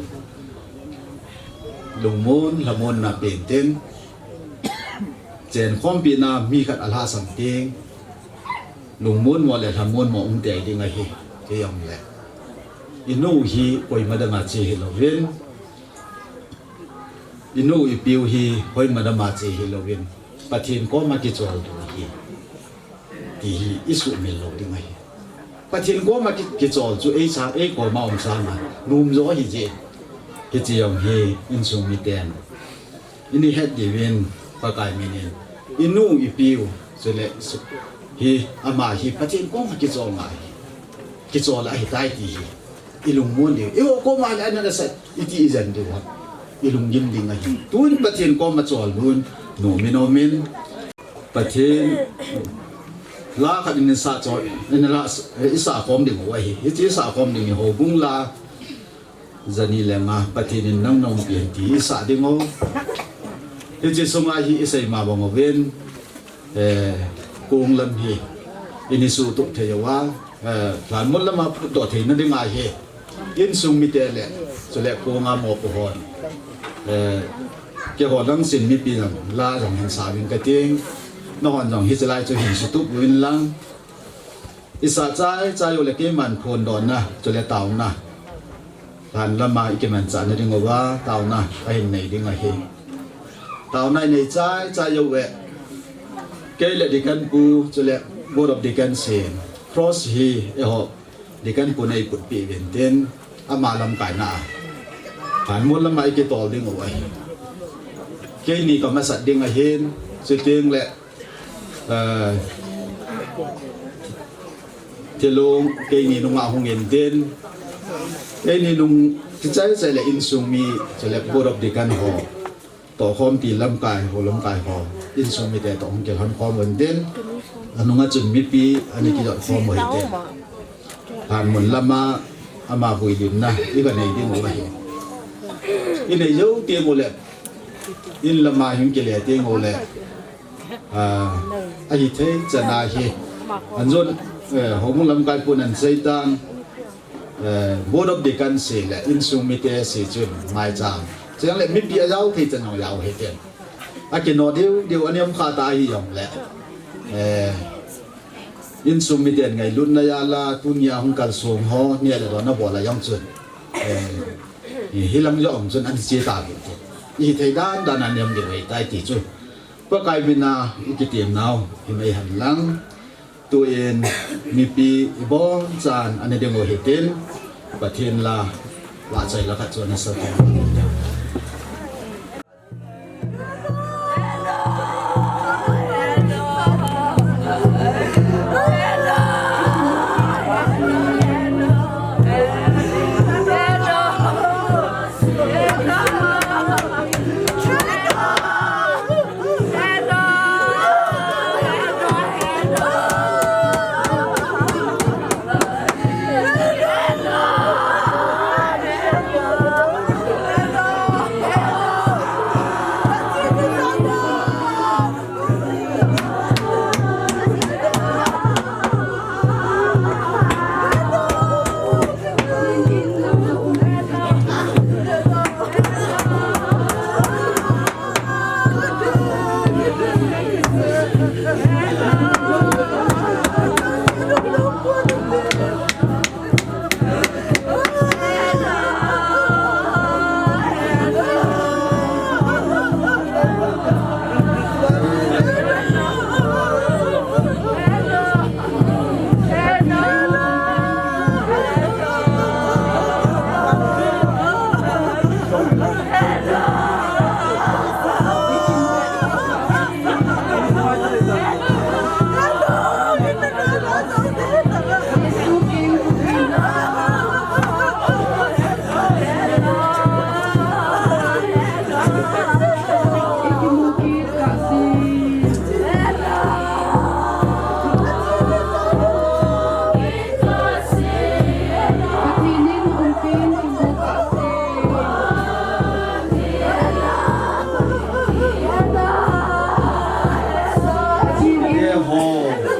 Lungmon, lhamon na pen tin. Chen khompi na mi khat a lhasam ding. Lungmon mo le lhamon mo um te ding ahi. Kei jong le. I nu hi koima danga che hi lovin. I nu i piu hi koima dama che hi lovin. Pathen koma kichol tu hi. Ti hi i sumil lo ding ahi. Pathen koma ki, kichol chu ei sa, ei koma um sa ma. Num jo hi je. Hichi jong hi insung mi ten. Ini het diuvin Pakai minin. I nu i piu, chule, hi, ama hi, Pathen koma kichol ngai. Kichol ahi tai ti hi. I lungmon diu. I ho koma le ana sa, i ti i jan diu ha. I lunggim ding ahi. Tun Pathen koma chol dun. Nomin, nomin. Pathen. La khat in sa chol. In la, i sa khom ding ahi. Hichi sa khom ding ho bung la. Jani le nga Pathen in nang nong pian ti i sa ding o. Hichi sunga hi i sei ma bang o ven. Eh, kong lam hi. Ini su tuk thei o wa. Eh, plan mun lama put do thei na ding a hi. Insung mi te le. Chule konga mo pu hon. Eh, ke ho lang sin mi pi lang. La jong hin sa vin ka ting. Na hon jong hi chilai chu hin su tuk vin lang. I sa chai, chai u le keiman phon donna, chule taona. Tan lama i kiman chahna ding uva, taona, ka hin nei ding ahi. Taona i nei chai, chai u ve. Kei le Deacon pu, chule Board of Deacon sin. Cross hi, eiho, Deacon pu nei put pi vin tin, ama lamkaina. Tan mun lama i kitol ding uva hi. Keini ka masat ding ahin, chuting le, Ah, thilung, keini nunga hung in tin. Keini nung, kichai chai le insung mi, chule Board of Deacon ho. To khompi lamkai ho, lamkai ho. Insung mi te to hung kilhon khom un tin. Anunga chun mipi, ani kijot khom u hi tin. Han mun lama, ama vui lim na, i ka nei ding u ahi. I nei jou ti mu le. In lama hung kile ti mu le. Ah, ahi thei chana hi. Anjon, eh, homu lamkai pun an sei tan, eh, Board of Deacon se le, insung mi te se chun, mai chang. Chang le, mipi a jau thei chan jong jau he ten. Akino deu deu a niam kha ta hi jong le. Eh, insung miten ngailutna jal a tunia hung kalsong ho, neh le don a bol a jong chun. Eh, hilang jong chun an che ta hi. Ihi thei dan dan a niam deu ahi tai ti chu. Pakai min a i kitem nau, hi mai hen lang. Tuin mipi i bonchan ana ding u hitin, Pathen la, vahchoi la khat chu ana sa ta.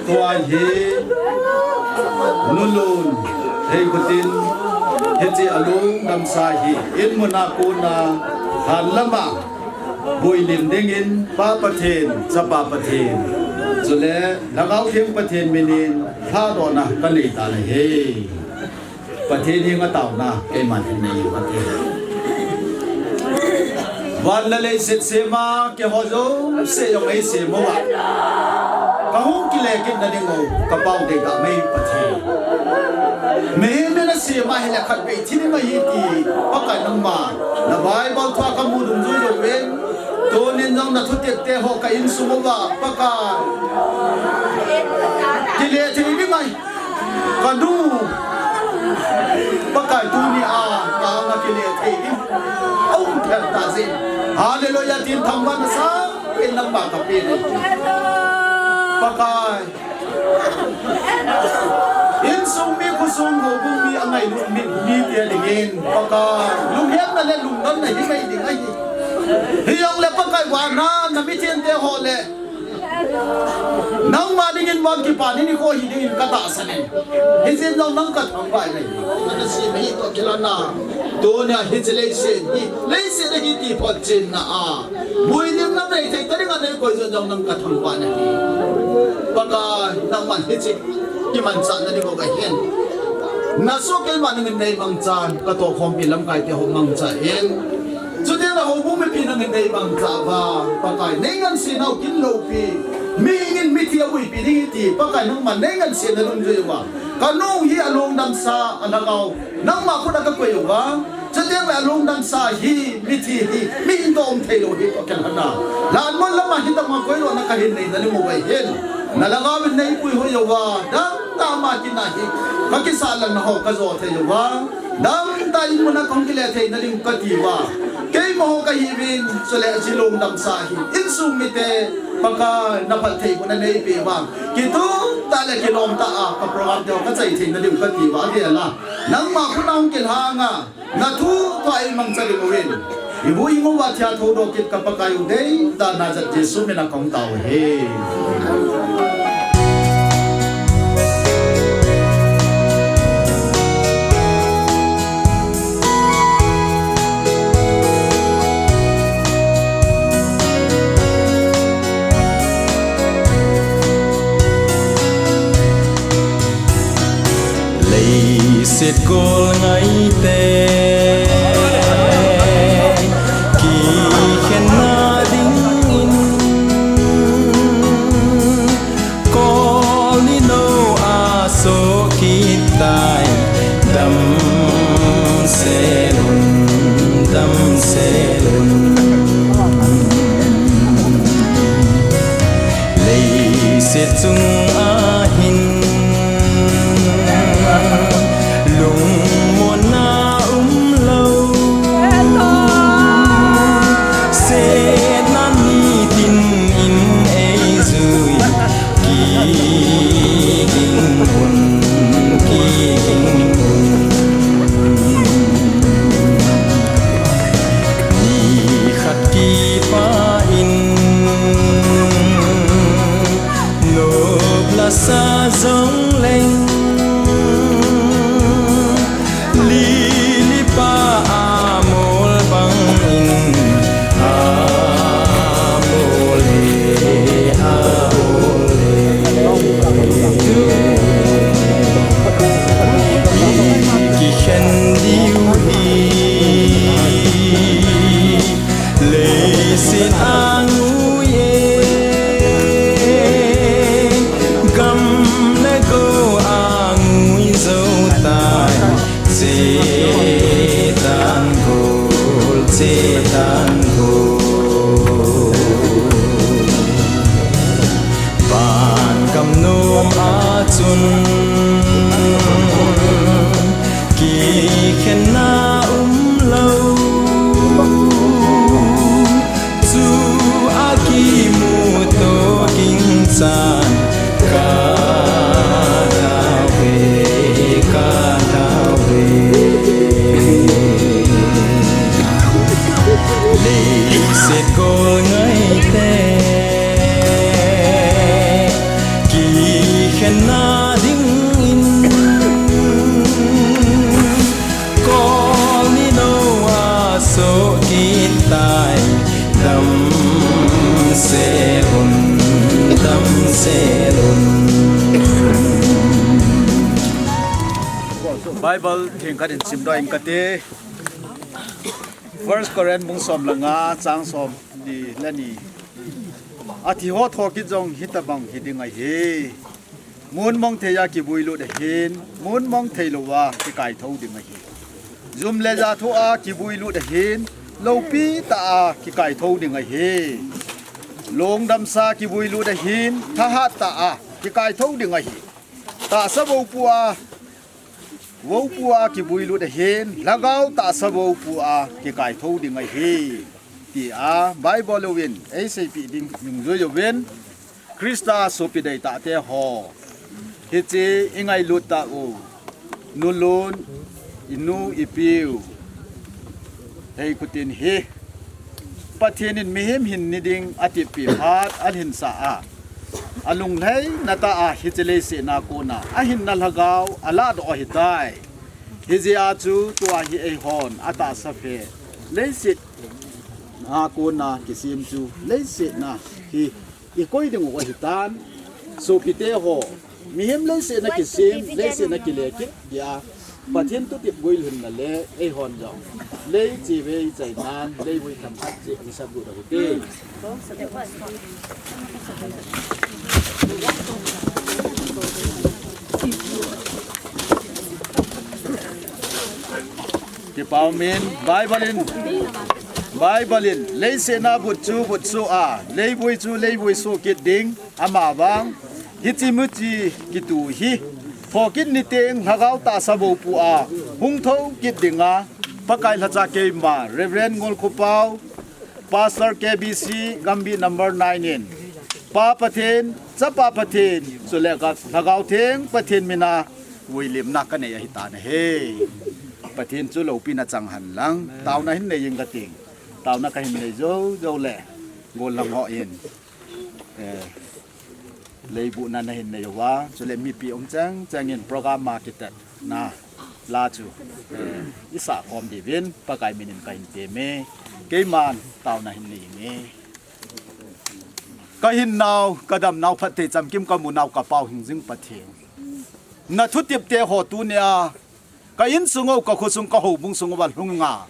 Tua hi nulun hei kutin, hiche alung damsa hi in muna kuna han lama builim dingin Pa Pathen, Chapa Pathen, chule Lhagao Theng Pathen minin thadohna kanei tan ahi. Pathen henga taona keiman hin nei u kate. Van le leiset sema keiho jouse jong eisem uva, kahung kile kitna ding u kapao deitah mai Pathen. Mihem in asem ahile khatvei thi ding ahi ti Pakai nangma na Bible thua kamu dungjui uvin. Tunin jong na thutepte ho ka insung uva Pakai kile thei ding ahi. Kanu, Pakai tunia ka anga kile thei ding aum phat tah jeh in, Hallelujah tin thangvahna sangin nangma kapeh e. Pakai, insung mi, khosung houbung mi, angailut mi, mite dingin Pakai, lunghetna le lungdonna hi mai ding ahi. Hijongle Pakai, vana na mithengte ho le nangma dingin vang kipa ni nikho hi dingin katahsan e. Hijeh in jong nang kathangvah e. Nasem ahi toh kilhona, tunia hiche leiset hi leiset ahi ti photchenna a builimna nei thei ta dinga neikoi jeh in jong nang kathangvah e. Pakai, nangman hiche kimanchahna ding u kahin. Nasoh keima nangin neimangchan, katohkhompi lamkaite ho mangchan. Chuteng le houbung mipi nangin neimangcha uva, Pakai, neingansena u kin loupi, mihing in mithi abuipi ding ahi ti, Pakai, nangman neingansena dungjui uva, kanu hi alungdamsa, alhagao nangma khut a kakoi uva, chuteng le alungdamsa hi, mithi hi, mihing toh um theilou hi toh kilhona, lanmon lama hitobang koilona kahin neina ding u ahin, na Lhagao in neipuihoi uva, dam tah ama kin a hi kakisah lelna ho kajo thei uva, dam tah in muna kahung kile theina ding kati uva, keima ho kahiuvin, chule hiche lungdamsa hi insung mite, Pakai, na phattheibohna neipeh uva, kitup tah le kilom tah a ka program te ho kachai theina ding kati uva, avel a nangma khut a hung kilhanga na thu thua eimangcha ding uvin, ibu imu uva thia thoudoh kit ka Pakai u deidan Nazareth Jesu mina kahung tao u ahi. Gol ngaite kikhenna dingin kol ni no a so kitai damselun, damselun. Leiset chung ahin lungmonna umlou, setna nitin in eijui kiging un, kiging un. Nikhat kipah in nop lasa jongleng, lili pa amol bangin amol e, amol e. Kikhen diu hi leiset angui e, gam le go angui jou tai, chetan gol, chetan gol. Van gam nom a chun kikhenna umlou, chu a kimuto ging chan ka tao ve, ka tao ve. Leiset gol ngaite kikhenna dingin kol ni no a so kitai damselun, damselun. Bible thengkhat in simdoh ing kate. First Corinth bung som le nga chang som ni le ni. Athi ho thokit jong hitabang hi ding ahi. Mun mong thei a kibui lut ahin, mun mong thei lou a kikai tho ding ahi. Jum le ja tho a kibui lut ahin, loupi tah a kikai tho ding ahi. Lungdamsa kibui lut ahin, thahat tah a kikai tho ding ahi. Tahsa vopu a, vopu a kibui lut ahin, lhagao tahsa vopu a kikai tho ding ahi, tia Bible uvin eiseipeh ding nungjui uvin, Christa sopi deitah te ho, hiche ingailut tah u, nulun, inu, ipiu, Heikutin hi Pathen in mihem hin ni ding atipeh phat alhinsah a, alunglhaina tah a hiche leiset a kona ahinna lhagao alahdoh ahitai. Hijeh a chu tua hi eihon atahsa phe leiset a kona kisem chu leiset a hi ikoi ding u ahitan, sopite ho, mihem leiset a kisem, leiset a kile kit dia, Pathen thutep guilhunna le eihon jong lei chevei chainan, leivui themkhat cheh kisap lut u hite. Kipah umin, Bible in, Bible in leiset a but chu but soh a, leivui chu leivui soh kit ding, amavang hiche muchi kitu hi thokit niteng lhagao tahsa vopu a hung thokit dinga Pakai lhacha keima Reverend Ngolkhopao, Pastor K B C Gambih number nine in, Pa Pathen, Chapa Pathen, chule Lhagao Theng Pathen mina vuilimna kanei ahitan ahi. Pathen chu loupina chang henlang, taona hin nei ing kating. Taona kahin nei jou jou le, golhang ho in, eh, leibuhna nahin nei uva, chule mipi um cheng cheng in program a kitetna la chu, eh, isah khom diuvin Pakai min in kahin teme. Keiman taona hin nei inge. Kahinnau, kadamnau, phatthei chamkim kamunau, kapau hingjing Pathen, nathutepte ho tunia Ka insung u, ka khosung, ka houbung sung uva lhunga,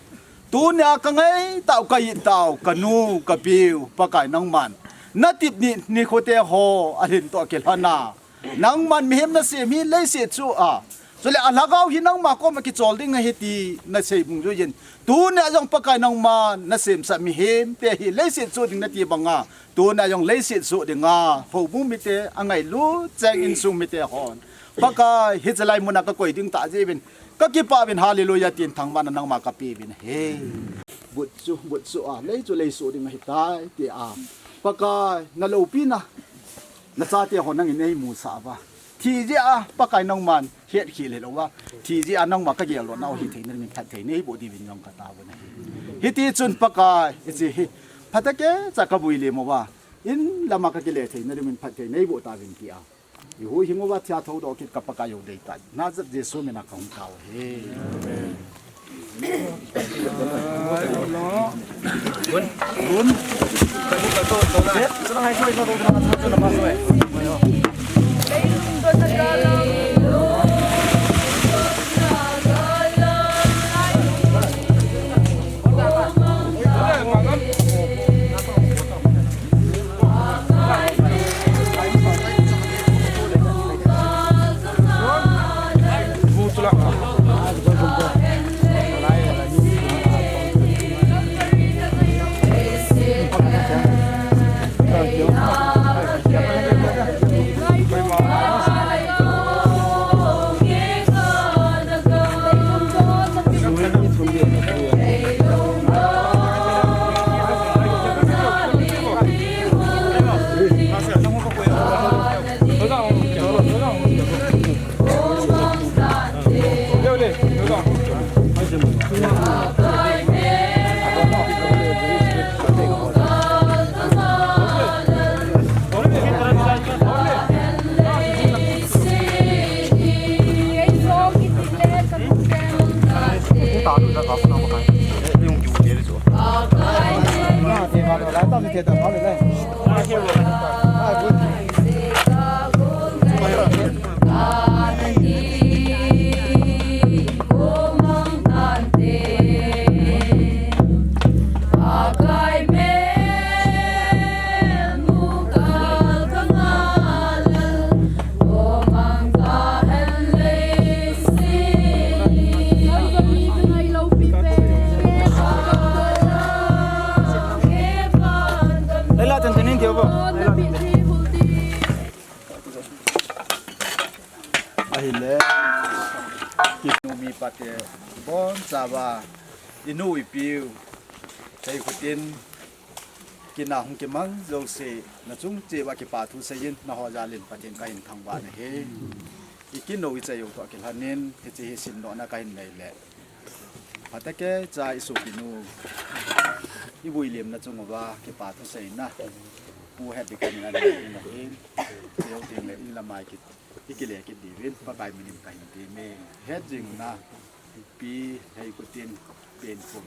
tunia ka ngaitah u, ka itah u, ka nu, ka piu, Pakai nangman natep ni, nikho te ho alhin toh kilhon a, nangman mihem nasem hi leiset chu a, chule alhagao hi nangma koma kichol ding ahi ti nasei dungjuiyin, tunia jong Pakai nangman nasemsah mihem te hi leiset chu ding nati banga, tunia jong leiset chu dinga houbung mite angailut cheng, insung mite hon, Pakai, hiche lai muna ka koi ding tah jeh uvin, ka kipah uvin, hallelujah tin thangvahna nangma ka pe uvin ahi. But chu, but chu a, lei chu lei chu ding ahitai, tia, Pakai, na loupina nachate ho nangin eimusah uva, thi jeh a Pakai nangman hetkhel hilouva, thi jeh a nangma ka geldohna u hithei na dingin phatthei neiboh diuvin jong ka taovin ahi. Hiti chun Pakai, hiche hi phatah keicha ka vui lem uva, in lama ka kile thei na dingin phatthei neiboh tauvin, tia, i huhhing uva thia thoudoh kit ka Pakai u deitah Nazareth Jesu mina ka hung tao ahi. Amen. Ahile, kinu mipa te bonchauva, inu ipiu, Heikhutin, kin a hung kimang jouse, nachung cheh uva kipa thu seiyin, nangho jalin Pathen kahin thangvah nahi. Ikinu ichai u toh kilhonin, hiche hi simdohna kahin nei le, phatah keicha isopinu, ivuilimna chung uva kipa thuseina, Pu Hetdiken in anei in ahin, chujou tengle in lama iki, ikile kit diuvin, Pakai minin kahin teme. Hetjingna, Pi Heikhutin, Penkhum,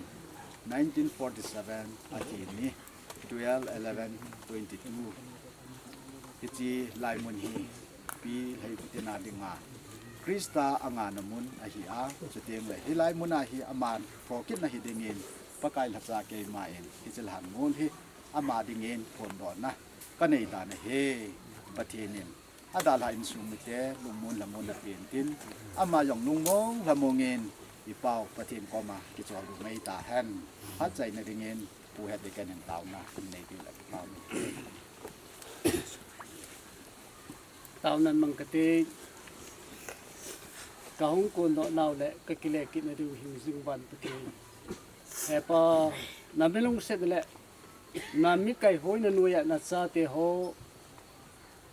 nineteen forty-seven, athi ni, twelve eleven twenty-two. Hiche laimun hi, Pi Heikhutin a dinga, Christa angana mun ahi a, chutengle hilai muna hi aman thokitna hi dingin, Pakai lhacha keiman hiche lhan mun hi ama dingin phondohna kanei tan ahi. Pathen in adalhah insung mite lungmon lhamon apen tin, ama jong lungmong lhamongin, ipau Pathen koma kicholdo mei tahen. Phatchaina dingin Pu Hetdiken in taona nei diu le, taona. Taona mang kate, kahung kondoh nau le kakile kitna diu hingjing van Pathen. Hepa, nami lungset le nami kaihoina noiya nachate ho,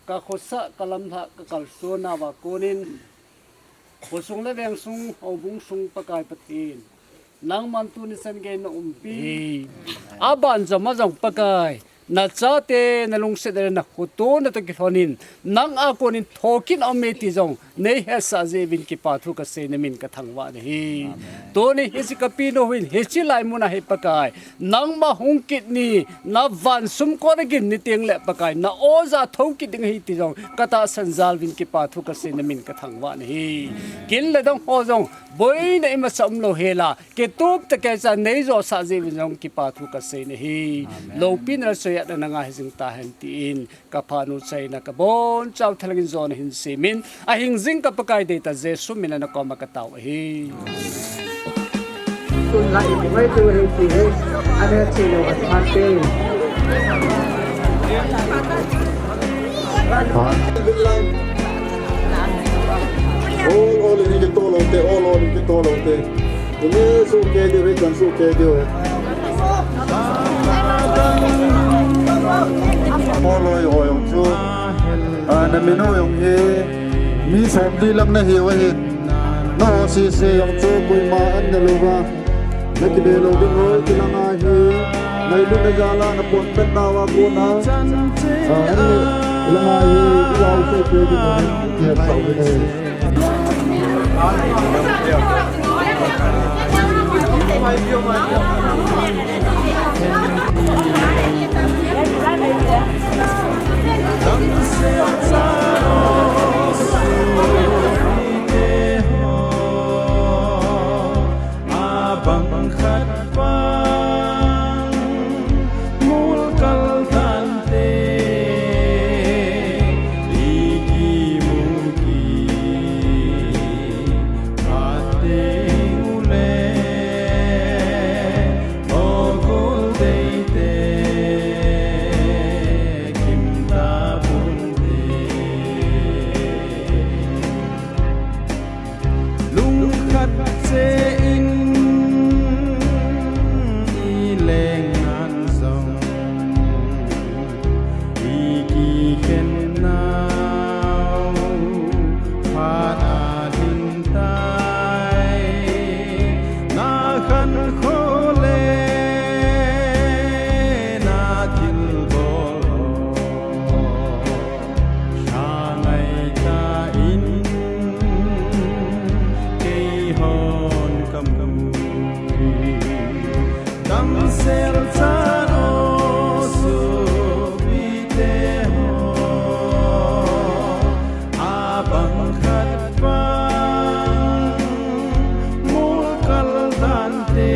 kakhosah, kalamlhah, kakalsonna uva konin, khosung le vengsung, houbung sung Pakai Pathen, nangman tuni chan gei naumpi. Aban jom a jong Pakai, Nachate nalungset le nakhoto natoh kilhonin, nang a konin thokit aume ti jong neihetsah jeh uvin kipathu kasei, namin kathangvah nahi. Tuni hiche kapinu hin hiche laimun a hi Pakai, nangma hung kit ni, navan sumkot a gin ni tengle Pakai, na-o ja thokit ding ahi ti jong katahsan jal uvin kipathu kasei, namin kathangvah nahi. Kin le dong ho jong boina imacha umlou hela, kitup tah a keicha neijosah jeh uvin jong kipathu kasei nahi. Loupina le choi-atna nanga hijing tahen tin, kaphanu chaina kabonchauva thalheng in jona hin seimin, ahingjing ka Pakai deitah Jesu mina nakoma katao ahi. Ol ol in kitolou te, ol ol in kitolou te. Tuni suhkeh diu hi, kan suhkeh diu hi. Ol ol ho jong chu, a, naminu jong hi mi somli lang nahiu ahin, naho sese jong chu koima an nelouva, nakibe lou ding hoi kilang ahi. Nailut najal a naponpen nauva kona, a, an le, kilang ahi, ilau sohkeh ding hoi, kihe sau ding ahi. Abang khat vang mol kal tante, i kimu kiphat teng ule, o kol deite kim tapon te. Lungkhat cheh in i leng nan jong, i kikhen nau phat a lhin tai. Na khankho le na thilbol ho, lha ngai tan keihon kamu. Damsel chan o sopite ho, abang khat vang mol kal tante.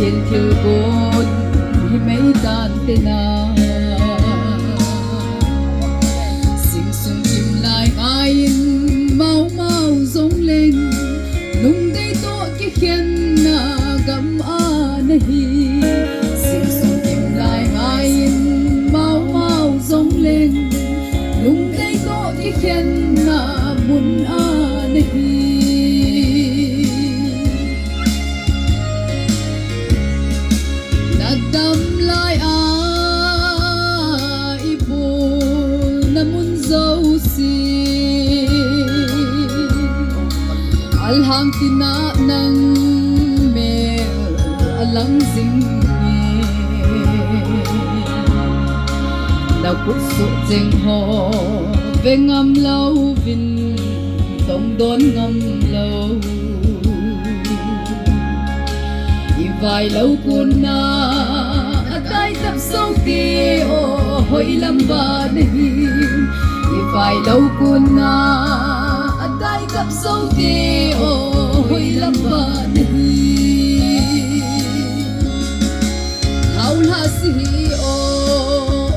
Kin thilgon hi mei dan tina, sing sung kim lai ngai in, mau mau zong leng, lungdei toh kikhenna gam a na hi. Sing sung kim lai ngai in, mau mau zong leng, lungdei toh kikhenna mun a na hi. Na dam lai a i bulna mun zosia, a lhang tina nang mel a lang zing e. Na khut suh cheng ho ve ngam louvin, tong don ngam lou. I vai lou kunna a dai tap zo te, o hoi lam ba na hi. I vai lou kunna a dai tap zo te, o hoi lam ba na hi. Hau la si hi, o,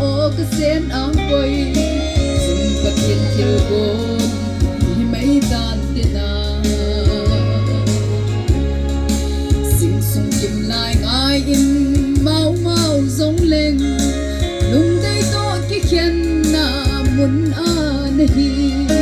o ka sen ang koi, sung ka kin thilgon hi mei dan tina, sing sung kim lai ngai in, mau mau zong leng, lungdei toh kikhenna mun a na hi.